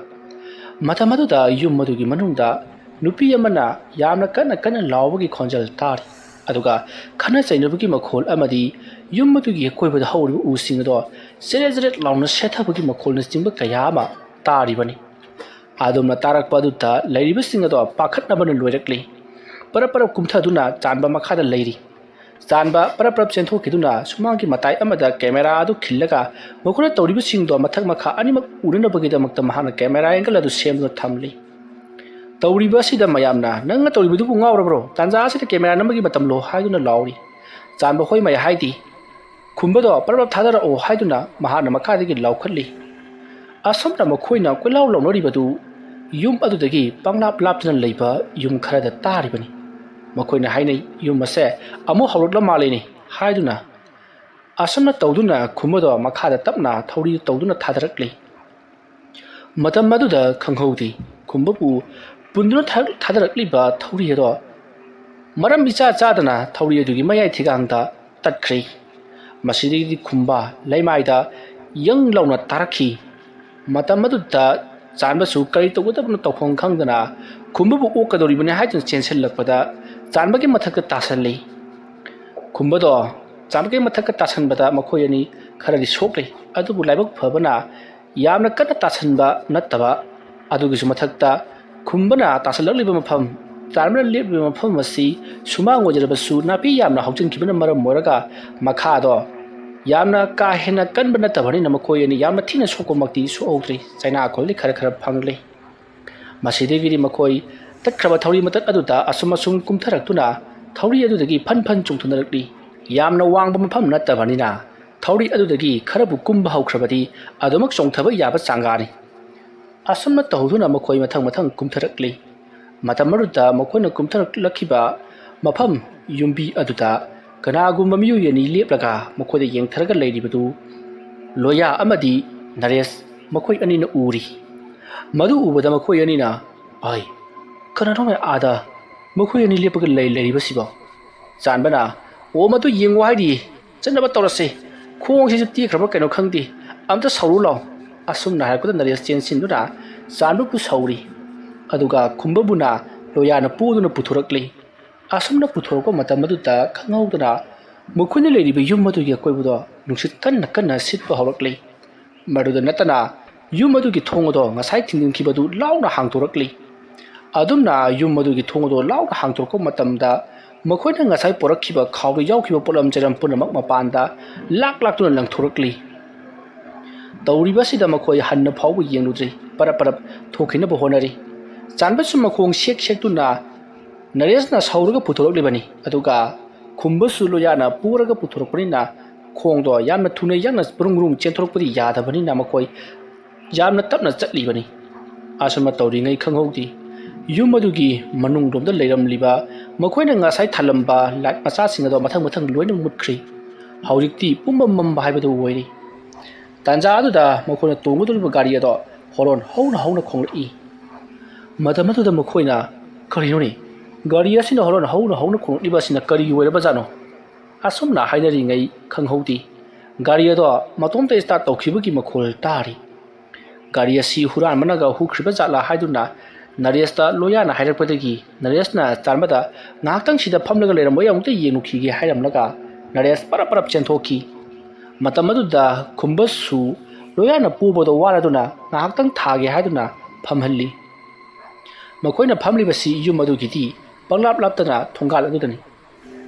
ꯃꯇꯝ ꯑꯗꯨꯗ ꯌꯨꯝ ꯑꯗꯨꯒꯤ ꯃꯅꯨꯡꯗ ꯅꯨꯄꯤ ꯑꯃꯅ ꯌꯥꯝꯅ ꯀꯟꯅ ꯀꯟꯅ ꯂꯥꯎꯕꯒꯤ ꯈꯣꯟꯖꯦꯜ ꯇꯥꯔꯤ꯫ ꯑꯗꯨꯒ ꯈꯠꯅ ꯆꯩꯅꯕꯒꯤ ꯃꯈꯣꯜ ꯑꯃꯗꯤ ꯌꯨꯝ ꯑꯗꯨꯒꯤ ꯑꯀꯣꯏꯕꯗ ꯍꯧꯔꯤꯕ ꯎꯁꯤꯡ ꯑꯗꯣ ꯆꯦꯔꯦꯠ ꯆꯦꯔꯦꯠ ꯂꯥꯎꯅ ꯁꯦꯠꯊꯕꯒꯤ ꯃꯈꯣꯜꯅꯆꯤꯡꯕ ꯀꯌꯥ ꯑꯃ ꯇꯥꯔꯤꯕꯅꯤ꯫ ꯑꯗꯨꯝꯅ ꯇꯥꯔꯛꯄ ꯑꯗꯨꯗ ꯂꯩꯔꯤꯕꯁꯤꯡ ꯑꯗꯣ ꯄꯥꯈꯠꯅꯕꯅ ꯂꯣꯏꯔꯛꯂꯤ꯫ ꯄꯔꯞ ꯄꯔꯞ ꯀꯨꯝꯊꯗꯨꯅ ꯆꯥꯟꯕ ꯃꯈꯥꯗ ꯂꯩꯔꯤ꯫ ꯆꯥꯟꯕ ꯄꯔꯞ ꯄꯔꯞ ꯆꯦꯟꯊꯣꯛꯈꯤꯗꯨꯅ ꯁꯨꯃꯥꯡꯒꯤ ꯃꯇꯥꯏ ꯑꯃꯗ ꯀꯦꯃꯦꯔꯥ ꯑꯗꯨ ꯈꯤꯜꯂꯒ ꯃꯈꯣꯏꯅ ꯇꯧꯔꯤꯕꯁꯤꯡꯗꯣ ꯃꯊꯛ ꯃꯈꯥ ꯑꯅꯤꯃꯛ ꯎꯅꯅꯕꯒꯤꯗꯃꯛꯇ ꯃꯍꯥꯛꯅ ꯀꯦꯃꯦꯔꯥ ꯑꯦꯡꯒꯜ ꯑꯗꯨ ꯁꯦꯝꯗꯨꯅ ꯊꯝꯂꯤ꯫ ꯇꯧꯔꯤꯕ ꯑꯁꯤꯗ ꯃꯌꯥꯝꯅ, "ꯅꯪꯅ ꯇꯧꯔꯤꯕꯗꯨꯕꯨ ꯉꯥꯎꯔꯕ꯭ꯔꯣ? ꯇꯥꯟꯖꯥ ꯑꯁꯤꯗ ꯀꯦꯃꯦꯔꯥ ꯅꯝꯕꯒꯤ ꯃꯇꯝꯂꯣ?" ꯍꯥꯏꯗꯨꯅ ꯂꯥꯎꯔꯤ꯫ ꯆꯥꯟꯕ ꯍꯣꯏ ꯃꯌꯥ ꯍꯥꯏꯗꯤ, "ꯈꯨꯝꯕꯗꯣ ꯄꯔꯞ ꯄꯔꯞ ꯊꯥꯗꯔꯛꯑꯣ" ꯍꯥꯏꯗꯨꯅ ꯃꯍꯥꯛꯅ ꯃꯈꯥꯗꯒꯤ ꯂꯥꯎꯈꯠꯂꯤ꯫ ꯑꯁꯨꯝꯅ ꯃꯈꯣꯏꯅ ꯀꯣꯏꯂꯥꯎ ꯂꯥꯎꯅꯔꯤꯕꯗꯨ ꯌꯨꯝ ꯑꯗꯨꯗꯒꯤ ꯄꯪꯂꯥꯞ ꯂꯥꯞꯇꯅ ꯂꯩꯕ ꯌꯨꯝ ꯈꯔꯗ ꯇꯥꯔꯤꯕꯅꯤ꯫ ꯃꯈꯣꯏꯅ ꯍꯥꯏꯅꯩ, "ꯌꯨꯝ ꯑꯁꯦ ꯑꯃꯨꯛ ꯍꯧꯔꯛꯂ ꯃꯥꯜꯂꯦꯅꯦ" ꯍꯥꯏꯗꯨꯅ꯫ ꯑꯁꯨꯝꯅ ꯇꯧꯗꯨꯅ ꯈꯨꯝꯕꯗꯣ ꯃꯈꯥꯗ ꯇꯞꯅ ꯊꯧꯔꯤ ꯇꯧꯗꯨꯅ ꯊꯥꯗꯔꯛꯂꯤ꯫ ꯃꯇꯝ ꯑꯗꯨꯗ ꯈꯪꯍꯧꯗꯦ, ꯈꯨꯝꯕꯕꯨ ꯄꯨꯟꯗꯨꯅ ꯊꯥ-, ꯊꯥꯗꯔꯛꯂꯤꯕ ꯊꯧꯔꯤ ꯑꯗꯣ ꯃꯔꯝ ꯏꯆꯥ ꯆꯥꯗꯅ ꯊꯧꯔꯤ ꯑꯗꯨꯒꯤ ꯃꯌꯥꯏ ꯊꯤꯒꯥꯡꯗ ꯇꯠꯈ꯭ꯔꯦ꯫ ꯃꯁꯤꯗꯒꯤꯗꯤ ꯈꯨꯝꯕ ꯂꯩꯃꯥꯏꯗ ꯌꯪ ꯂꯥꯎꯅ ꯇꯥꯔꯛꯈꯤ꯫ ꯃꯇꯝ ꯑꯗꯨꯗ ꯆꯥꯟꯕꯁꯨ ꯀꯔꯤ ꯇꯧꯒꯗꯕꯅꯣ ꯇꯧꯐꯝ ꯈꯪꯗꯅ ꯈꯨꯝꯕꯕꯨ ꯑꯣꯛꯀꯗꯧꯔꯤꯕꯅꯤ ꯍꯥꯏꯗꯨꯅ ꯆꯦꯟꯁꯤꯜꯂꯛꯄꯗ ꯆꯥꯟꯕꯒꯤ ꯃꯊꯛꯇ ꯇꯥꯁꯜꯂꯤ꯫ ꯈꯨꯝꯕꯗꯣ ꯆꯥꯟꯕꯒꯤ ꯃꯊꯛꯇ ꯇꯥꯁꯟꯕꯗ ꯃꯈꯣꯏ ꯑꯅꯤ ꯈꯔꯗꯤ ꯁꯣꯛꯂꯤ, ꯑꯗꯨꯕꯨ ꯂꯥꯏꯕꯛ ꯐꯕꯅ ꯌꯥꯝꯅ ꯀꯟꯅ ꯇꯥꯁꯟꯕ ꯅꯠꯇꯕ꯫ ꯑꯗꯨꯒꯤꯁꯨ ꯃꯊꯛꯇ ꯈꯨꯝꯕꯅ ꯇꯥꯁꯜꯂꯛꯂꯤꯕ ꯃꯐꯝ, ꯆꯥꯟꯕꯅ ꯂꯦꯞꯂꯤꯕ ꯃꯐꯝ ꯑꯁꯤ ꯁꯨꯃꯥꯡ ꯑꯣꯏꯖꯔꯕꯁꯨ ꯅꯥꯄꯤ ꯌꯥꯝꯅ ꯍꯧꯖꯤꯟꯈꯤꯕꯅ ꯃꯔꯝ ꯑꯣꯏꯔꯒ ꯃꯈꯥꯗꯣ ꯌꯥꯝꯅ ꯀꯥ ꯍꯦꯟꯅ ꯀꯟꯕ ꯅꯠꯇꯕꯅꯤꯅ ꯃꯈꯣꯏ ꯑꯅꯤ ꯌꯥꯝꯅ ꯊꯤꯅ ꯁꯣꯛꯄꯃꯛꯇꯤ ꯁꯣꯛꯍꯧꯗ꯭ꯔꯤ꯫ ꯆꯩꯅꯥꯈꯣꯜꯗꯤ ꯈꯔ ꯈꯔ ꯐꯪꯂꯤ꯫ ꯃꯁꯤꯗꯒꯤꯗꯤ ꯃꯈꯣꯏ ꯇꯠꯈ꯭ꯔꯕ ꯊꯧꯔꯤ ꯃꯇꯠ ꯑꯗꯨꯗ ꯑꯁꯨꯝ ꯑꯁꯨꯝ ꯀꯨꯝꯊꯔꯛꯇꯨꯅ ꯊꯧꯔꯤ ꯑꯗꯨꯗꯒꯤ ꯐꯟ ꯐꯟ ꯆꯣꯡꯊꯅꯔꯛꯂꯤ꯫ ꯌꯥꯝꯅ ꯋꯥꯡꯕ ꯃꯐꯝ ꯅꯠꯇꯕꯅꯤꯅ ꯊꯧꯔꯤ ꯑꯗꯨꯗꯒꯤ ꯈꯔꯕꯨ ꯀꯨꯝꯕ ꯍꯧꯈ꯭ꯔꯕꯗꯤ ꯑꯗꯨꯃꯛ ꯆꯣꯡꯊꯕ ꯌꯥꯕ ꯆꯥꯡꯒꯥꯅꯤ꯫ ꯑꯁꯨꯝꯅ ꯇꯧꯗꯨꯅ ꯃꯈꯣꯏ ꯃꯊꯪ ꯃꯊꯪ ꯀꯨꯝꯊꯔꯛꯂꯤ꯫ ꯃꯇꯝ ꯑꯗꯨꯗ ꯃꯈꯣꯏꯅ ꯀꯨꯝꯊꯔꯛꯂꯛꯈꯤꯕ ꯃꯐꯝ ꯌꯨꯝꯕꯤ ꯑꯗꯨꯗ ꯀꯅꯥꯒꯨꯝꯕ ꯃꯤꯑꯣꯏ ꯑꯅꯤ ꯂꯦꯞꯂꯒ ꯃꯈꯣꯏꯗ ꯌꯦꯡꯊꯔꯒ ꯂꯩꯔꯤꯕꯗꯨ ꯂꯣꯌꯥ ꯑꯃꯗꯤ ꯅꯔꯦꯁ ꯃꯈꯣꯏ ꯑꯅꯤꯅ ꯎꯔꯤ꯫ ꯃꯗꯨ ꯎꯕꯗ ꯃꯈꯣꯏ ꯑꯅꯤꯅ, "ꯑꯩ, ꯀꯅꯥꯅꯣꯃꯦ ꯑꯥꯗ ꯃꯈꯣꯏ ꯑꯅꯤ ꯂꯦꯞꯄꯒ ꯂꯩ-, ꯂꯩꯔꯤꯕꯁꯤꯕꯣ?" ꯆꯥꯟꯕꯅ, "ꯑꯣ, ꯃꯗꯨ ꯌꯦꯡꯉꯨ ꯍꯥꯏꯔꯤ, ꯆꯠꯅꯕ ꯇꯧꯔꯁꯤ, ꯈꯣꯡꯁꯤꯁꯨ ꯇꯦꯛꯈ꯭ꯔꯕ꯭ꯔꯥ ꯀꯩꯅꯣ ꯈꯪꯗꯦ, ꯑꯝꯇ ꯁꯧꯔꯨ ꯂꯥꯎ"꯫ ꯑꯁꯨꯝꯅ ꯍꯥꯏꯔꯛꯄꯗ ꯅꯔꯦꯁ ꯆꯦꯟꯁꯤꯟꯗꯨꯅ ꯆꯥꯟꯕꯕꯨ ꯁꯧꯔꯤ꯫ ꯑꯗꯨꯒ ꯈꯨꯝꯕꯕꯨꯅ ꯂꯣꯌꯥꯅ ꯄꯨꯗꯨꯅ ꯄꯨꯊꯣꯔꯛꯂꯤ꯫ ꯑꯁꯨꯝꯅ ꯄꯨꯊꯣꯔꯛꯄ ꯃꯇꯝ ꯑꯗꯨꯗ ꯈꯪꯍꯧꯗꯅ ꯃꯈꯣꯏꯅ ꯂꯩꯔꯤꯕ ꯌꯨꯝ ꯑꯗꯨꯒꯤ ꯑꯀꯣꯏꯕꯗꯣ ꯅꯨꯡꯁꯤꯠ ꯀꯟꯅ ꯀꯟꯅ ꯁꯤꯠꯄ ꯍꯧꯔꯛꯂꯤ꯫ ꯃꯗꯨꯗ ꯅꯠꯇꯅ ꯌꯨꯝ ꯑꯗꯨꯒꯤ ꯊꯣꯡ ꯑꯗꯣ ꯉꯁꯥꯏ ꯊꯤꯡꯖꯤꯟꯈꯤꯕꯗꯨ ꯂꯥꯎꯅ ꯍꯥꯡꯗꯣꯔꯛꯂꯤ꯫ ꯑꯗꯨꯝꯅ ꯌꯨꯝ ꯑꯗꯨꯒꯤ ꯊꯣꯡ ꯑꯗꯣ ꯂꯥꯎꯅ ꯍꯥꯡꯗꯣꯔꯛꯄ ꯃꯇꯝꯗ ꯃꯈꯣꯏꯅ ꯉꯁꯥꯏ ꯄꯨꯔꯛꯈꯤꯕ ꯈꯥꯎꯗ ꯌꯥꯎꯈꯤꯕ ꯄꯣꯠꯂꯝ ꯆꯩꯔꯝ ꯄꯨꯝꯅꯃꯛ ꯃꯄꯥꯟꯗ ꯂꯥꯛ ꯂꯥꯛꯇꯨꯅ ꯂꯪꯊꯣꯔꯛꯂꯤ꯫ ꯇꯧꯔꯤꯕꯁꯤꯗ ꯃꯈꯣꯏ ꯍꯟꯅ ꯐꯥꯎꯕ ꯌꯦꯡꯂꯨꯗ꯭ꯔꯤ, ꯄꯔꯞ ꯄꯔꯞ ꯊꯣꯛꯈꯤꯅꯕ ꯍꯣꯠꯅꯔꯤ꯫ ꯆꯥꯟꯕꯁꯨ ꯃꯈꯣꯡ ꯁꯦꯛ ꯁꯦꯛꯇꯨꯅ ꯅꯔꯦꯁꯅ ꯁꯧꯔꯒ ꯄꯨꯊꯣꯔꯛꯂꯤꯕꯅꯤ, ꯑꯗꯨꯒ ꯈꯨꯝꯕꯁꯨ ꯂꯣꯌꯥꯅ ꯄꯨꯔꯒ ꯄꯨꯊꯣꯔꯛꯄꯅꯤꯅ ꯈꯣꯡꯗꯣ ꯌꯥꯝꯅ ꯊꯨꯅ ꯌꯥꯡꯅ ꯕ꯭ꯔꯨꯡ ꯕ꯭ꯔꯨꯡ ꯆꯦꯟꯊꯣꯔꯛꯄꯗꯤ ꯌꯥꯗꯕꯅꯤꯅ ꯃꯈꯣꯏ ꯌꯥꯝꯅ ꯇꯞꯅ ꯆꯠꯂꯤꯕꯅꯤ꯫ ꯑꯁꯨꯝꯅ ꯇꯧꯔꯤꯉꯩ ꯈꯪꯍꯧꯗꯦ, ꯌꯨꯝ ꯑꯗꯨꯒꯤ ꯃꯅꯨꯡꯂꯣꯝꯗ ꯂꯩꯔꯝꯂꯤꯕ ꯃꯈꯣꯏꯅ ꯉꯁꯥꯏ ꯊꯥꯜꯂꯝꯕ ꯂꯥꯏꯠ ꯃꯆꯥꯁꯤꯡ ꯑꯗꯣ ꯃꯊꯪ ꯃꯊꯪ ꯂꯣꯏꯅ ꯃꯨꯠꯈ꯭ꯔꯤ꯫ ꯍꯧꯖꯤꯛꯇꯤ ꯄꯨꯝꯃꯝ ꯃꯝꯕ ꯍꯥꯏꯕꯗꯨ ꯑꯣꯏꯔꯤ꯫ ꯇꯥꯟꯖꯥ ꯑꯗꯨꯗ ꯃꯈꯣꯏꯅ ꯇꯣꯡꯒꯗꯧꯔꯤꯕ ꯒꯥꯔꯤ ꯑꯗꯣ ꯍꯣꯔꯣꯟ ꯍꯧꯅ ꯍꯧꯅ ꯈꯣꯡꯂꯛꯏ꯫ ꯃꯇꯝ ꯑꯗꯨꯗ ꯃꯈꯣꯏꯅ, "ꯀꯔꯤꯅꯣꯅꯦ, ꯒꯥꯔꯤ ꯑꯁꯤꯅ ꯍꯣꯔꯣꯟ ꯍꯧꯅ ꯍꯧꯅ ꯈꯣꯡꯂꯛꯂꯤꯕ ꯑꯁꯤꯅ ꯀꯔꯤꯒꯤ ꯑꯣꯏꯔꯕꯖꯥꯠꯅꯣ?" ꯑꯁꯨꯝꯅ ꯍꯥꯏꯅꯔꯤꯉꯩ ꯈꯪꯍꯧꯗꯦ, ꯒꯥꯔꯤ ꯑꯗꯣ ꯃꯇꯣꯝꯇ ꯁ꯭ꯇꯥꯔꯠ ꯇꯧꯈꯤꯕꯒꯤ ꯃꯈꯣꯜ ꯇꯥꯔꯤ꯫ ꯒꯥꯔꯤ ꯑꯁꯤ ꯍꯨꯔꯥꯟꯕꯅꯒ ꯍꯨꯈ꯭ꯔꯤꯕ ꯖꯥꯠꯂꯥ ꯍꯥꯏꯗꯨꯅ ꯅꯔꯦꯁꯇ ꯂꯣꯌꯥꯅ ꯍꯥꯏꯔꯛꯄꯗꯒꯤ ꯅꯔꯦꯁꯅ ꯆꯥꯟꯕꯗ, "ꯉꯥꯏꯍꯥꯛꯇꯪ ꯁꯤꯗ ꯐꯝꯂꯒ ꯂꯩꯔꯝꯃꯣ, ꯑꯩ ꯑꯃꯨꯛꯇ ꯌꯦꯡꯉꯨꯈꯤꯒꯦ" ꯍꯥꯏꯔꯝꯂꯒ ꯅꯔꯦꯁ ꯄꯔꯞ ꯄꯔꯞ ꯆꯦꯟꯊꯣꯛꯈꯤ꯫ ꯃꯇꯝ ꯑꯗꯨꯗ ꯈꯨꯝꯕꯁꯨ ꯂꯣꯌꯥꯅ ꯄꯨꯕꯗꯣ ꯋꯥꯔꯗꯨꯅ ꯉꯥꯏꯍꯥꯛꯇꯪ ꯊꯥꯒꯦ ꯍꯥꯏꯗꯨꯅ ꯐꯝꯍꯜꯂꯤ꯫ ꯃꯈꯣꯏꯅ ꯐꯝꯂꯤꯕꯁꯤ ꯌꯨꯝ ꯑꯗꯨꯒꯤꯗꯤ ꯄꯪꯂꯥꯞ ꯂꯥꯞꯇꯅ ꯊꯣꯡꯒꯥꯜ ꯑꯗꯨꯗꯅꯤ꯫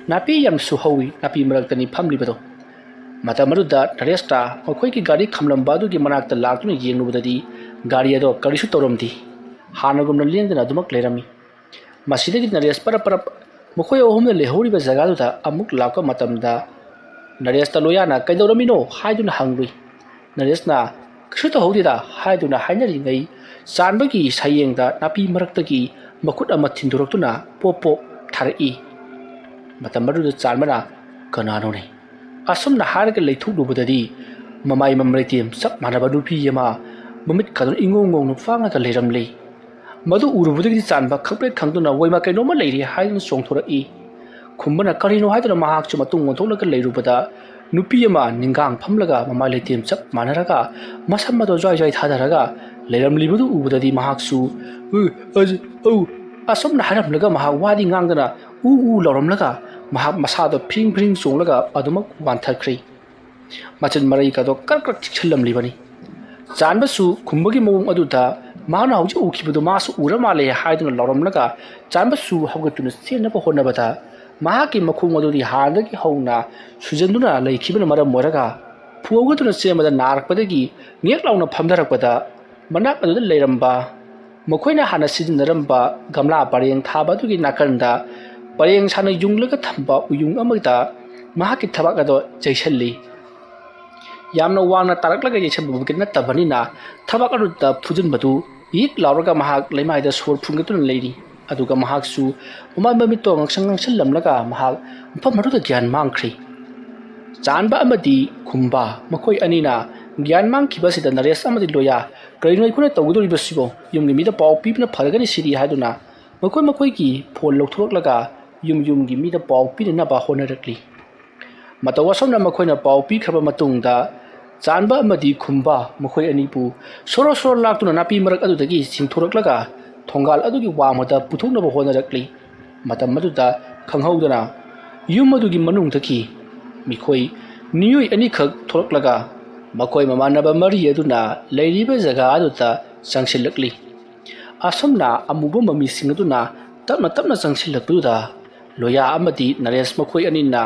ꯅꯥꯄꯤ ꯌꯥꯝꯅꯁꯨ ꯍꯧꯏ, ꯅꯥꯄꯤ ꯃꯔꯛꯇꯅꯤ ꯐꯝꯂꯤꯕꯗꯣ꯫ ꯃꯇꯝ ꯑꯗꯨꯗ ꯅꯔꯦꯁꯇ ꯃꯈꯣꯏꯒꯤ ꯒꯥꯔꯤ ꯈꯝꯂꯝꯕ ꯑꯗꯨꯒꯤ ꯃꯅꯥꯛꯇ ꯂꯥꯛꯇꯨꯅ ꯌꯦꯡꯂꯨꯕꯗꯗꯤ ꯒꯥꯔꯤ ꯑꯗꯣ ꯀꯔꯤꯁꯨ ꯇꯧꯔꯝꯗꯦ꯫ ꯍꯥꯟꯅꯒꯨꯝꯅ ꯂꯦꯡꯗꯅ ꯑꯗꯨꯃꯛ ꯂꯩꯔꯝꯃꯤ꯫ ꯃꯁꯤꯗꯒꯤ ꯅꯔꯦꯁ ꯄꯔꯞ ꯄꯔꯞ ꯃꯈꯣꯏ ꯑꯍꯨꯝꯅ ꯂꯩꯍꯧꯔꯤꯕ ꯖꯒꯥꯗꯨꯗ ꯑꯃꯨꯛ ꯂꯥꯛꯄ ꯃꯇꯝꯗ ꯅꯔꯦꯁꯇ ꯂꯣꯌꯥꯅ "ꯀꯩꯗꯧꯔꯝꯃꯤꯅꯣ?" ꯍꯥꯏꯗꯨꯅ ꯍꯪꯂꯨꯏ꯫ ꯅꯔꯦꯁꯅ "ꯀꯩꯁꯨ ꯇꯧꯍꯧꯗꯦꯗ" ꯍꯥꯏꯗꯨꯅ ꯍꯥꯏꯅꯔꯤꯉꯩ ꯆꯥꯟꯕꯒꯤ ꯁꯌꯦꯡꯗ ꯅꯥꯄꯤ ꯃꯔꯛꯇꯒꯤ ꯃꯈꯨꯠ ꯑꯃ ꯊꯤꯟꯗꯣꯔꯛꯇꯨꯅ ꯄꯣꯞ ꯄꯣꯞ ꯊꯥꯔꯛꯏ꯫ ꯃꯇꯝ ꯑꯗꯨꯗ ꯆꯥꯟꯕꯅ "ꯀꯅꯥꯅꯣꯅꯦ?" ꯑꯁꯨꯝꯅ ꯍꯥꯏꯔꯒ ꯂꯩꯊꯣꯛꯂꯨꯕꯗꯗꯤ ꯃꯃꯥꯏ ꯃꯃꯩ ꯂꯩꯇꯦꯝ ꯆꯞ ꯃꯥꯟꯅꯕ ꯅꯨꯄꯤ ꯑꯃ ꯃꯃꯤꯠ ꯀꯥꯗꯨꯅ ꯏꯉꯧ ꯉꯧꯅ ꯐꯥꯡꯉꯒ ꯂꯩꯔꯝꯂꯦ꯫ ꯃꯗꯨ ꯎꯔꯨꯕꯗꯒꯤꯗꯤ ꯆꯥꯟꯕ ꯈꯪꯄ꯭ꯔꯦꯛ ꯈꯪꯗꯨꯅ "ꯋꯩꯃ, ꯀꯩꯅꯣꯝꯃ ꯂꯩꯔꯦ" ꯍꯥꯏꯗꯨꯅ ꯆꯣꯡꯊꯣꯔꯛꯏ꯫ ꯈꯨꯝꯕꯅ "ꯀꯔꯤꯅꯣ?" ꯍꯥꯏꯗꯨꯅ ꯃꯍꯥꯛꯁꯨ ꯃꯇꯨꯡ ꯑꯣꯟꯊꯣꯛꯂꯒ ꯂꯩꯔꯨꯕꯗ ꯅꯨꯄꯤ ꯑꯃ ꯅꯤꯡꯒꯥꯡ ꯐꯝꯂꯒ ꯃꯃꯥꯏ ꯂꯩꯇꯦꯝ ꯆꯞ ꯃꯥꯟꯅꯔꯒ ꯃꯁꯝ ꯑꯗꯣ ꯖ꯭ꯋꯥꯏ ꯖ꯭ꯋꯥꯏ ꯊꯥꯗꯔꯒ ꯂꯩꯔꯝꯂꯤꯕꯗꯨ ꯎꯕꯗꯗꯤ ꯃꯍꯥꯛꯁꯨ "ꯎ, ꯑ, ꯎ" ꯑꯁꯨꯝꯅ ꯍꯥꯏꯔꯝꯂꯒ ꯃꯍꯥꯛ ꯋꯥꯗꯤ ꯉꯥꯡꯗꯅ "ꯎ, ꯎ" ꯂꯥꯎꯔꯝꯂꯒ ꯃꯍꯥꯛ ꯃꯁꯥꯗꯣ ꯐꯤꯔꯤꯡ ꯐꯤꯔꯤꯡ ꯆꯣꯡꯂꯒ ꯑꯗꯨꯃꯛ ꯋꯥꯟꯊꯈ꯭ꯔꯦ꯫ ꯃꯆꯤꯟ ꯃꯔꯩꯒꯗꯣ ꯀ꯭ꯔꯛ ꯀ꯭ꯔꯛ ꯆꯤꯛꯁꯤꯜꯂꯝꯂꯤꯕꯅꯤ꯫ ꯆꯥꯟꯕꯁꯨ ꯈꯨꯝꯕꯒꯤ ꯃꯑꯣꯡ ꯑꯗꯨꯗ ꯃꯍꯥꯛꯅ ꯍꯧꯖꯤꯛ ꯎꯈꯤꯕꯗꯨ ꯃꯥꯁꯨ ꯎꯔ ꯃꯥꯜꯂꯦ ꯍꯥꯏꯗꯨꯅ ꯂꯥꯎꯔꯝꯂꯒ ꯆꯥꯟꯕꯁꯨ ꯍꯧꯒꯠꯇꯨꯅ ꯆꯦꯟꯅꯕ ꯍꯣꯠꯅꯕꯗ ꯃꯍꯥꯛꯀꯤ ꯃꯈꯣꯡ ꯑꯗꯨꯗꯤ ꯍꯥꯟꯅꯗꯒꯤ ꯍꯧꯅ ꯁꯨꯖꯟꯗꯨꯅ ꯂꯩꯈꯤꯕꯅ ꯃꯔꯝ ꯑꯣꯏꯔꯒ ꯐꯨ ꯍꯧꯒꯠꯇꯨꯅ ꯆꯦꯟꯕꯗ ꯅꯥꯔꯛꯄꯗꯒꯤ ꯉꯦꯛ ꯂꯥꯎꯅ ꯐꯝꯊꯔꯛꯄꯗ ꯃꯅꯥꯛ ꯑꯗꯨꯗ ꯂꯩꯔꯝꯕ ꯃꯈꯣꯏꯅ ꯍꯥꯟꯅ ꯁꯤꯖꯤꯟꯅꯔꯝꯕ ꯒꯝꯂꯥ ꯄꯔꯦꯡ ꯊꯥꯕ ꯑꯗꯨꯒꯤ ꯅꯥꯀꯟꯗ ꯄꯔꯦꯡ ꯁꯥꯅ ꯌꯨꯡꯂꯒ ꯊꯝꯕ ꯎꯌꯨꯡ ꯑꯃꯗ ꯃꯍꯥꯛꯀꯤ ꯊꯕꯥꯛ ꯑꯗꯣ ꯌꯩꯁꯜꯂꯤ꯫ ꯌꯥꯝꯅ ꯋꯥꯡꯅ ꯇꯥꯔꯛꯂꯒ ꯌꯩꯁꯟꯕꯃꯛꯇꯤ ꯅꯠꯇꯕꯅꯤꯅ ꯊꯕꯥꯛ ꯑꯗꯨꯗ ꯐꯨꯖꯤꯟꯕꯗꯨ ꯌꯤꯛ ꯂꯥꯎꯔꯒ ꯃꯍꯥꯛ ꯂꯩꯃꯥꯏꯗ ꯁꯣꯔ ꯐꯨꯟꯒꯠꯇꯨꯅ ꯂꯩꯔꯤ꯫ ꯑꯗꯨꯒ ꯃꯍꯥꯛꯁꯨ ꯃꯃꯥꯏ ꯃꯃꯤꯠꯇꯣ ꯉꯥꯡꯁꯪ ꯉꯥꯡꯁꯜꯂꯝꯂꯒ ꯃꯍꯥꯛ ꯃꯐꯝ ꯑꯗꯨꯗ ꯒ꯭ꯌꯥꯟ ꯃꯥꯡꯈ꯭ꯔꯦ꯫ ꯆꯥꯟꯕ ꯑꯃꯗꯤ ꯈꯨꯝꯕ ꯃꯈꯣꯏ ꯑꯅꯤꯅ ꯒ꯭ꯌꯥꯟ ꯃꯥꯡꯈꯤꯕ ꯑꯁꯤꯗ ꯅꯔꯦꯁ ꯑꯃꯗꯤ ꯂꯣꯌꯥ "ꯀꯔꯤꯅꯣ ꯑꯩꯈꯣꯏꯅ ꯇꯧꯒꯗꯧꯔꯤꯕꯁꯤꯕꯣ? ꯌꯨꯝꯒꯤ ꯃꯤꯗ ꯄꯥꯎ ꯄꯤꯕꯅ ꯐꯔꯒꯅꯤ ꯁꯤꯗꯤ" ꯍꯥꯏꯗꯨꯅ ꯃꯈꯣꯏ ꯃꯈꯣꯏꯒꯤ ꯐꯣꯟ ꯂꯧꯊꯣꯔꯛꯂꯒ ꯌꯨꯝ ꯌꯨꯝꯒꯤ ꯃꯤꯗ ꯄꯥꯎ ꯄꯤꯅꯅꯕ ꯍꯣꯠꯅꯔꯛꯂꯤ꯫ ꯃꯇꯧ ꯑꯁꯨꯝꯅ ꯃꯈꯣꯏꯅ ꯄꯥꯎ ꯄꯤꯈ꯭ꯔꯕ ꯃꯇꯨꯡꯗ ꯆꯥꯟꯕ ꯑꯃꯗꯤ ꯈꯨꯝꯕ ꯃꯈꯣꯏ ꯑꯅꯤꯕꯨ ꯁꯣꯔꯣ ꯁꯣꯔꯣ ꯂꯥꯛꯇꯨꯅ ꯅꯥꯄꯤ ꯃꯔꯛ ꯑꯗꯨꯗꯒꯤ ꯆꯤꯡꯊꯣꯔꯛꯂꯒ ꯊꯣꯡꯒꯥꯜ ꯑꯗꯨꯒꯤ ꯋꯥꯡꯃꯗ ꯄꯨꯊꯣꯛꯅꯕ ꯍꯣꯠꯅꯔꯛꯂꯤ꯫ ꯃꯇꯝ ꯑꯗꯨꯗ ꯈꯪꯍꯧꯗꯅ ꯌꯨꯝ ꯑꯗꯨꯒꯤ ꯃꯅꯨꯡꯗꯒꯤ ꯃꯤꯈꯣꯏ ꯃꯤꯑꯣꯏ ꯑꯅꯤꯈꯛ ꯊꯣꯛꯂꯛꯂꯒ ꯃꯈꯣꯏ ꯃꯃꯥꯟꯅꯕ ꯃꯔꯤ ꯑꯗꯨꯅ ꯂꯩꯔꯤꯕ ꯖꯒꯥ ꯑꯗꯨꯗ ꯆꯪꯁꯤꯜꯂꯛꯂꯤ꯫ ꯑꯁꯨꯝꯅ ꯑꯃꯨꯕ ꯃꯃꯤꯁꯤꯡ ꯑꯗꯨꯅ ꯇꯞꯅ ꯇꯞꯅ ꯆꯪꯁꯤꯜꯂꯛꯄꯗꯨꯗ ꯂꯣꯌꯥ ꯑꯃꯗꯤ ꯅꯔꯦꯁ ꯃꯈꯣꯏ ꯑꯅꯤꯅ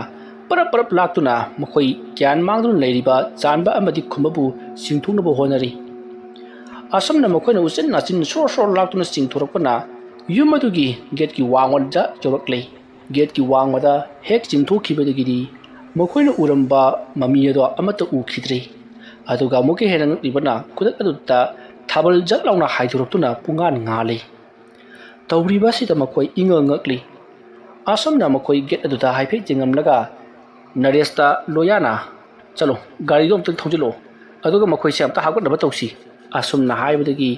ꯄꯔꯞ ꯄꯔꯞ ꯂꯥꯛꯇꯨꯅ ꯃꯈꯣꯏ ꯒ꯭ꯌꯥꯟ ꯃꯥꯡꯗꯨꯅ ꯂꯩꯔꯤꯕ ꯆꯥꯟꯕ ꯑꯃꯗꯤ ꯈꯨꯝꯕꯕꯨ ꯆꯤꯡꯊꯣꯛꯅꯕ ꯍꯣꯠꯅꯔꯤ꯫ ꯑꯁꯨꯝꯅ ꯃꯈꯣꯏꯅ ꯎꯆꯤꯟ ꯅꯥꯆꯤꯟ ꯁꯣꯔ ꯁꯣꯔ ꯂꯥꯛꯇꯨꯅ ꯆꯤꯡꯊꯣꯔꯛꯄꯅ ꯌꯨꯝ ꯑꯗꯨꯒꯤ ꯒꯦꯠꯀꯤ ꯋꯥꯡꯃꯗ ꯌꯧꯔꯛꯂꯦ꯫ ꯒꯦꯠꯀꯤ ꯋꯥꯡꯃꯗ ꯍꯦꯛ ꯆꯤꯡꯊꯣꯛꯈꯤꯕꯗꯒꯤꯗꯤ ꯃꯈꯣꯏꯅ ꯎꯔꯝꯕ ꯃꯃꯤ ꯑꯗꯣ ꯑꯃꯠꯇ ꯎꯈꯤꯗ꯭ꯔꯦ꯫ ꯑꯗꯨꯒ ꯑꯃꯨꯛꯀ ꯍꯦꯟꯅ ꯉꯛꯂꯤꯕꯅ ꯈꯨꯗꯛ ꯑꯗꯨꯗ ꯊꯥꯕꯜ ꯖꯠ ꯂꯥꯎꯅ ꯍꯥꯏꯗꯣꯔꯛꯇꯨꯅ ꯄꯨꯡꯉꯥꯟ ꯉꯥꯜꯂꯤ꯫ ꯇꯧꯔꯤꯕ ꯑꯁꯤꯗ ꯃꯈꯣꯏ ꯏꯉꯛ ꯉꯛꯂꯤ꯫ ꯑꯁꯨꯝꯅ ꯃꯈꯣꯏ ꯒꯦꯠ ꯑꯗꯨꯗ ꯍꯥꯏꯐꯦꯠ ꯌꯦꯡꯉꯝꯂꯒ ꯅꯔꯦꯁꯇ ꯂꯣꯌꯥꯅ, "ꯆꯠꯂꯣ, ꯒꯥꯔꯤꯗꯣ ꯑꯝꯇꯪ ꯊꯧꯖꯤꯜꯂꯛꯑꯣ, ꯑꯗꯨꯒ ꯃꯈꯣꯏꯁꯦ ꯑꯝꯇ ꯍꯥꯞꯀꯠꯅꯕ ꯇꯧꯁꯤ," ꯑꯁꯨꯝꯅ ꯍꯥꯏꯕꯗꯒꯤ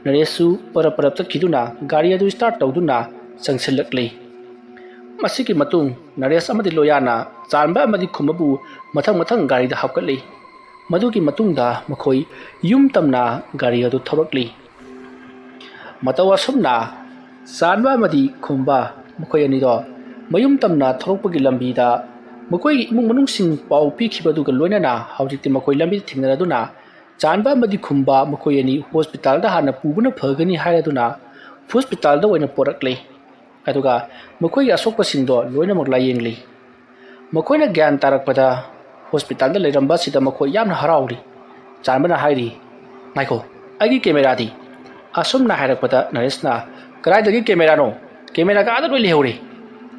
ꯅꯔꯦꯁꯁꯨ ꯄꯔꯞ ꯄꯔꯞ ꯆꯠꯈꯤꯗꯨꯅ ꯒꯥꯔꯤ ꯑꯗꯨ ꯁ꯭ꯇꯥꯔꯠ ꯇꯧꯗꯨꯅ ꯆꯪꯁꯤꯜꯂꯛꯂꯤ꯫ ꯃꯁꯤꯒꯤ ꯃꯇꯨꯡ ꯅꯔꯦꯁ ꯑꯃꯗꯤ ꯂꯣꯌꯥꯅ ꯆꯥꯟꯕ ꯑꯃꯗꯤ ꯈꯨꯝꯕꯕꯨ ꯃꯊꯪ ꯃꯊꯪ ꯒꯥꯔꯤꯗ ꯍꯥꯞꯀꯠꯂꯤ꯫ ꯃꯗꯨꯒꯤ ꯃꯇꯨꯡꯗ ꯃꯈꯣꯏ ꯌꯨꯝ ꯇꯝꯅ ꯒꯥꯔꯤ ꯑꯗꯨ ꯊꯧꯔꯛꯂꯤ꯫ ꯃꯇꯧ ꯑꯁꯨꯝꯅ ꯆꯥꯟꯕ ꯑꯃꯗꯤ ꯈꯨꯝꯕ ꯃꯈꯣꯏ ꯑꯅꯤꯗꯣ ꯃꯌꯨꯝ ꯇꯝꯅ ꯊꯧꯔꯛꯄꯒꯤ ꯂꯝꯕꯤꯗ ꯃꯈꯣꯏꯒꯤ ꯏꯃꯨꯡ ꯃꯅꯨꯡꯁꯤꯡ ꯄꯥꯎ ꯄꯤꯈꯤꯕ ꯑꯗꯨꯒ ꯂꯣꯏꯅꯅ ꯍꯧꯖꯤꯛꯇꯤ ꯃꯈꯣꯏ ꯂꯝꯕꯤꯗ ꯊꯦꯡꯅꯔꯗꯨꯅ ꯆꯥꯟꯕ ꯑꯃꯗꯤ ꯈꯨꯝꯕ ꯃꯈꯣꯏ ꯑꯅꯤ ꯍꯣꯁꯄꯤꯇꯥꯜꯗ ꯍꯥꯟꯅ ꯄꯨꯕꯅ ꯐꯒꯅꯤ ꯍꯥꯏꯔꯗꯨꯅ ꯍꯣꯁꯄꯤꯇꯥꯜꯗ ꯑꯣꯏꯅ ꯄꯨꯔꯛꯂꯦ꯫ ꯑꯗꯨꯒ ꯃꯈꯣꯏꯒꯤ ꯑꯁꯣꯛꯄꯁꯤꯡꯗꯣ ꯂꯣꯏꯅꯃꯛ ꯂꯥꯌꯦꯡꯂꯤ꯫ ꯃꯈꯣꯏꯅ ꯒ꯭ꯌꯥꯟ ꯇꯥꯔꯛꯄꯗ ꯍꯣꯁꯄꯤꯇꯥꯜꯗ ꯂꯩꯔꯝꯕ ꯑꯁꯤꯗ ꯃꯈꯣꯏ ꯌꯥꯝꯅ ꯍꯔꯥꯎꯔꯤ꯫ ꯆꯥꯟꯕꯅ ꯍꯥꯏꯔꯤ, "ꯉꯥꯏꯈꯣ, ꯑꯩꯒꯤ ꯀꯦꯃꯦꯔꯥꯗꯤ?" ꯑꯁꯨꯝꯅ ꯍꯥꯏꯔꯛꯄꯗ ꯅꯔꯦꯁꯅ, "ꯀꯗꯥꯏꯗꯒꯤ ꯀꯦꯃꯦꯔꯥꯅꯣ? ꯀꯦꯃꯦꯔꯥꯒ ꯑꯥꯗ ꯂꯣꯏ ꯂꯩꯍꯧꯔꯦ!"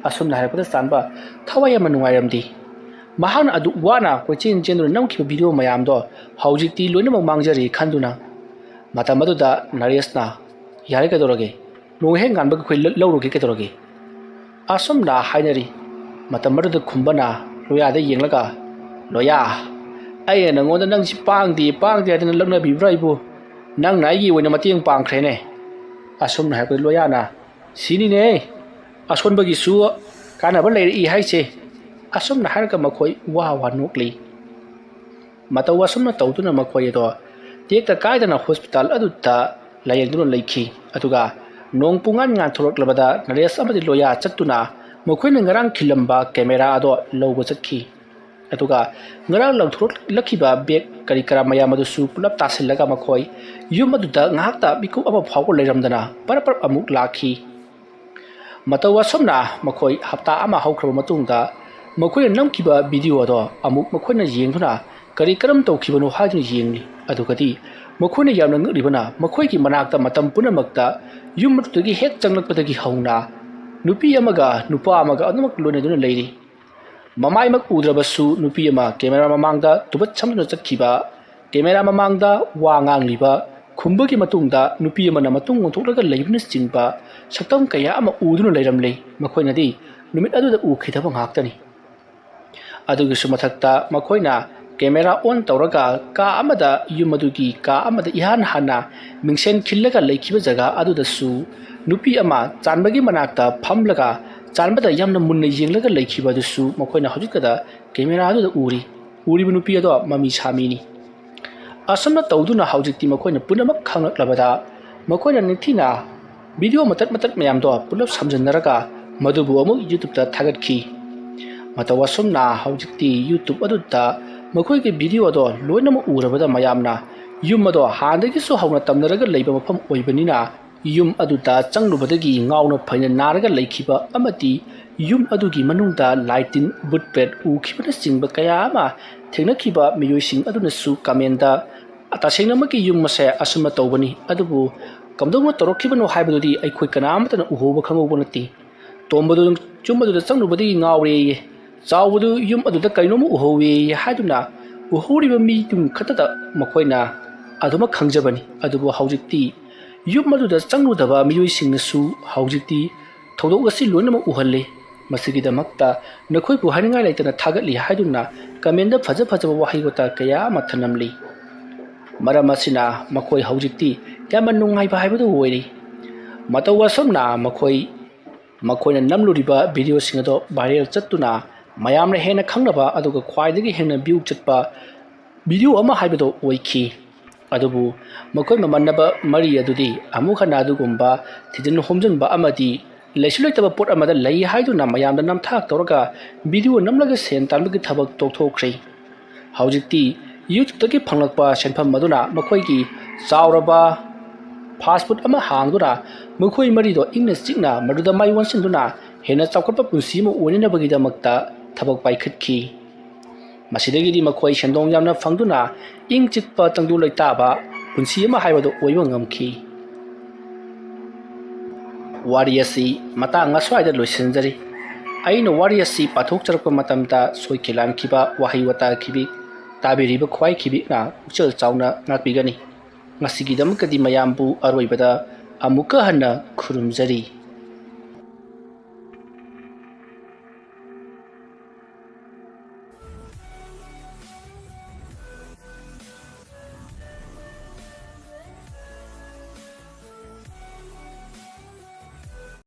ꯑꯁꯨꯝꯅ ꯍꯥꯏꯔꯛꯄꯗ ꯆꯥꯟꯕ ꯊꯋꯥꯏ ꯌꯥꯝꯅ ꯅꯨꯡꯉꯥꯏꯔꯝꯗꯦ꯫ ꯃꯍꯥꯛꯅ ꯑꯗꯨꯛ ꯋꯥꯅ ꯀꯣꯏꯆꯦꯟ ꯆꯦꯟꯗꯨꯅ ꯅꯝꯈꯤꯕ ꯚꯤꯗꯤꯑꯣ ꯃꯌꯥꯝꯗꯣ ꯍꯧꯖꯤꯛꯇꯤ ꯂꯣꯏꯅꯃꯛ ꯃꯥꯡꯖꯔꯦ ꯈꯟꯗꯨꯅ꯫ ꯃꯇꯝ ꯑꯗꯨꯗ ꯅꯔꯦꯁꯅ, "ꯌꯥꯔꯦ, ꯀꯩꯗꯧꯔꯒꯦ? ꯅꯣꯡ ꯍꯦꯛ ꯉꯥꯟꯕꯒ ꯑꯩꯈꯣꯏ ꯂ-, ꯂꯧꯔꯨꯒꯦ, ꯀꯩꯗꯧꯔꯒꯦ?" ꯑꯁꯨꯝꯅ ꯍꯥꯏꯅꯔꯤ꯫ ꯃꯇꯝ ꯑꯗꯨꯗ ꯈꯨꯝꯕꯅ ꯂꯣꯌꯥꯗ ꯌꯦꯡꯂꯒ, "ꯂꯣꯌꯥ, ꯑꯩꯅ ꯅꯪꯉꯣꯟꯗ ꯅꯪꯁꯤ ꯄꯥꯡꯗꯦ, ꯄꯥꯡꯗꯦ ꯍꯥꯏꯗꯅ ꯂꯛꯅꯕꯤꯕ꯭ꯔꯥ ꯑꯩꯕꯨ? ꯅꯪꯅ ꯑꯩꯒꯤ ꯑꯣꯏꯅ ꯃꯇꯦꯡ ꯄꯥꯡꯈ꯭ꯔꯦꯅꯦ!" ꯑꯁꯨꯝꯅ ꯍꯥꯏꯔꯛꯄꯗ ꯂꯣꯌꯥꯅ, "ꯁꯤꯅꯤꯅꯦ ꯑꯁꯣꯟꯕꯒꯤꯁꯨ ꯀꯥꯟꯅꯕ ꯂꯩꯔꯛꯏ ꯍꯥꯏꯁꯦ!" ꯑꯁꯨꯝꯅ ꯍꯥꯏꯔꯒ ꯃꯈꯣꯏ ꯋꯥ ꯋꯥ ꯅꯣꯛꯂꯤ꯫ ꯃꯇꯧ ꯑꯁꯨꯝꯅ ꯇꯧꯗꯨꯅ ꯃꯈꯣꯏ ꯑꯗꯣ ꯇꯦꯛꯇ ꯀꯥꯏꯗꯅ ꯍꯣꯁꯄꯤꯇꯥꯜ ꯑꯗꯨꯗ ꯂꯥꯌꯦꯡꯗꯨꯅ ꯂꯩꯈꯤ꯫ ꯑꯗꯨꯒ ꯅꯣꯡ ꯄꯨꯡꯉꯥꯟ ꯉꯥꯟꯊꯣꯔꯛꯂꯕꯗ ꯅꯔꯦꯁ ꯑꯃꯗꯤ ꯂꯣꯌꯥ ꯆꯠꯇꯨꯅ ꯃꯈꯣꯏꯅ ꯉꯔꯥꯡ ꯈꯤꯜꯂꯝꯕ ꯀꯦꯃꯦꯔꯥ ꯑꯗꯣ ꯂꯧꯕ ꯆꯠꯈꯤ꯫ ꯑꯗꯨꯒ ꯉꯔꯥꯡ ꯂꯪꯊꯣꯔꯛꯂꯛꯈꯤꯕ ꯕꯦꯒ ꯀꯔꯤ ꯀꯔꯥ ꯃꯌꯥꯝ ꯑꯗꯨꯁꯨ ꯄꯨꯂꯞ ꯇꯥꯁꯤꯜꯂꯒ ꯃꯈꯣꯏ ꯌꯨꯝ ꯑꯗꯨꯗ ꯉꯥꯏꯍꯥꯛꯇ ꯃꯤꯀꯨꯞ ꯑꯃ ꯐꯥꯎꯕ ꯂꯩꯔꯝꯗꯅ ꯄꯔꯞ ꯄꯔꯞ ꯑꯃꯨꯛ ꯂꯥꯛꯈꯤ꯫ ꯃꯇꯧ ꯑꯁꯨꯝꯅ ꯃꯈꯣꯏ ꯍꯞꯇꯥ ꯑꯃ ꯍꯧꯈ꯭ꯔꯕ ꯃꯇꯨꯡꯗ ꯃꯈꯣꯏꯅ ꯅꯝꯈꯤꯕ ꯚꯤꯗꯤꯑꯣ ꯑꯗꯣ ꯑꯃꯨꯛ ꯃꯈꯣꯏꯅ ꯌꯦꯡꯗꯨꯅ ꯀꯔꯤ ꯀꯔꯝ ꯇꯧꯈꯤꯕꯅꯣ ꯍꯥꯏꯗꯨꯅ ꯌꯦꯡꯂꯤ꯫ ꯑꯗꯨꯒꯗꯤ ꯃꯈꯣꯏꯅ ꯌꯥꯝꯅ ꯉꯛꯂꯤꯕꯅ ꯃꯈꯣꯏꯒꯤ ꯃꯅꯥꯛꯇ ꯃꯇꯝ ꯄꯨꯝꯅꯃꯛꯇ ꯌꯨꯝ ꯑꯗꯨꯗꯒꯤ ꯍꯦꯛ ꯆꯪꯂꯛꯄꯗꯒꯤ ꯍꯧꯅ ꯅꯨꯄꯤ ꯑꯃꯒ ꯅꯨꯄꯥ ꯑꯃꯒ ꯑꯗꯨꯃꯛ ꯂꯣꯏꯅꯗꯨꯅ ꯂꯩꯔꯤ꯫ ꯃꯃꯥꯏꯃꯛ ꯎꯗ꯭ꯔꯕꯁꯨ ꯅꯨꯄꯤ ꯑꯃ ꯀꯦꯃꯦꯔꯥ ꯃꯃꯥꯡꯗ ꯇꯨꯕꯠ ꯁꯝꯗꯨꯅ ꯆꯠꯈꯤꯕ, ꯀꯦꯃꯦꯔꯥ ꯃꯃꯥꯡꯗ ꯋꯥ ꯉꯥꯡꯂꯤꯕ, ꯈꯨꯝꯕꯒꯤ ꯃꯇꯨꯡꯗ ꯅꯨꯄꯤ ꯑꯃꯅ ꯃꯇꯨꯡ ꯑꯣꯟꯊꯣꯛꯂꯒ ꯂꯩꯕꯅꯆꯤꯡꯕ ꯁꯛꯇꯝ ꯀꯌꯥ ꯑꯃ ꯎꯗꯨꯅ ꯂꯩꯔꯝꯂꯦ꯫ ꯃꯈꯣꯏꯅꯗꯤ ꯅꯨꯃꯤꯠ ꯑꯗꯨꯗ ꯎꯈꯤꯗꯕ ꯉꯥꯛꯇꯅꯤ꯫ ꯑꯗꯨꯒꯤꯁꯨ ꯃꯊꯛꯇ ꯃꯈꯣꯏꯅ ꯀꯦꯃꯦꯔꯥ ꯑꯣꯟ ꯇꯧꯔꯒ ꯀꯥ ꯑꯃꯗ, ꯌꯨꯝ ꯑꯗꯨꯒꯤ ꯀꯥ ꯑꯃꯗ ꯏꯍꯥꯟ ꯍꯥꯟꯅ ꯃꯤꯡꯁꯦꯟ ꯈꯤꯜꯂꯒ ꯂꯩꯈꯤꯕ ꯖꯒꯥ ꯑꯗꯨꯗꯁꯨ ꯅꯨꯄꯤ ꯑꯃ ꯆꯥꯟꯕꯒꯤ ꯃꯅꯥꯛꯇ ꯐꯝꯂꯒ ꯆꯥꯟꯕꯗ ꯌꯥꯝꯅ ꯃꯨꯟꯅ ꯌꯦꯡꯂꯒ ꯂꯩꯈꯤꯕ ꯑꯗꯨꯁꯨ ꯃꯈꯣꯏꯅ ꯍꯧꯖꯤꯛꯇꯗ ꯀꯦꯃꯦꯔꯥ ꯑꯗꯨꯗ ꯎꯔꯤ꯫ ꯎꯔꯤꯕ ꯅꯨꯄꯤ ꯑꯗꯣ ꯃꯃꯤ ꯁꯥꯃꯤꯅꯤ꯫ ꯑꯁꯨꯝꯅ ꯇꯧꯗꯨꯅ ꯍꯧꯖꯤꯛꯇꯤ ꯃꯈꯣꯏꯅ ꯄꯨꯝꯅꯃꯛ ꯈꯪꯂꯛꯂꯕꯗ ꯃꯈꯣꯏꯅ ꯅꯤꯡꯊꯤꯅ ꯚꯤꯗꯤꯑꯣ ꯃꯇꯠ ꯃꯇꯠ ꯃꯌꯥꯝꯗꯣ ꯄꯨꯂꯞ ꯁꯝꯖꯤꯟꯅꯔꯒ ꯃꯗꯨꯕꯨ ꯑꯃꯨꯛ YouTubeꯇ ꯊꯥꯒꯠꯈꯤ꯫ ꯃꯇꯧ ꯑꯁꯨꯝꯅ ꯍꯧꯖꯤꯛꯇꯤ YouTube ꯑꯗꯨꯗ ꯃꯈꯣꯏꯒꯤ ꯚꯤꯗꯤꯑꯣ ꯑꯗꯣ ꯂꯣꯏꯅꯃꯛ ꯎꯔꯕꯗ ꯃꯌꯥꯝꯅ ꯌꯨꯝ ꯑꯗꯣ ꯍꯥꯟꯅꯗꯒꯤꯁꯨ ꯍꯧꯅ ꯇꯝꯅꯔꯒ ꯂꯩꯕ ꯃꯐꯝ ꯑꯣꯏꯕꯅꯤꯅ ꯌꯨꯝ ꯑꯗꯨꯗ ꯆꯪꯂꯨꯕꯗꯒꯤ ꯉꯥꯎꯅ ꯐꯩꯅ ꯅꯥꯔꯒ ꯂꯩꯈꯤꯕ ꯑꯃꯗꯤ ꯌꯨꯝ ꯑꯗꯨꯒꯤ ꯃꯅꯨꯡꯗ ꯂꯥꯏ ꯇꯤꯟ, ꯕꯨꯠ ꯄ꯭ꯔꯦꯠ ꯎꯈꯤꯕꯅꯆꯤꯡꯕ ꯀꯌꯥ ꯑꯃ ꯊꯦꯡꯅꯈꯤꯕ ꯃꯤꯑꯣꯏꯁꯤꯡ ꯑꯗꯨꯅꯁꯨ ꯀꯃꯦꯟꯗ, "ꯇꯁꯦꯡꯅꯃꯛꯀꯤ ꯌꯨꯝ ꯑꯁꯦ ꯑꯁꯨꯝꯅ ꯇꯧꯕꯅꯤ, ꯑꯗꯨꯕꯨ ꯀꯝꯗꯧꯅ ꯇꯧꯔꯛꯈꯤꯕꯅꯣ ꯍꯥꯏꯕꯗꯨꯗꯤ ꯑꯩꯈꯣꯏ ꯀꯅꯥ ꯑꯃꯠꯇꯅ ꯎꯍꯧꯕ ꯈꯪꯍꯧꯕ ꯅꯠꯇꯦ꯫ ꯇꯣꯝꯕꯗꯨ ꯌꯨꯝ ꯑꯗꯨꯗ ꯆꯪꯂꯨꯕꯗꯒꯤ ꯉꯥꯎꯔꯦꯌꯦ꯫ ꯆꯥꯎꯕꯗꯨ ꯌꯨꯝ ꯑꯗꯨꯗ ꯀꯩꯅꯣꯝꯃ ꯎꯍꯧꯋꯦꯌꯦ" ꯍꯥꯏꯗꯨꯅ ꯎꯍꯧꯔꯤꯕ ꯃꯤꯗꯨ ꯈꯛꯇꯗ ꯃꯈꯣꯏꯅ ꯑꯗꯨꯃꯛ ꯈꯪꯖꯕꯅꯤ꯫ ꯑꯗꯨꯕꯨ ꯍꯧꯖꯤꯛꯇꯤ ꯌꯨꯝ ꯑꯗꯨꯗ ꯆꯪꯂꯨꯗꯕ ꯃꯤꯑꯣꯏꯁꯤꯡꯅꯁꯨ ꯍꯧꯖꯤꯛꯇꯤ ꯊꯧꯗꯣꯛ ꯑꯁꯤ ꯂꯣꯏꯅꯃꯛ ꯎꯍꯜꯂꯤ꯫ ꯃꯁꯤꯒꯤꯗꯃꯛꯇ ꯅꯈꯣꯏꯕꯨ ꯍꯥꯏꯅꯤꯡꯉꯥꯏ ꯂꯩꯇꯅ ꯊꯥꯒꯠꯂꯤ ꯍꯥꯏꯗꯨꯅ ꯀꯃꯦꯟꯗ ꯐꯖ ꯐꯖꯕ ꯋꯥꯍꯩ ꯋꯥꯇꯥ ꯀꯌꯥ ꯑꯃ ꯊꯝꯂꯝꯂꯤ꯫ ꯃꯔꯝ ꯑꯁꯤꯅ ꯃꯈꯣꯏ ꯍꯧꯖꯤꯛꯇꯤ ꯌꯥꯝꯅ ꯅꯨꯡꯉꯥꯏꯕ ꯍꯥꯏꯕꯗꯨ ꯑꯣꯏꯔꯤ꯫ ꯃꯇꯧ ꯑꯁꯨꯝꯅ ꯃꯈꯣꯏ, ꯃꯈꯣꯏꯅ ꯅꯝꯂꯨꯔꯤꯕ ꯚꯤꯗꯤꯑꯣꯁꯤꯡ ꯑꯗꯣ ꯚꯥꯏꯔꯦꯜ ꯆꯠꯇꯨꯅ ꯃꯌꯥꯝꯅ ꯍꯦꯟꯅ ꯈꯪꯅꯕ ꯑꯗꯨꯒ ꯈ꯭ꯋꯥꯏꯗꯒꯤ ꯍꯦꯟꯅ ꯚ꯭ꯌꯨ ꯆꯠꯄ ꯚꯤꯗꯤꯑꯣ ꯑꯃ ꯍꯥꯏꯕꯗꯣ ꯑꯣꯏꯈꯤ꯫ ꯑꯗꯨꯕꯨ ꯃꯈꯣꯏ ꯃꯃꯟꯅꯕ ꯃꯔꯤ ꯑꯗꯨꯗꯤ ꯑꯃꯨꯛ ꯍꯟꯅ ꯑꯗꯨꯒꯨꯝꯕ ꯊꯤꯖꯤꯟ ꯍꯨꯝꯖꯤꯟꯕ ꯑꯃꯗꯤ ꯂꯩꯁꯨ ꯂꯩꯇꯕ ꯄꯣꯠ ꯑꯃꯗ ꯂꯩ ꯍꯥꯏꯗꯨꯅ ꯃꯌꯥꯝꯗ ꯅꯝꯊꯥꯛ ꯇꯧꯔꯒ ꯚꯤꯗꯤꯑꯣ ꯅꯝꯂꯒ ꯁꯦꯟ ꯇꯥꯟꯕꯒꯤ ꯊꯕꯛ ꯇꯣꯛꯊꯣꯛꯈ꯭ꯔꯦ꯫ ꯍꯧꯖꯤꯛꯇꯤ YouTubeꯇꯒꯤ ꯐꯪꯂꯛꯄ ꯁꯦꯟꯐꯝ ꯑꯗꯨꯅ ꯃꯈꯣꯏꯒꯤ ꯆꯥꯎꯔꯕ ꯐꯥꯁ ꯐꯨꯗ ꯑꯃ ꯍꯥꯡꯗꯨꯅ ꯃꯈꯣꯏ ꯃꯔꯤꯗꯣ ꯏꯪꯅ ꯆꯤꯛꯅ ꯃꯗꯨꯗ ꯃꯥꯏ ꯑꯣꯟꯁꯤꯟꯗꯨꯅ ꯍꯦꯟꯅ ꯆꯥꯎꯈꯠꯄ ꯄꯨꯟꯁꯤ ꯑꯃ ꯑꯣꯏꯅꯅꯕꯒꯤꯗꯃꯛꯇ ꯊꯕꯛ ꯄꯥꯏꯈꯠꯈꯤ꯫ ꯃꯁꯤꯗꯒꯤꯗꯤ ꯃꯈꯣꯏ ꯁꯦꯟꯗꯣꯡ ꯌꯥꯝꯅ ꯐꯪꯗꯨꯅ ꯏꯪ ꯆꯤꯛꯄ ꯇꯪꯗꯨ ꯂꯩꯇꯥꯕ ꯄꯨꯟꯁꯤ ꯑꯃ ꯍꯥꯏꯕꯗꯨ ꯑꯣꯏꯕ ꯉꯝꯈꯤ꯫ ꯋꯥꯔꯤ ꯑꯁꯤ ꯃꯇꯥꯡ ꯑꯁ꯭ꯋꯥꯏꯗ ꯂꯣꯏꯁꯤꯟꯖꯔꯤ꯫ ꯑꯩꯅ ꯋꯥꯔꯤ ꯑꯁꯤ ꯄꯥꯊꯣꯛꯆꯔꯛꯄ ꯃꯇꯝꯗ ꯁꯣꯏꯈꯤ ꯂꯥꯟꯈꯤꯕ ꯋꯥꯍꯩ ꯋꯥꯇꯥ ꯈꯤꯕꯤꯛ ꯇꯥꯕꯤꯔꯤꯕ ꯈ꯭ꯋꯥꯏ ꯈꯤꯕꯤꯛꯅ ꯄꯨꯛꯆꯦꯜ ꯆꯥꯎꯅ ꯉꯥꯛꯄꯤꯒꯅꯤ꯫ ꯉꯁꯤꯒꯤꯗꯃꯛꯇꯗꯤ ꯃꯌꯥꯝꯕꯨ ꯑꯔꯣꯏꯕꯗ ꯑꯃꯨꯛꯀ ꯍꯟꯅ ꯈꯨꯔꯨꯝꯖꯔꯤ꯫